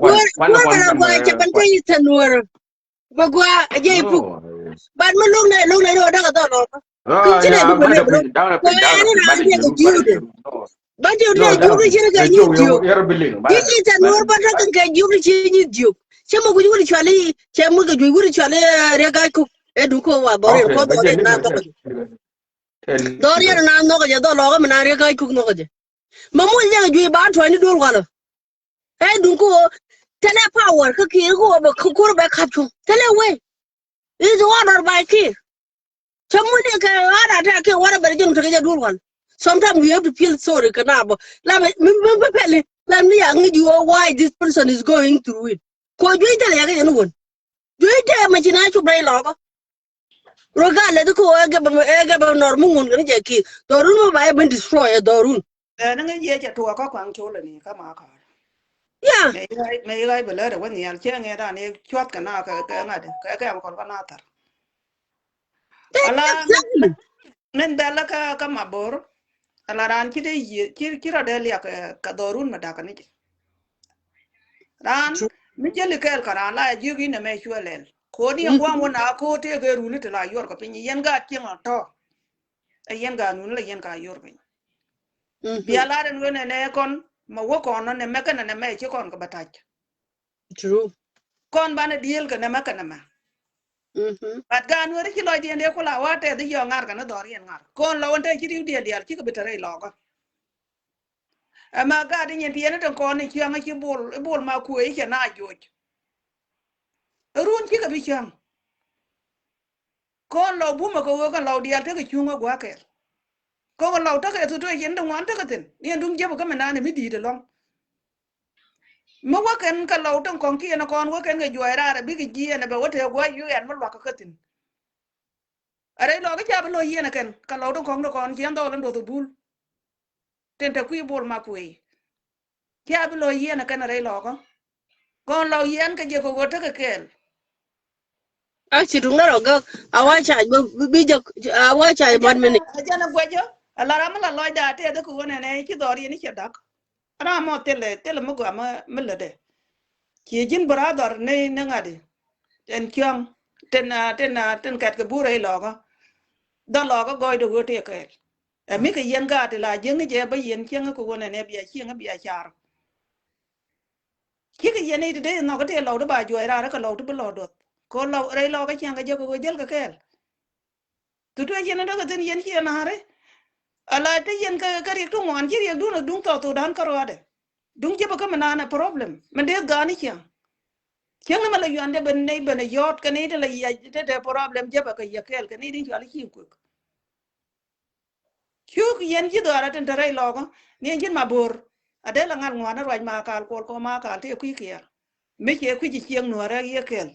Wä wä bara gua cɛ ban te Eastern Nuer. Ba gua jɛ ipuk. Ban mi luk nɛ luk nɛ ni wä däk a dhɔl ɔkä. Kin ci nɛ duk nɛ bro. Kɛ ɛn ni raa jɛ kɛ jiuk de. Ban jiuk de jiuk de ci ni kɛ nyi jiuk. Jiuk Eastern Nuer ban däk kɛ jiuk de ci nyi jiuk. Cɛ mɛ guic wut cuali cɛ mɛ kɛ juic wut cuali riɛ gac kuk. Ɛ duk ko wa dhɔr yɛn ko dhɔr yɛn na dhɔk jɛ. Dhɔr yɛn na nhɔk jɛ dhɔl ɔkä mi na riɛ gac kuk nhɔk jɛ. Ma muc jɛ kɛ juic ba tuɔcni duel walä. Ɛ duŋ kä ɣöö thilɛ power kä Kiir kä ɣöö bɛ kä kur bɛ kap cuŋ. Thilɛ wee. Is order by Kiir. Cä muc ni kɛ ɣa̱r a tɛk kɛ whatever jɛ nu tekɛ jɛ duel walä. Sometimes we have to feel sorry kɛ na bä la mi mi mi pɛli la mi ya ŋi̱c ɣöö why this person is going through it. Kɛ ɣöö juic thilɛ yɛ kɛ jɛ ni wän. Juic tɛ mɛ ci na cop rɛy lɔkä. Regardless ko ɛ gɛ bɛ ɛ gɛ bɛ nɔr mi ŋun kɛn jɛ Kiir. Dhɔrun mi ba yɛ ben destroy ɛ dhɔrun. Ɛ ni ŋäc yɛ cɛ tuɔɔk kä kuaŋ col ni kä ma kɔr. Ya. Mɛ iɣac mɛ iɣac bɛ lät ɛ wä nhial cɛ ŋɛ dan i̱ cuɔth kɛ na kɛ kɛ ŋa̱t kɛ kɛ ɛm kɔl kä na thar. Ala. Min dhɛl kä kä ma bor. Ala raan ci dee yieth ci ci rɔ dee liak kɛ dhɔrun mɛ dakä ni jɛ. Raan mi jeli kɛɛl kä raan la jiök inɛ mɛ cuɛ lɛl. Ko̱n yɛn gua̱a̱ŋ wä na ko̱ tëëk ɛ runi ti la yuɔr kɛ piny yɛn gaat cieŋ a tɔ̱. Ɛ yɛn gaat nun la yɛn ka yuɔr piny. Bia lar ɛn ɣöö nɛnɛ kɔn ma wä kɔn nɔ nɛmɛ kɛnɛ nɛmɛ ci kɔn kɛ bä tac. True. Kɔn banɛ diëël kɛ nɛmɛ kɛ nɛmɛ. But gaat Nuäärä ci lɔcdiɛn dee kula wa tɛth i̱ yɔ̱ɔ̱ŋ ŋa̱r kɛ ni dhɔriɛn ŋa̱r. Kɔn lɔ wän te ci ri̱w diɛl diaal cikɛ bi te rɛy lɔkä. Ɛmɛ gaat i̱ nyin ti yɛn i̱ tin kɔn i̱ ciaŋ i̱ ci bol i̱ bol ma kuëë i̱ cɛ na joc. Run cikɛ bi ciaŋ. Kɔn lɔw bumä kɛ ɣöö kɛn lɔw diaal tekɛ cuŋä gua̱a̱ kɛɛl. Kɔn lɔw tekɛ situation in ti ŋuan tekɛ thi̱n ni ɛn duŋ jiäpä kä mi naan ɛ mi di̱i̱t ɛlɔ̱ŋ. Mi wä kɛn kɛ lɔw tin kɔ̱ŋ ti ɛn kɔn wä kɛn kɛ juɔc raar ɛ bikɛ ji̱ ɛn ɛ bɛ wä tëë gua̱a̱ yio̱o̱ ɛn mi luakä kä thi̱n. Ɛ rɛy lɔkä ca bi lo̱c yɛn ɛ kɛn kɛ lɔw tin kɔ̱ŋ ti kɔn ci ɛn dhɔl ɛn duɔth ɛ bul. Tin te kui̱ bol ma kuëë. Cia bi lo̱c yɛn ɛ kɛn rɛy lɔkä. Kɔn lɔw yɛn kɛ jɛ kɛ ɣöö tekɛ kɛɛl. A ci duŋ nä rɔ gäk a wa ca bi bi jɛ a wa ca bi one minute. A jɛn a guɛcä a la ram mi la lɔcda tɛth kɛ ɣöö nɛnɛ ci dhɔr yɛn i̱ cɛ da̱k. Ram mɔ thilɛ thilɛ mi gɔaa mi lätdɛ. Ci ji̱n brother ni ni ŋa̱di. Ɛn ciɔ̱ŋ tin tin tin kɛt kɛ bur rɛy lɔkä. Dhɔl lɔkä gɔɔydɛ ɣöö tëë kɛɛl. Ɛ mi kɛ yɛn gaat ti la jiäŋ ni jɛ bä yɛn cieŋ kɛ ɣöö nɛnɛ bia cieŋ bia car. Cikɛ yɛn i̱ ti dee nhɔk i̱ ti lɔw ti ba juɔc raar kɛ lɔw ti bi lɔw duɔth kɛ lɔw rɛy lɔw kɛ ciaŋ kɛ jɛ kɛ ɣöö jäl kɛ kɛɛl. Situation in dɔkɛ thi̱n yɛn ciɛ na̱a̱ri. Ala te yɛn kɛ kɛ riɛk ti ŋuan ci riɛk duun a duŋ thɔɔk thokdan kä ruaadɛ. Duŋ jepɛ kä mi naan ɛ problem mi dee ga̱a̱n i̱ ciaŋ. Cieŋ ni mɛ la yuandɛ ben ney ben a yɔ̱ɔ̱t kɛ ni ti la yiac te te problem jepɛ kɛ yɛ kɛɛl kɛ ni ti cual i̱ ci kuek. Cuk yɛn ji̱ dhɔaarä tin te rɛy lɔkä ni ɛn ji̱n ma bo̱r. A dee la ŋa̱l ŋuan ni ruac ma kaal kuɔl kɔ ma kaal ti ɛ kui̱ kiɛɛr. Mi ciɛ kui̱ ci cieŋ nuɔ̱ɔ̱rɛ yiëë kɛl.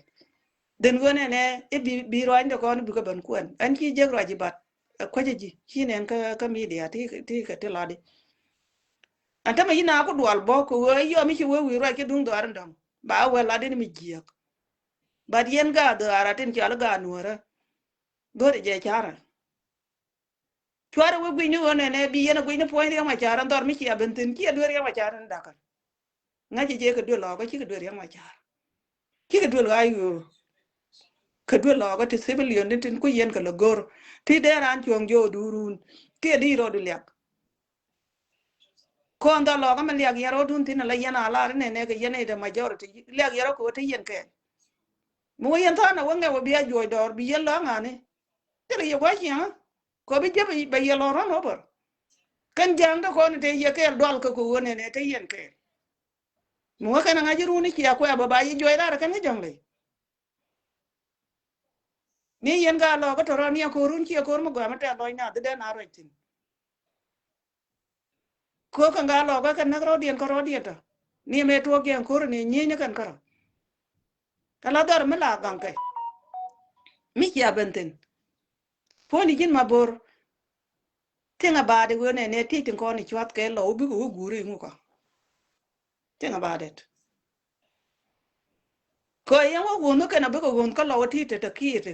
Dhen ɣöö nɛnɛ i̱ bi bi ruacni kɔn i̱ bikɛ ben kuɛn ɛn ci jek ruac i̱ bat. Ɛ kuecä ji̱ ci nɛn kä kä media ti ti kɛ ti lɔtdi. Ɛn tämɛ yi̱n a ku dual bä kɛ ɣöö i̱ yɔm i̱ ci wee wi̱i̱ ruac ki duŋ dhɔaar in dɔ̱ŋ ba wee latdi ni mi jiääk. Bat yɛn gaat dhɔaarä tin cɔal i̱ gaat nuɔ̱ɔ̱rä. Go̱o̱rɛ jɛ carä. Cuarɛ wek guic ni ɣöö nɛnɛ bi yɛn a guic ni puɔ̱ny Riɛk Macar ɛn dhɔr mi cia ben thi̱n ciɛ duel Riɛk Macar ɛn dakä. Ŋa̱c jɛ jɛ kɛ duel lɔɔkä cikɛ duel Riɛk Macar. Cikɛ duel ɣa̱c ɣöö kɛ duel lɔɔkä ti civilian ni tin ku yɛn kɛ lɛ go̱r ti dee raan cuɔ̱ŋ jɔɔdu run kiɛ di rɔɔdu liak. Kɔn dhɔl lɔɔkä mi liak yɛn rɔɔdun thi̱n ala yɛn a lar inɛnɛ kɛ yɛn ɛ the majority liak yɛn rɔɔk kɛ ɣöö te yɛn kɛɛl. Mi wä yɛn tha̱a̱n a wä ŋɛk wä bia juɔc dɔɔr bi yɛn lɔ̱a̱ŋ ani. Thilɛ yɛ gua̱c yɛn ɣä kɔ bi jɛ bɛ yɛ lɔ run over. Kɛn ja̱a̱ŋ te kɔn te yɛ kɛɛl dual kɛ kɛ ɣöö nɛnɛ te yɛn kɛɛl. Mi wä kɛn a ŋa̱c run i̱ cia kuɛ bä ba yɛ juɔc raar kɛn kä jɔ̱ŋ ley. Ni yɛn gaa lɔɔkä tɔ̱rɔ̱ ni a ko̱r run ciɛ ko̱r mi gɔaa mi tɛth lɔc na dhi dee na ruac thi̱n. Ko̱ kɛ ŋa̱ lɔkä kɛ näk rɔ̱diɛn kä rɔ̱diɛn tɔ ni mëë tuɔɔk jɛ ko̱r ni nyieny kɛn kärɔ. Kɛ la dhɔr mi la gaŋkɛ mi cia ben thi̱n. Puɔ̱ni ji̱n ma bo̱r. Think about it wen ɛn ɛ ti̱c tin kɔn i̱ cuath kɛ lɔ wä bikɛ wä guuri iŋukä. Think about it. Kɛ yɛn wä wuɔ̱n mi kɛn a bikɛ wuɔ̱n kä lɔ wä ti̱c te te ki̱i̱t.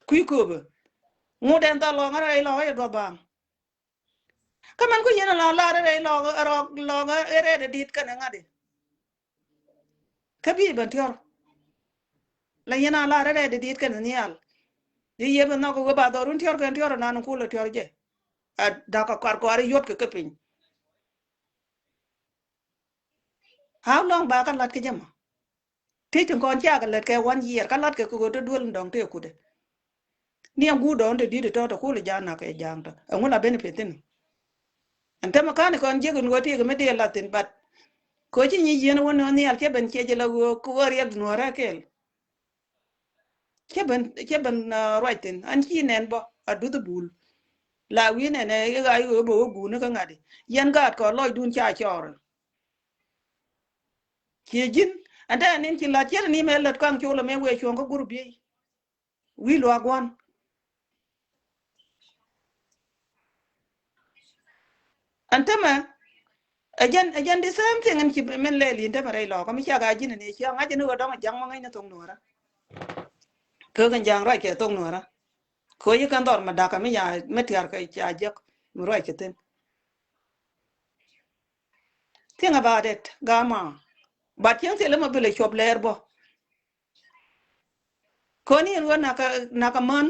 Kui̱ köpä ŋut ɛn dhɔl lɔŋä rɛy lɔkä yɛ duɔth baaŋ. Kä mɛn ku yɛn a la lar rɛy lɔkä rɔk lɔkä rɛy rɛy dit kɛnɛ ŋa̱t di. Kä bi ben tiɔr la yɛn a lar rɛy rɛy dit kɛnɛ nhial. Di yɛ ben nhɔk kɛ wee ba dhɔr wun tiɔr kɛn tiɔr nan kulɛ tiɔr jɛ. A da̱k a kɔar kɔar yuɔt kɛ kɛ piny. How long ba kä lat kɛ jɛ mɔ? Ti tin kɔn cakɛ lät kɛ one year kä latkɛ kɛ ɣöö te duel in dɔ̱ŋ tëë kutdɛ. Ni ɛn guut dɔ̱ŋ te di̱t tɔ̱ te kul ja̱a̱n nak kɛ ja̱a̱ŋ tɔ̱ ɛŋu la benefit thi̱n. Ɛn tämɛ ka̱n kɔn jiäk in ɣöö tëëkɛ mi dee lath thi̱n but kɛ ɣöö ci nyi yieen wä nööŋ nhial cɛ ben ciɛ jɛ la ɣöö kɛ ɣöö riɛk nuɔ̱ɔ̱rɛ kɛɛl. Cɛ ben cɛ ben ruac thi̱n an ci nɛn bä a duth bul. La wi̱i̱ nɛnɛ i̱ ɣa̱c ɣöö bä wä guuni kä ŋa̱ti yɛn gaat kɔn lɔcdun ca cɔɔr. Ciɛ ji̱n ɛn te ɛn in ci la̱t ciɛ te ni mɛ lät kaŋ col ɛmɛ wëë cuɔ̱ŋ kä gurup biey. Wi̱i̱ luaak gua̱n. Ɛn tämɛ ɛ jɛn ɛ jɛn the same thing ɛn ci min lɛɛl in tämɛ rɛy lɔɔkä mi cak a ji̱n ɛn ëë ciɛ ŋa̱c ɛn ɣöö dɔ̱ŋ ɛ ja̱ŋ mɔ ŋäcnɛ thok nuɔ̱ɔ̱rä. Kɛ kɛn ja̱ŋ ruac kɛ thok nuɔ̱ɔ̱rä. Kɛ ɣöö ci kɛn dhɔr mi da̱kä mi nya mi tia̱r kɛ ca jiäk mi ruac kɛ thi̱n. Think about it gama. But cieŋ thilɛ mɔ bi lɛ cuɔp lɛɛr bɔ. Kɔn in wä nakä nakä män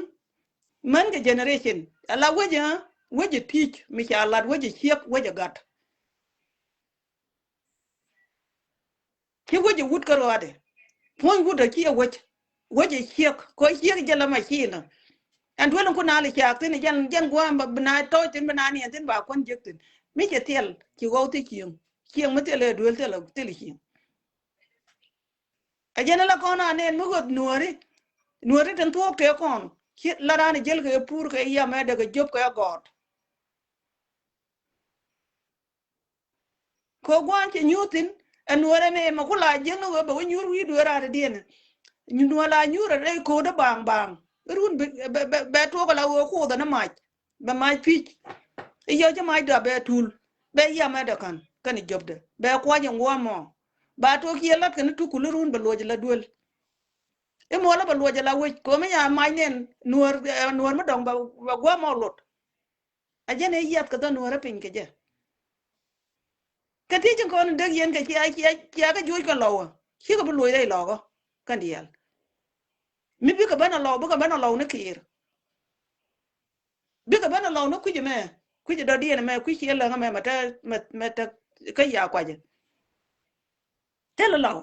män kɛ generation ala wecä. wec ɛ ti̱c mi ca lat, wec ɛ ciek, wec ɛ gat. Ci wec ɛ wut kä ruaadɛ. Puɔ̱ny wut ɛ ci ɛ wec. Wec ɛ ciek. Kɔ ciek jɛ lɛ ma ci nɔ. Ɛn duel in ku na lɛ caak thin jɛn, jɛn gua̱a̱m ba bi na tɔɔc thin bi na niɛn thin ba kuɔn jiäk thin. Mi cɛ thil ci ɣɔw thi cieŋ. Cieŋ mi thil ɛ duel thil, thil cieŋ. Ɛ jɛn ɛ la kɔn a nɛn mi ɣöth nuääri. Nuääri tin thuɔ̱k tëë kɔn. Ci la raan ɛ jäl kɛ pur kɛ yam ɛ dee kɛ jop kɛ gɔɔt. Kɛ gua̱a̱n cɛ nyuur thi̱n, ɛ nuɔ̱ɔ̱rɛ mɛ mɛ ku la jiäkni ɣöö bɛ wä nyuur wi̱i̱ dueer raar diɛn. Nuɔ̱ɔ̱r la nyuur rɛy ko̱o̱dä baaŋ baaŋ. Run bɛ, bɛ, bɛ, bɛ tuɔk ala ɣöö kuɔth ɛn mac. Bɛ mac pi̱c. I̱ yɔ ci mac dɔa bɛ tul. Bɛ yam ɛ dɛ ka̱n kɛn i̱ jɔpdɛ. Bɛ kuac in guɔ̱ɔ̱m mɔ. Ba tuɔk ciɛ lat kɛn i̱ tukul i̱ run bɛ luɔc ala duel. I̱ muɔlä bɛ luɔc ala wec. Ko̱mi nya mac nɛn nuɔ̱ɔ̱r, ɛ, nuɔ̱ɔ̱r mi dɔ̱ŋ bɛ, bɛ guɔ̱ɔ̱m mɔ lot. A jɛn ëë yiath kɛ dhɔn nuɔ̱ɔ̱rä piny kɛ jɛ. Kɛ ti ci kɔn in dek yɛn kɛ cia, cia, cia kɛ juuc kɛ lɔwä. Cikɛ bi luɔc rɛy lɔkä kɛn diaal. Mi bikɛ ben a lɔw, bikɛ ben a lɔw ni kiir. Bikɛ ben a lɔw ni kui̱c ɛmɛ. Kui̱c dɔ̱diɛn ɛmɛ, kui̱c ciɛ läŋ ɛmɛ mɛ te, mɛ, mɛ te kä ya kuacɛ. Thilɛ lɔw.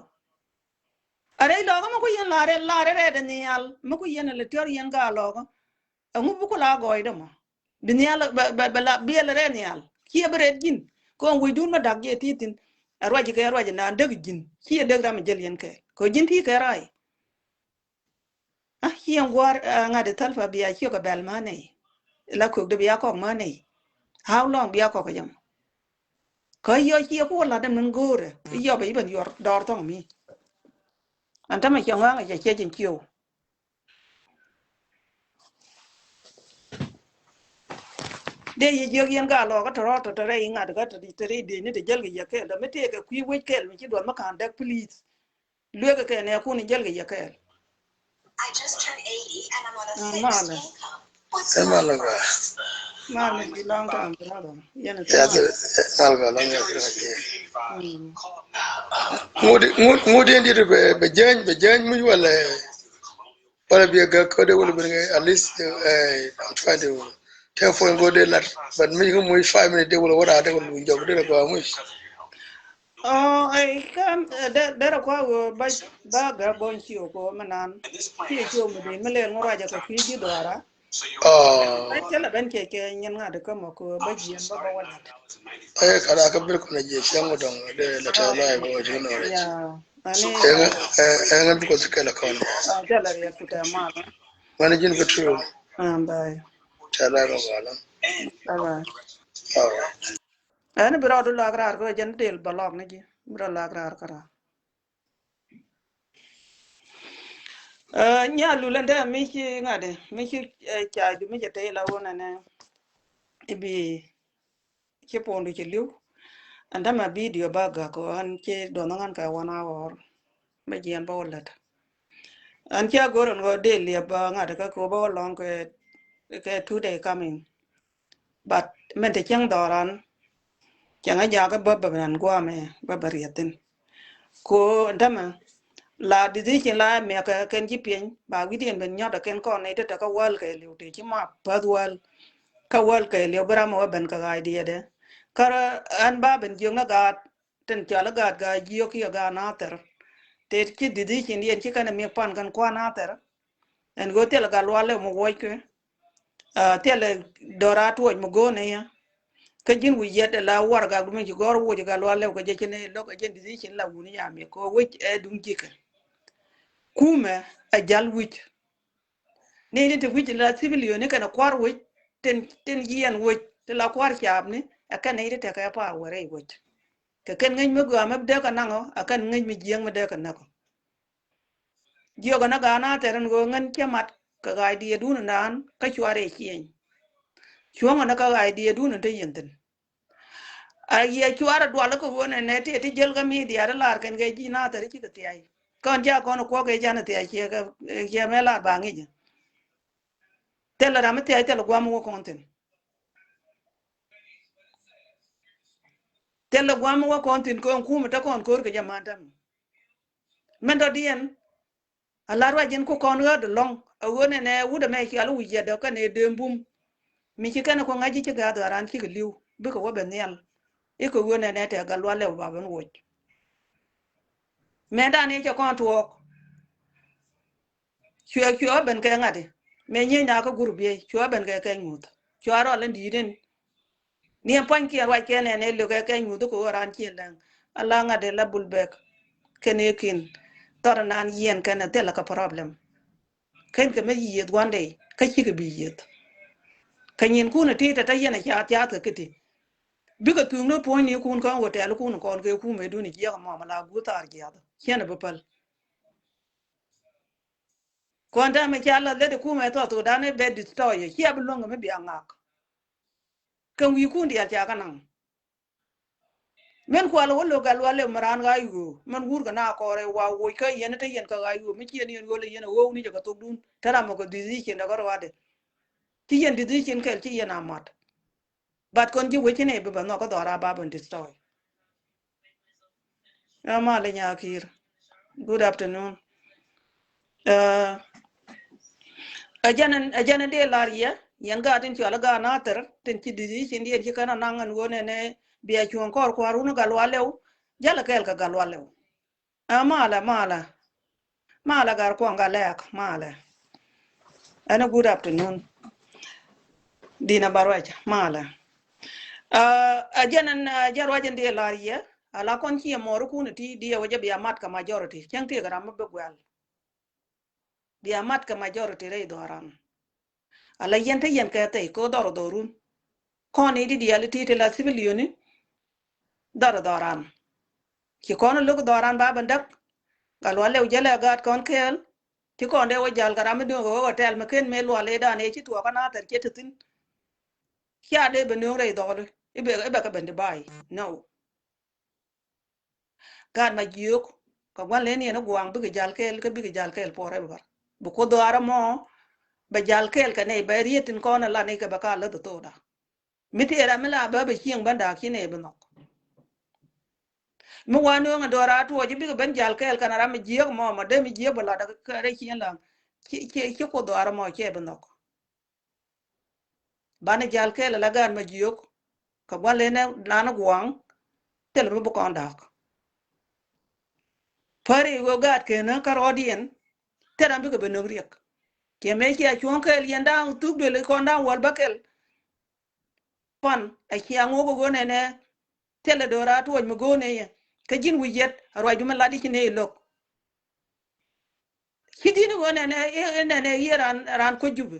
A rɛy lɔkä mi ku yɛn la̱rɛ, la̱rɛ rɛɛt ɛ nhial mi ku yɛn a lɛ tiɔr yɛn gaa lɔkä. Ɛŋu bi ku la gɔɔydä mɔ? Bi nhial bɛ, bɛ, bɛ la biɛl rɛ nhial. Ciɛ bi rɛt ji̱n. Kɔn wi̱cdun ma da̱k jɛ ti thi̱n. Ɛ ruac kɛ ruac naan däk ji̱n. Ciɛ däk ram jäl yɛn kɛɛl. Kɛ ji̱n ti kɛ ray. Ah, ciɛ ŋuar, ah, ŋa̱t i̱ Thalpa bia ciɛ kɛ bɛl ma nɛy. La kök de bia kɔk ma nɛy. How long bia kɔk kɛ jam? Kä yɔ ciɛ ku wä lat däm ni go̱o̱rɛ. Yɔ bɛ i̱ ben yɔr dɔɔr thɔŋ mi. An tämɛ ciɛ ŋɔaŋ a cɛ ciɛ ji̱n ciɛ wä. Dee yɛ jiäk yɛn gaa lɔɔkä tɔ̱rɔ̱ tɔ̱ tɔ̱rɛ i̱ ŋa̱t kä tɔ̱ tɔ̱rɛ i̱ dee ni te jäl kɛ yɛ kɛɛl dɔ̱ mi tëëkɛ kui̱ wec kɛɛl mi ci duɔth mi ka̱n däk please. Luekɛ kɛ nɛ kun i̱ jäl kɛ yɛ kɛɛl. Malɛ. Ɛ malɛ gɔaa. Malɛ bi long time brother. Yɛn ɛ tɛmɛ. Malɛ gɔaa long time. Ŋut, ŋut, ŋut in dit bɛ, bɛ jeny, bɛ jeny muc walɛ. Wala bi a gak kode wala bi a, at least, eh, I'm trying to tell for go de lat, but mi ko mo five minute de wala wala de wala jog de ko mo. Oh, I can, eh, de, de ko ba, ba ga bon ci ko manan. Ci ko mo de mele ngora ja ko ki di dora. Oh. Ai, cɛ la ben kɛ, kɛ nyin ŋa̱t kä mɔ kɛ bä jiɛn bä bä wä lat. Ai, kara kä bir kuna jiɛ cɛ ŋu dɔŋ de la tɛ la bä wä jiɛn wä. Ya, ani. Ɛŋɛ, ɛŋɛ bi kɔ ti kɛlɛ kɔn. Ah, jɛ la riɛt kutɛ mal. Mani ji̱n kɛ tru. Ah, bye. Tɛ la bä wä la. Bye bye. All right. Ɛn bi rɔɔdu lak raar kɛ jɛn del bä lɔk ni ji̱. Bi rɔɔdu lak raar kɛ raar. Ɛ, Nyalul ɛn dee mi ci ŋa̱t mi ci, ɛ, ca ju mi cɛ tey la wun ɛnɛ. Ibi ci puɔndu ci li̱w. Ɛn dämɛ bidio ba gak kɔ ɛn ci duɔth ŋa̱n kɛ one hour. Bä jiɛn bä wä lät. Ɛn cia go̱r ɛn ɣöö dee liɛp bä ŋa̱t kä kɛ wä bä wä lɔŋ kɛ, kɛ two day coming. But min te cieŋ dhɔran cieŋ a jakä bä bä nan guamɛ bä bä riɛthin. Ko tämɛ la decision la miɛkɛ kɛn ji̱ pieny ba wi̱diɛn ben nyɔt a kɛn kɔn nɛy te te kä wäl kɛ liw te ci ma päth wäl. Kä wäl kɛ liw bi ram a wä ben kɛ ɣa̱c diɛtdɛ. Kä ɛn ba ben jiök na gaat tin cɔal i̱ gaat gaa jiök kiɛ gaat nathɛr. Te ci decision diɛn ci kɛn a miɛk pan kɛn kua̱r nathɛr. Ɛn ɣöö thilɛ gat lual lɛw mi wuɔckɛ. Ah, thilɛ dɔra tuɔc mi go̱o̱nɛ yä. Kä ji̱n wi̱c yɛt ala waragak dumin ci gɔ̱r wuɔc gat lual lɛw kɛ jɛ ci ni lo̱k ɛ jɛn decision la wuni yam yɛ kɛ wec ɛ duŋ ji̱kɛ. Kumɛ ɛ jal wi̱c. Ni ni te wi̱c la civilian ni kɛn ɛ kua̱r wec tin, tin yiɛn wec ti la kua̱r caapni ɛ kɛn ni ti tekɛ power rɛy wec. Kɛ kɛn ŋäc mi gɔaa mi dee kɛ naŋ ɔ ɛ kɛn ŋäc mi jiääk mi dee kɛ näk ɔ. Jiɔkɛ ni gaat nathɛr ɛn ɣöö ŋän cä mat kɛ ɣa̱c diɛɛdun ɛnan kä cuarɛ ciëny. Cuɔ̱ŋɛ ni kä ɣa̱c diɛɛdun ɛn te yɛn thi̱n. A yɛ cuarɛ dual kä ɣöö nɛ nɛ ti ti jäl kä mi diaat lar kɛn kɛ ji̱ nathɛr cikɛ thia̱c. Kɔn ca kɔn kuɔk kɛ can thia̱c ciɛ kɛ ciɛ mɛ lar ba ŋi̱cä. Thilɛ ram mi thia̱c thilɛ guam wä kɔn thi̱n. Thilɛ guam wä kɔn thi̱n kɔn kumɛ te kɔn ko̱r kɛ jɛ man tami. Mɛn dɔ̱diɛn a la ruac in ku kɔn ɣäät ɛlɔ̱ŋ a ɣöö nɛnɛ wut ɛmɛ cial wi̱c yɛt dɔ̱k kɛnɛ dee bum. Mi ci kɛn ku ŋa̱c ji̱ ci ga̱a̱th ɣän raan cikɛ li̱w bikɛ wä ben nhial. Ikɛ ɣöö nɛnɛ tɛ Gatluak Lɛw ba ben woc. Mëëdan i̱ cɛ kɔn tuɔɔk. Cuɛ cuɛ ben kɛ ŋa̱t i̱ mëë nyieny na kä gurup i̱ cuɛ ben kɛ kɛ nyuuth. Cuɛ rɔl in di̱i̱t in. Ni ɛn pua̱nykiɛn ruac kɛn ɛn ɛ lök ɛ kɛ nyuuth kɛ ɣöö raan ciɛ lɛŋ. Ala ŋa̱t i̱ la bul bɛk. Kɛn i̱ kin thɔr nan yiɛn kɛn ɛ thilɛ kɛ problem. Kɛn kɛ mi yieth one day kä cikɛ bi yieth. Kɛ nyinkun ɛ ti tɛ tɛ yɛn ɛ ca thiath kɛ kä ti. Bikɛ thuŋni puɔ̱nynikun kä hotel kun kɔn kɛ kumɛ duni jiɛk mɔmɔ la guth thar jiath ciɛn ɛ bi päl. Kɔn tɛmɛ ca la lät ɛ kumɛ thɔth ɣöö dan ɛ bɛ destroy ɛ cia bi luäŋ kɛ mi bia ŋak. Kɛ wi̱i̱kun diaal ca kä naŋ. Min kual wä lo̱k Gatluak Lɛw mi raan ɣa̱c ɣöö min wur kɛ na kɔrɛ wa woc kä yɛn te yɛn kɛ ɣa̱c ɣöö mi ciɛn yɛn ɣöö lɛ yɛn ɛ ɣöö ni jɛ kɛ thok dun te ram mɛ kɛ decision dɛ kɛ ruaadɛ. Ci yɛn decision kɛl ci yɛn a mat. But kɔn ji̱ wecin ɛ bi bɛ nhɔk kä dhɔra ba ben destroy. Ɛ malɛ nyakir. Good afternoon. Ɛ jɛn ɛ jɛn ɛ dee lar yɛ yɛn gaat tin cual gaat nathir tin ci decision diɛn ci kɛn a naŋ ɛn ɣöö nɛnɛ bia cuɔ̱ŋ kɔr kua̱r wun Gatluak Lɛw. Jalɛ kɛɛl kɛ Gatluak Lɛw. Ɛ malɛ malɛ. Malɛ gar kuɔŋ Gatluak malɛ. Ɛn a good afternoon. Dina Baruac malɛ. Ɛ jɛn ɛn jɛ ruac ɛn dee lar yɛ. Ala kɔn ci ɛ mɔɔri kun ti diɛ wä jɛ bia mat kɛ majority cäŋ ti kɛ ram mi bi guɛl. Bia mat kɛ majority rɛy dhɔran. Ala yɛn te yɛn kɛ thɛy kɛ dhɔr dhɔrun. Kɔn i̱ di diali ti ti la civilian i̱ dhɔr dhɔran. Ci kɔn lo̱k dhɔran ba ben däk. Gatluak Lɛw jälɛ gaat kɔn kɛɛl. Ci kɔn dee wä jal kɛ ram mi döŋ kɛ wä hotel mi ken mëë lual i̱ dan i̱ ci tuɔɔk kä nathir cɛ te thi̱n. Cia dee ben nööŋ rɛy dhɔli i̱ bɛ i̱ bɛ kɛ ben di bay. No. Gaat Majiök kɛ gua̱n leni ɛn i̱ gua̱a̱ŋ bikɛ jal kɛɛl kä bikɛ jal kɛɛl forever. Bi Kuoth dhɔaarä mɔ bɛ jal kɛɛl kɛ nɛy bɛ riet tin kɔn ɛ lan i̱ kɛ bɛ ka läth ɛ thokda. Mi tëë ram mi la bä bɛ cieŋ bä da̱a̱k ci nɛy bi nhɔk. Mi wa nööŋ ɛ dhɔaarä tuɔɔk ci bikɛ ben jal kɛɛl kɛn ram mi jiääk mɔ mɔ dee mi jiääk bɛ lat kɛ rɛy cieŋ laŋ. Ci ci ci Kuoth dhɔaarä mɔ ciɛ bi nhɔk. Banɛ jal kɛɛl ala gaat Majiök kɛ gua̱n lenɛ nanɛ gua̱a̱ŋ. Thilɛ mi bi kɔn da̱a̱k. Päri wee gaat kenä kä rɔɔdiɛn. Thilɛ mi bikɛ ben nöŋ riɛk. Kiɛ mëë cia cuɔ̱ŋ kɛɛl yɛn da̱a̱ŋ thuk duël kɔn da̱a̱ŋ wäl bä kɛl. Pan a cia ŋo̱o̱k ɛ ɣöö nɛnɛ. Thilɛ do̱ra̱ tuɔc mi go̱o̱nɛ yɛ kä ji̱n wi̱c yɛt a ruacdu mi lat i̱ ci nɛy lo̱k. Ci di̱n i̱ ɣöö nɛnɛ i̱ nɛnɛ i̱ ran ran kuec Jupi.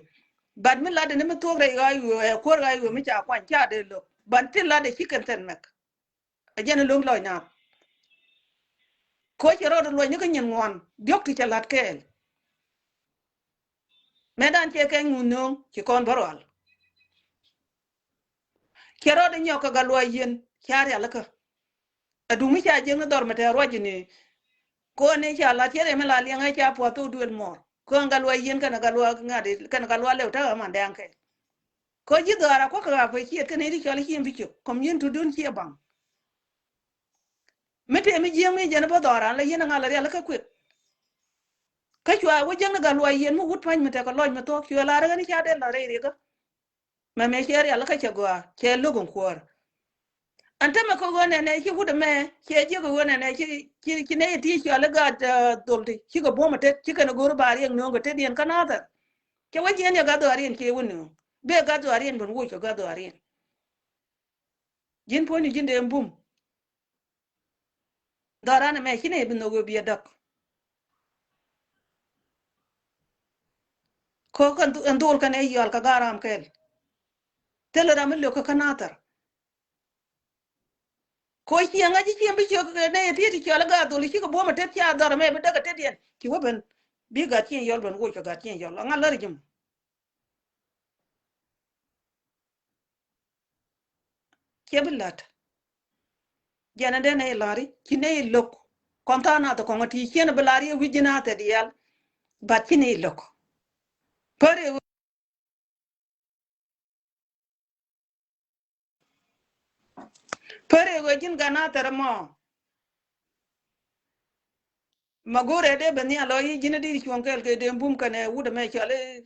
But mi latdɛ ni mi thuɔ̱k rɛy ɣa̱c ɣöö ɛ kuäär ɣa̱c ɣöö mi ca kuany ca dee lo̱k. But ti latdɛ ci kɛn thɛn mɛk. Ɛ jɛn i̱ lo̱ŋ lɔc naath. Koc cɛ rɔɔdɛ luɔcni kä nyin ŋuan diɔ̱k ti cɛ la̱t kɛɛl. Mëëdan cɛ kɛny ŋun nööŋ ci kɔn bä rual. Cɛ rɔɔdɛ nyɔk kɛ Gatluak Yiɛn ca rialikä. Ɛ duŋ mi ca jiäkni dhɔr mi tɛ̈ ruac ni. Kɔn ni ca la̱t cɛ rɛy mi la liɛŋɛ ca puɔth thok duël muɔɔr kɔn Gatluak Yiɛn kɛnɛ Gatluak ŋa̱t kɛnɛ Gatluak Lɛw täk ɛ man dɛŋ kɛ. Kɔ ji̱ dhɔaar a kuäk kɛ ɣaak kuɛ ciɛt kɛn i̱ ti cɔl i̱ cieŋ bi ciök kɔm yien tutdun ciɛ baŋ. Mi tëë mi jiääk mi jɛn bä dhɔaar an la yien a ŋa̱l a rialikä kuëk. Kä cua wä jiäkni Gatluak Yiɛn mi wut pa̱ny mi tekɛ lɔc mi thuɔ̱k cuɛ la̱r ɣän i̱ ca dee la̱r rɛy riɛkä. Mɛ mëë cɛ rialikä cɛ gɔaa cɛ lo̱k in kuäär. Ɛn tämɛ kä ɣöö nɛnɛ ci wut ɛmɛ cɛ jiäk ɣöö nɛnɛ ci ci ci nɛy ti cɔal i̱ gaat dhol ti cikɛ buɔ̱m ɛ tet ci kɛn ɛ go̱r i̱ ba riɛk nööŋ kɛ tetdiɛn kä nathɛr. Cɛ wä jiɛn yɛ gat dhɔaar yɛn ciɛ wä nööŋ. Bɛ gat dhɔaar yɛn ben woc kɛ gat dhɔaar yɛn. Ji̱n puɔ̱nyni ji̱n dee bum. Dhɔran ɛmɛ ci nɛy bi nhök ɣöö bi ɛ däk. Kɔ kɛn dhol kɛn ɛ yɔal kɛ garam kɛl. Thilɛ ram mi lök kä kä nathɛr. Kɔ ciɛ ŋa̱c ci ciɛ bi ciök nɛy ɛ ti ti cɔal i̱ gat dhol i̱ cikɛ buɔ̱m ɛ tet ca dhɔr ɛmɛ bi däk ɛ tetdiɛn ci wä ben. Bi gat ciɛ yɔl ben woc kɛ gat ciɛ yɔl a ŋa̱l lär ji̱m. Ciɛ bi la̱t. Jɛn ɛ dee nɛy la̱ri ci nɛy lo̱k. Kɔn tha̱a̱ŋ nath kɔŋ ɛ ti ciɛn bi la̱r yɛ wi̱c ji̱n a thɛ diaal. But ci nɛy lo̱k. Päri Päri ɣöö ji̱n gan a thɛr ɛmɔ. Ma go̱o̱rɛ dee ben nhial lɔ i̱ ji̱n a di̱t cuɔ̱ŋ kɛɛl kɛ dee bum kɛnɛ wut ɛmɛ cɔal i̱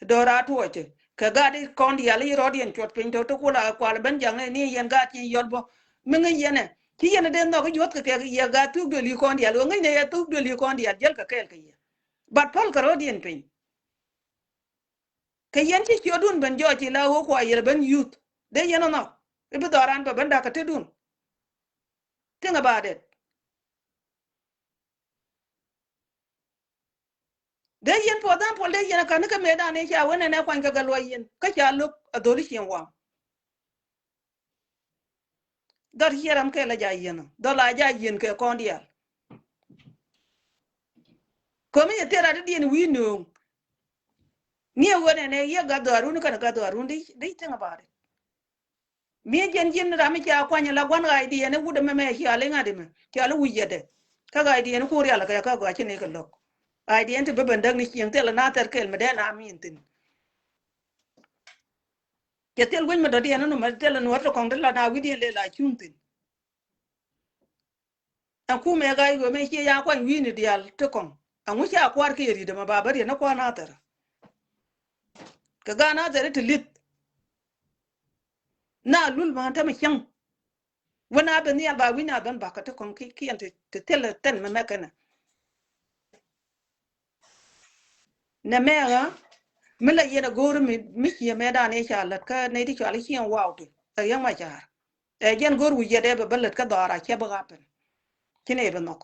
do̱r a tuɔɔcɛ. Kɛ gaat i̱ kɔn diaal i̱ rɔɔdiɛn cuɔt piny tɔ̱ ti kula kual ben jaŋ ni yɛn gaat ci yɔl bä. Mi ŋäc yɛn ɛ ci yɛn ɛ dee nhɔk i̱ yuɔth kɛ kɛ yɛ gaat thuk duël i̱ kɔn diaal ɣöö ŋäcnɛ yɛ thuk duël i̱ kɔn diaal jäl kɛ kɛɛl kɛ yɛ. But päl kɛ rɔɔdiɛn piny. Kɛ yɛn ci ciötdun ben jɔɔc ci la ɣöö kua yɛl ben yuth dee yɛn ɛ nhɔk i̱ bi dhɔran bɛ ben da̱k kɛ tetdun. Think about it. Dee yɛn puɔth dan puɔl dee yɛn a ka̱n ni kä mëëdan i̱ ca wen ɛn ɛ kuany kɛ gɛ luɔc yɛn kä ca lo̱k a dholi cieŋ waŋ. Dhɔr ciɛ ram kɛ la ja yɛn dhɔl a ja yɛn kɛ kɔn diaal. Komi yɛ thil rat diɛn wi̱i̱ nööŋ. Ni ɛ wen ɛn ɛ yɛ gat dhɔarun kɛn gat dhɔarun dee think about it. Mi jiɛn ji̱n ram mi cia kuany la gua̱n ɣa̱c diɛn i̱ wut ɛmɛ mɛ cia liŋ adi mɛ cia li wi̱c yɛtdɛ. Kä ɣa̱c diɛn i̱ kur rial kɛ kä gɔaa ci ni kɛ lo̱k. Ɣa̱c diɛn ti bi ben däk ni cieŋ thil ɛ na thɛr kɛl mi dee na min thi̱n. Cɛ thil guic mi dɔ̱diɛn inɔ mɛ thil ɛ nuɔ̱r ti kɔŋ ti la na wi̱cdiɛn lɛ la cuŋ thi̱n. Ɛn kumɛ ɣa̱c ɣöö mëë ciɛ ya kuany wi̱i̱ni diaal ti kɔŋ. Ɛŋu ca kua̱r kiɛ ri̱t ɛmɛ ba bä riɛn ni kua̱r nathɛr. Kɛ gaat nathɛr ti li̱th. Na lul ma tämɛ cäŋ. Wä na ben nhial ba wi̱i̱ na ben bakä ti kɔŋ kiɛn ti thil thɛn mɛ mɛ kɛnɛ. Nɛ mɛ ɣä mi la yɛn a go̱o̱r mi mi ciɛ mɛ dan i̱ ca lät kä nɛy ti cɔal i̱ cieŋ waw ti ɛ yäŋ ma ca̱a̱r. Ɛ jɛn go̱r wi̱c yɛt ɛ bɛ bä lät kä dhɔaar a cɛ bä ɣa̱pɛn. Ci nɛ bɛ nhɔk.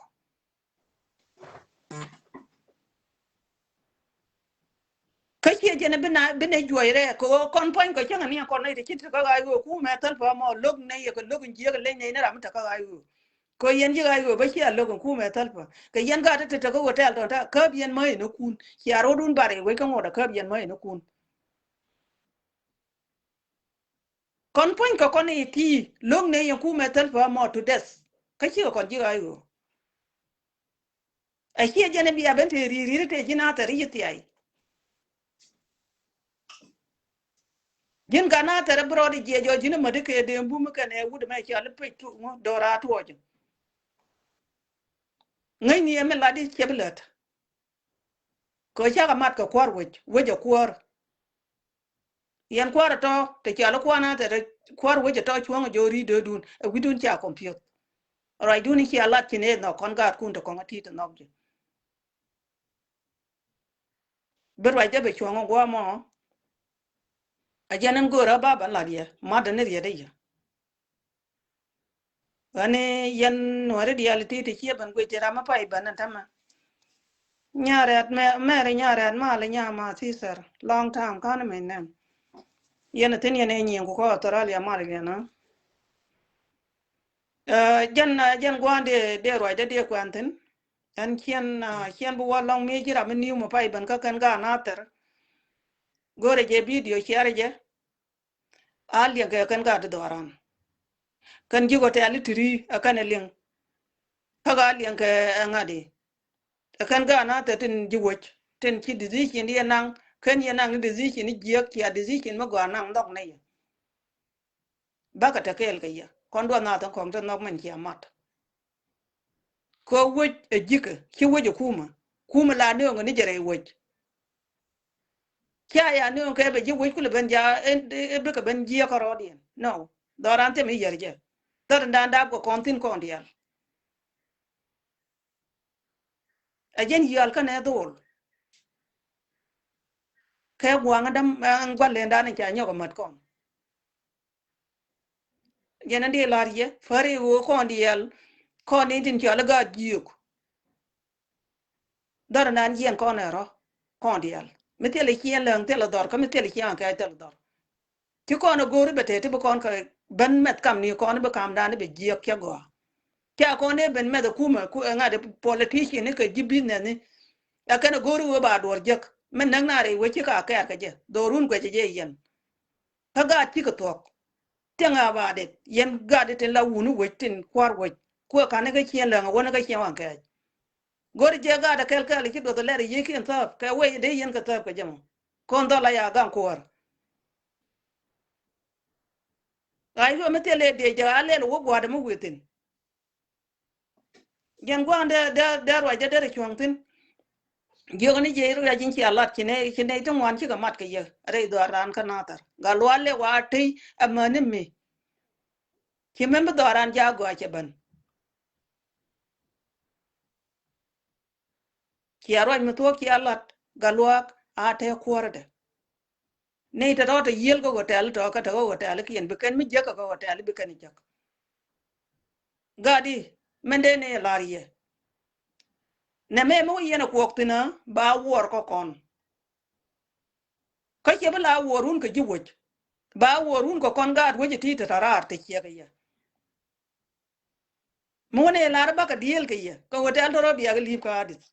Kä ciɛ jɛn bi na bi nɛ juɔc rɛ kɛ ɣöö kɔn puɔ̱ny kɛ cäŋ ni kɔn nɛ ti ci ti kä ɣa̱c ɣöö kumɛ thäl pä mɔ lo̱k nɛ yɛ kɛ lo̱k in jiäk in leny nɛ ni ram mi te kä ɣa̱c ɣöö. Kɛ yɛn ji̱ ɣa̱c ɣöö bä cia lo̱k in kumɛ thäl pä kɛ yɛn gat ti te kä hotel tɔ̱ ta käp yɛn mä in ikun cia rot wun bar i̱ wec kä ŋot a käp yɛn mä in ikun. Kɔn puɔ̱ny kɛ kɔn i̱ ti lo̱k nɛ yɛn kumɛ thäl pä mɔ to death. Kä cikɛ kɔn ji̱ ɣa̱c ɣöö a ciɛ jɛn i̱ bia ben te ri̱i̱r ri̱i̱r te ji̱n a thɛr i̱ ci thia̱a̱c. Ji̱n gat na thɛr i̱ bi rɔɔd i̱ jiɛc jɔɔc ji̱n i̱ mädi kɛ dee bum i̱ kɛn ɛ wut i̱ mɛ cial i̱ pec tuɔɔk ŋu do̱r a tuɔɔc. Ŋäcni ɛ mi lat i̱ ciɛ bi lät. Kɛ cakɛ mat kɛ kuäär wec wec ɛ kuäär. Yɛn kuäär ɛ tɔ̱ te cial i̱ kuäär na thɛr i̱ kuäär wec ɛ tɔ̱ cuäŋ ɛ jɔɔr i̱ dee dun ɛ wi̱dun cia kɔmpiöth. Ruacdun i̱ cia lat ci nɛ nhɔk kɔn gaatkun te kɔŋ ɛ ti̱i̱t ɛ nhɔk ji̱. Bi ruacdɛ bɛ cuɔ̱ŋ ɛ gua̱a̱ mɔ. A jɛn ɛn go̱o̱rä ba bä lat yɛ matdä ni riet ɛ yɛ. Ɣän i̱ yɛn nuɔ̱ri diaal ti ti ciɛ ben guic ti ram mi pay ben ɛn tämɛ. Nyarɛt mɛ mɛri nyarɛt mal i̱ nyama sister long time kan mi nɛn. Yɛn ɛ thi̱n yɛn ɛ nyiŋ ku kä Australia mal yɛn ɛ. Jɛn jɛn gua̱a̱n dee dee ruacdä dee kuɛn thi̱n. Ɛn ciɛn ciɛn bi wä lɔŋ mi ci ram mi ni̱w mi pay ben kä kɛn gaat na thɛr. Go̱rɛ jɛ bidio ciɛrɛ jɛ. A liɛŋ kɛ kɛn gaat ti dhɔran. Kɛn ji̱ kɔ tɛ̈li ti ri ɛ kɛn ɛ liɛŋ. Kä gaat liɛŋ kɛ ɛ ŋa̱t i̱ ɛ kɛn gaat na thɛr tin ji̱ wec tin ci decision yɛ naŋ kɛn yɛ naŋ ni decision ni jiäk cia decision mi gɔaa naŋ nhɔk nɛ yɛ. Bakɛ te kɛɛl kɛ yɛ kɔn duɔth na thɛn kɔŋ te nhɔk mɛn cia mat. Kɛ wec ɛ ji̱kä ci wec ɛ kumä kumä la nööŋä ni jɛ rɛy wec. Cia ya nööŋ kɛ bɛ ji̱ wec kulɛ ben ja ɛ bikɛ ben jiɛ kärɔɔdiɛn no. Dhɔran thim i̱ yɛr jɛ thätdan dap kɛ kɔn thi̱n kɔn diaal. Ɛ jɛn yiaal känɛ dhol kɛ gua̱a̱ŋ däm ɛn gua̱l lendan in ca nyɔk ɛ mät kɔn. Jɛn ɛn di la̱r yɛ päri ɣöö kɔn diaal kɔn in tin cɔal i̱ gaat jiök. Dhɔr nan jiɛn kɔn ɛ rɔ kɔn diaal mi thilɛ ciɛn läŋ thilɛ dhɔr kä mi thilɛ ciɛn kɛ thilɛ dhɔr. Ci kɔn ɛ go̱o̱ri bɛ tëë ti bi kɔn kɛ ben mɛth kam ni kɔn bi kamdan i̱ bɛ jiäk cɛ gɔaa. Ca kɔn ëë ben mɛth ɛ kumɛ ku ɛ ŋa̱t ɛ politician i̱ kɛ ji̱ business ni. Ɛ kɛn ɛ go̱o̱ri wee ba duɔr jek mi näk na rɛy wee ci ka kɛɛr kɛ jɛ dhorun guɛcɛ jɛ yɛn. Kä gaat cikɛ thuɔ̱k. Thiäŋ a ba det yɛn gaat i̱ tin la wuni wec tin kua̱r wec kuɛ ka̱n i̱ kä ciɛn läŋ ɛ wän i̱ kä ciɛn waŋ kɛɛc. Go̱ri jɛ gaat ɛ kɛl kɛl i̱ ci duɔth ɛ lɛr i̱ yiëëkiɛn thääp kɛ wec i̱ dee yɛn kɛ thääp kɛ jɛ mɔ. Kɔn dhɔl a ya gaŋ kuäär. Ɣa̱c luɔ̱m mi thil ëë diec jɛ a lɛl wä gua̱a̱r dɛ mi wi̱i̱ thi̱n. Jɛn gua̱a̱n dee dee dee ruacdä derɛ cuɔ̱ŋ thi̱n. Jiök ni jiɛc ruac in cia lat ci nɛy, ci nɛy ti ŋuan cikɛ mat kɛ yɛ rɛy dhɔran kä Nathɛr. Gatluak lɛ wa tëy amäni mi. Ci mɛn bi dhɔran jak gɔaa cɛ ben. Cia ruac mi thuɔ̱k cia lat Gatluak a te kuɔ̱rädɛ. Nɛy tɔ̱tɔ̱ te yiël kä hotel tɔ̱ kä te kä hotel kiɛn bi kɛn mi jäk kä hotel bi kɛn jäk. Gat i̱ mɛn dee nɛy lar yɛ. Nɛ mɛ mi wä yɛn a kuɔk thi̱n a ba wuɔr kä kɔn. Kä ciɛ bi la wuɔr wun kɛ ji̱ wec. Ba wuɔr wun kɛ kɔn gaat wec iti te ta̱raar te ciɛk yɛ. Mi wä nɛy lar bakɛ diëël kɛ yɛ kɛ hotel tɔ̱ rɔ biak li̱i̱p kä adith.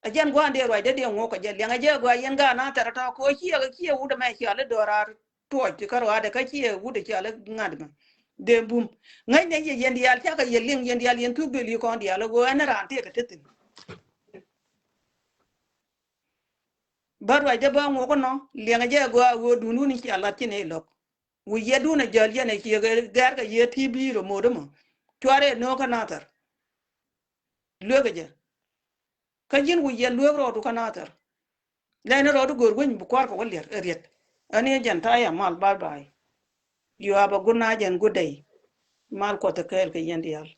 A jɛn gua̱a̱n dee ruacdä dee ŋuɔk kɛ jɛ liɛŋ a jɛ gɔaa yɛn gaat Nathɛr tɔ̱ kɛ ɣöö ciɛ, ciɛ wut ɛmɛ cɔal i̱ dɔ̱raar tuɔc ti kä ruaadɛ kä ciɛ wut ɛ cɔal i̱ ŋa̱t mɛ. Dee bum ŋäcnɛ yɛ yɛn diaal cakɛ yɛ liŋ yɛn diaal yɛn thuk duël i̱ kɔn diaal ɣöö ɛn raan tëëkɛ te thi̱n. Bä ruacdä bä ŋuɔk inɔ liɛŋ a jɛ gɔaa ɣöö duundun i̱ cia lat ci nɛy lo̱k. Wi̱i̱ yɛtdun a jäl yɛn ɛ ciek gɛr kɛ yiëë ti bi̱i̱ rɔ mo̱o̱t ɛmɔ. Cuarɛ no̱o̱k kä Nathɛr. Lueek ɛ jɛ. Kä ji̱n wi̱i̱ yɛn lueek rɔɔdu kä Nathɛr. Lɛn rɔɔdu go̱o̱r weny bi kua̱r kɛ wä liɛr ɛ riɛt. Ɛn i̱ jɛn ta̱a̱ yɛ mal, bye bye. You have a good night and good day. Mal Kuɔth ɛ kɛɛl kɛ yɛn diaal.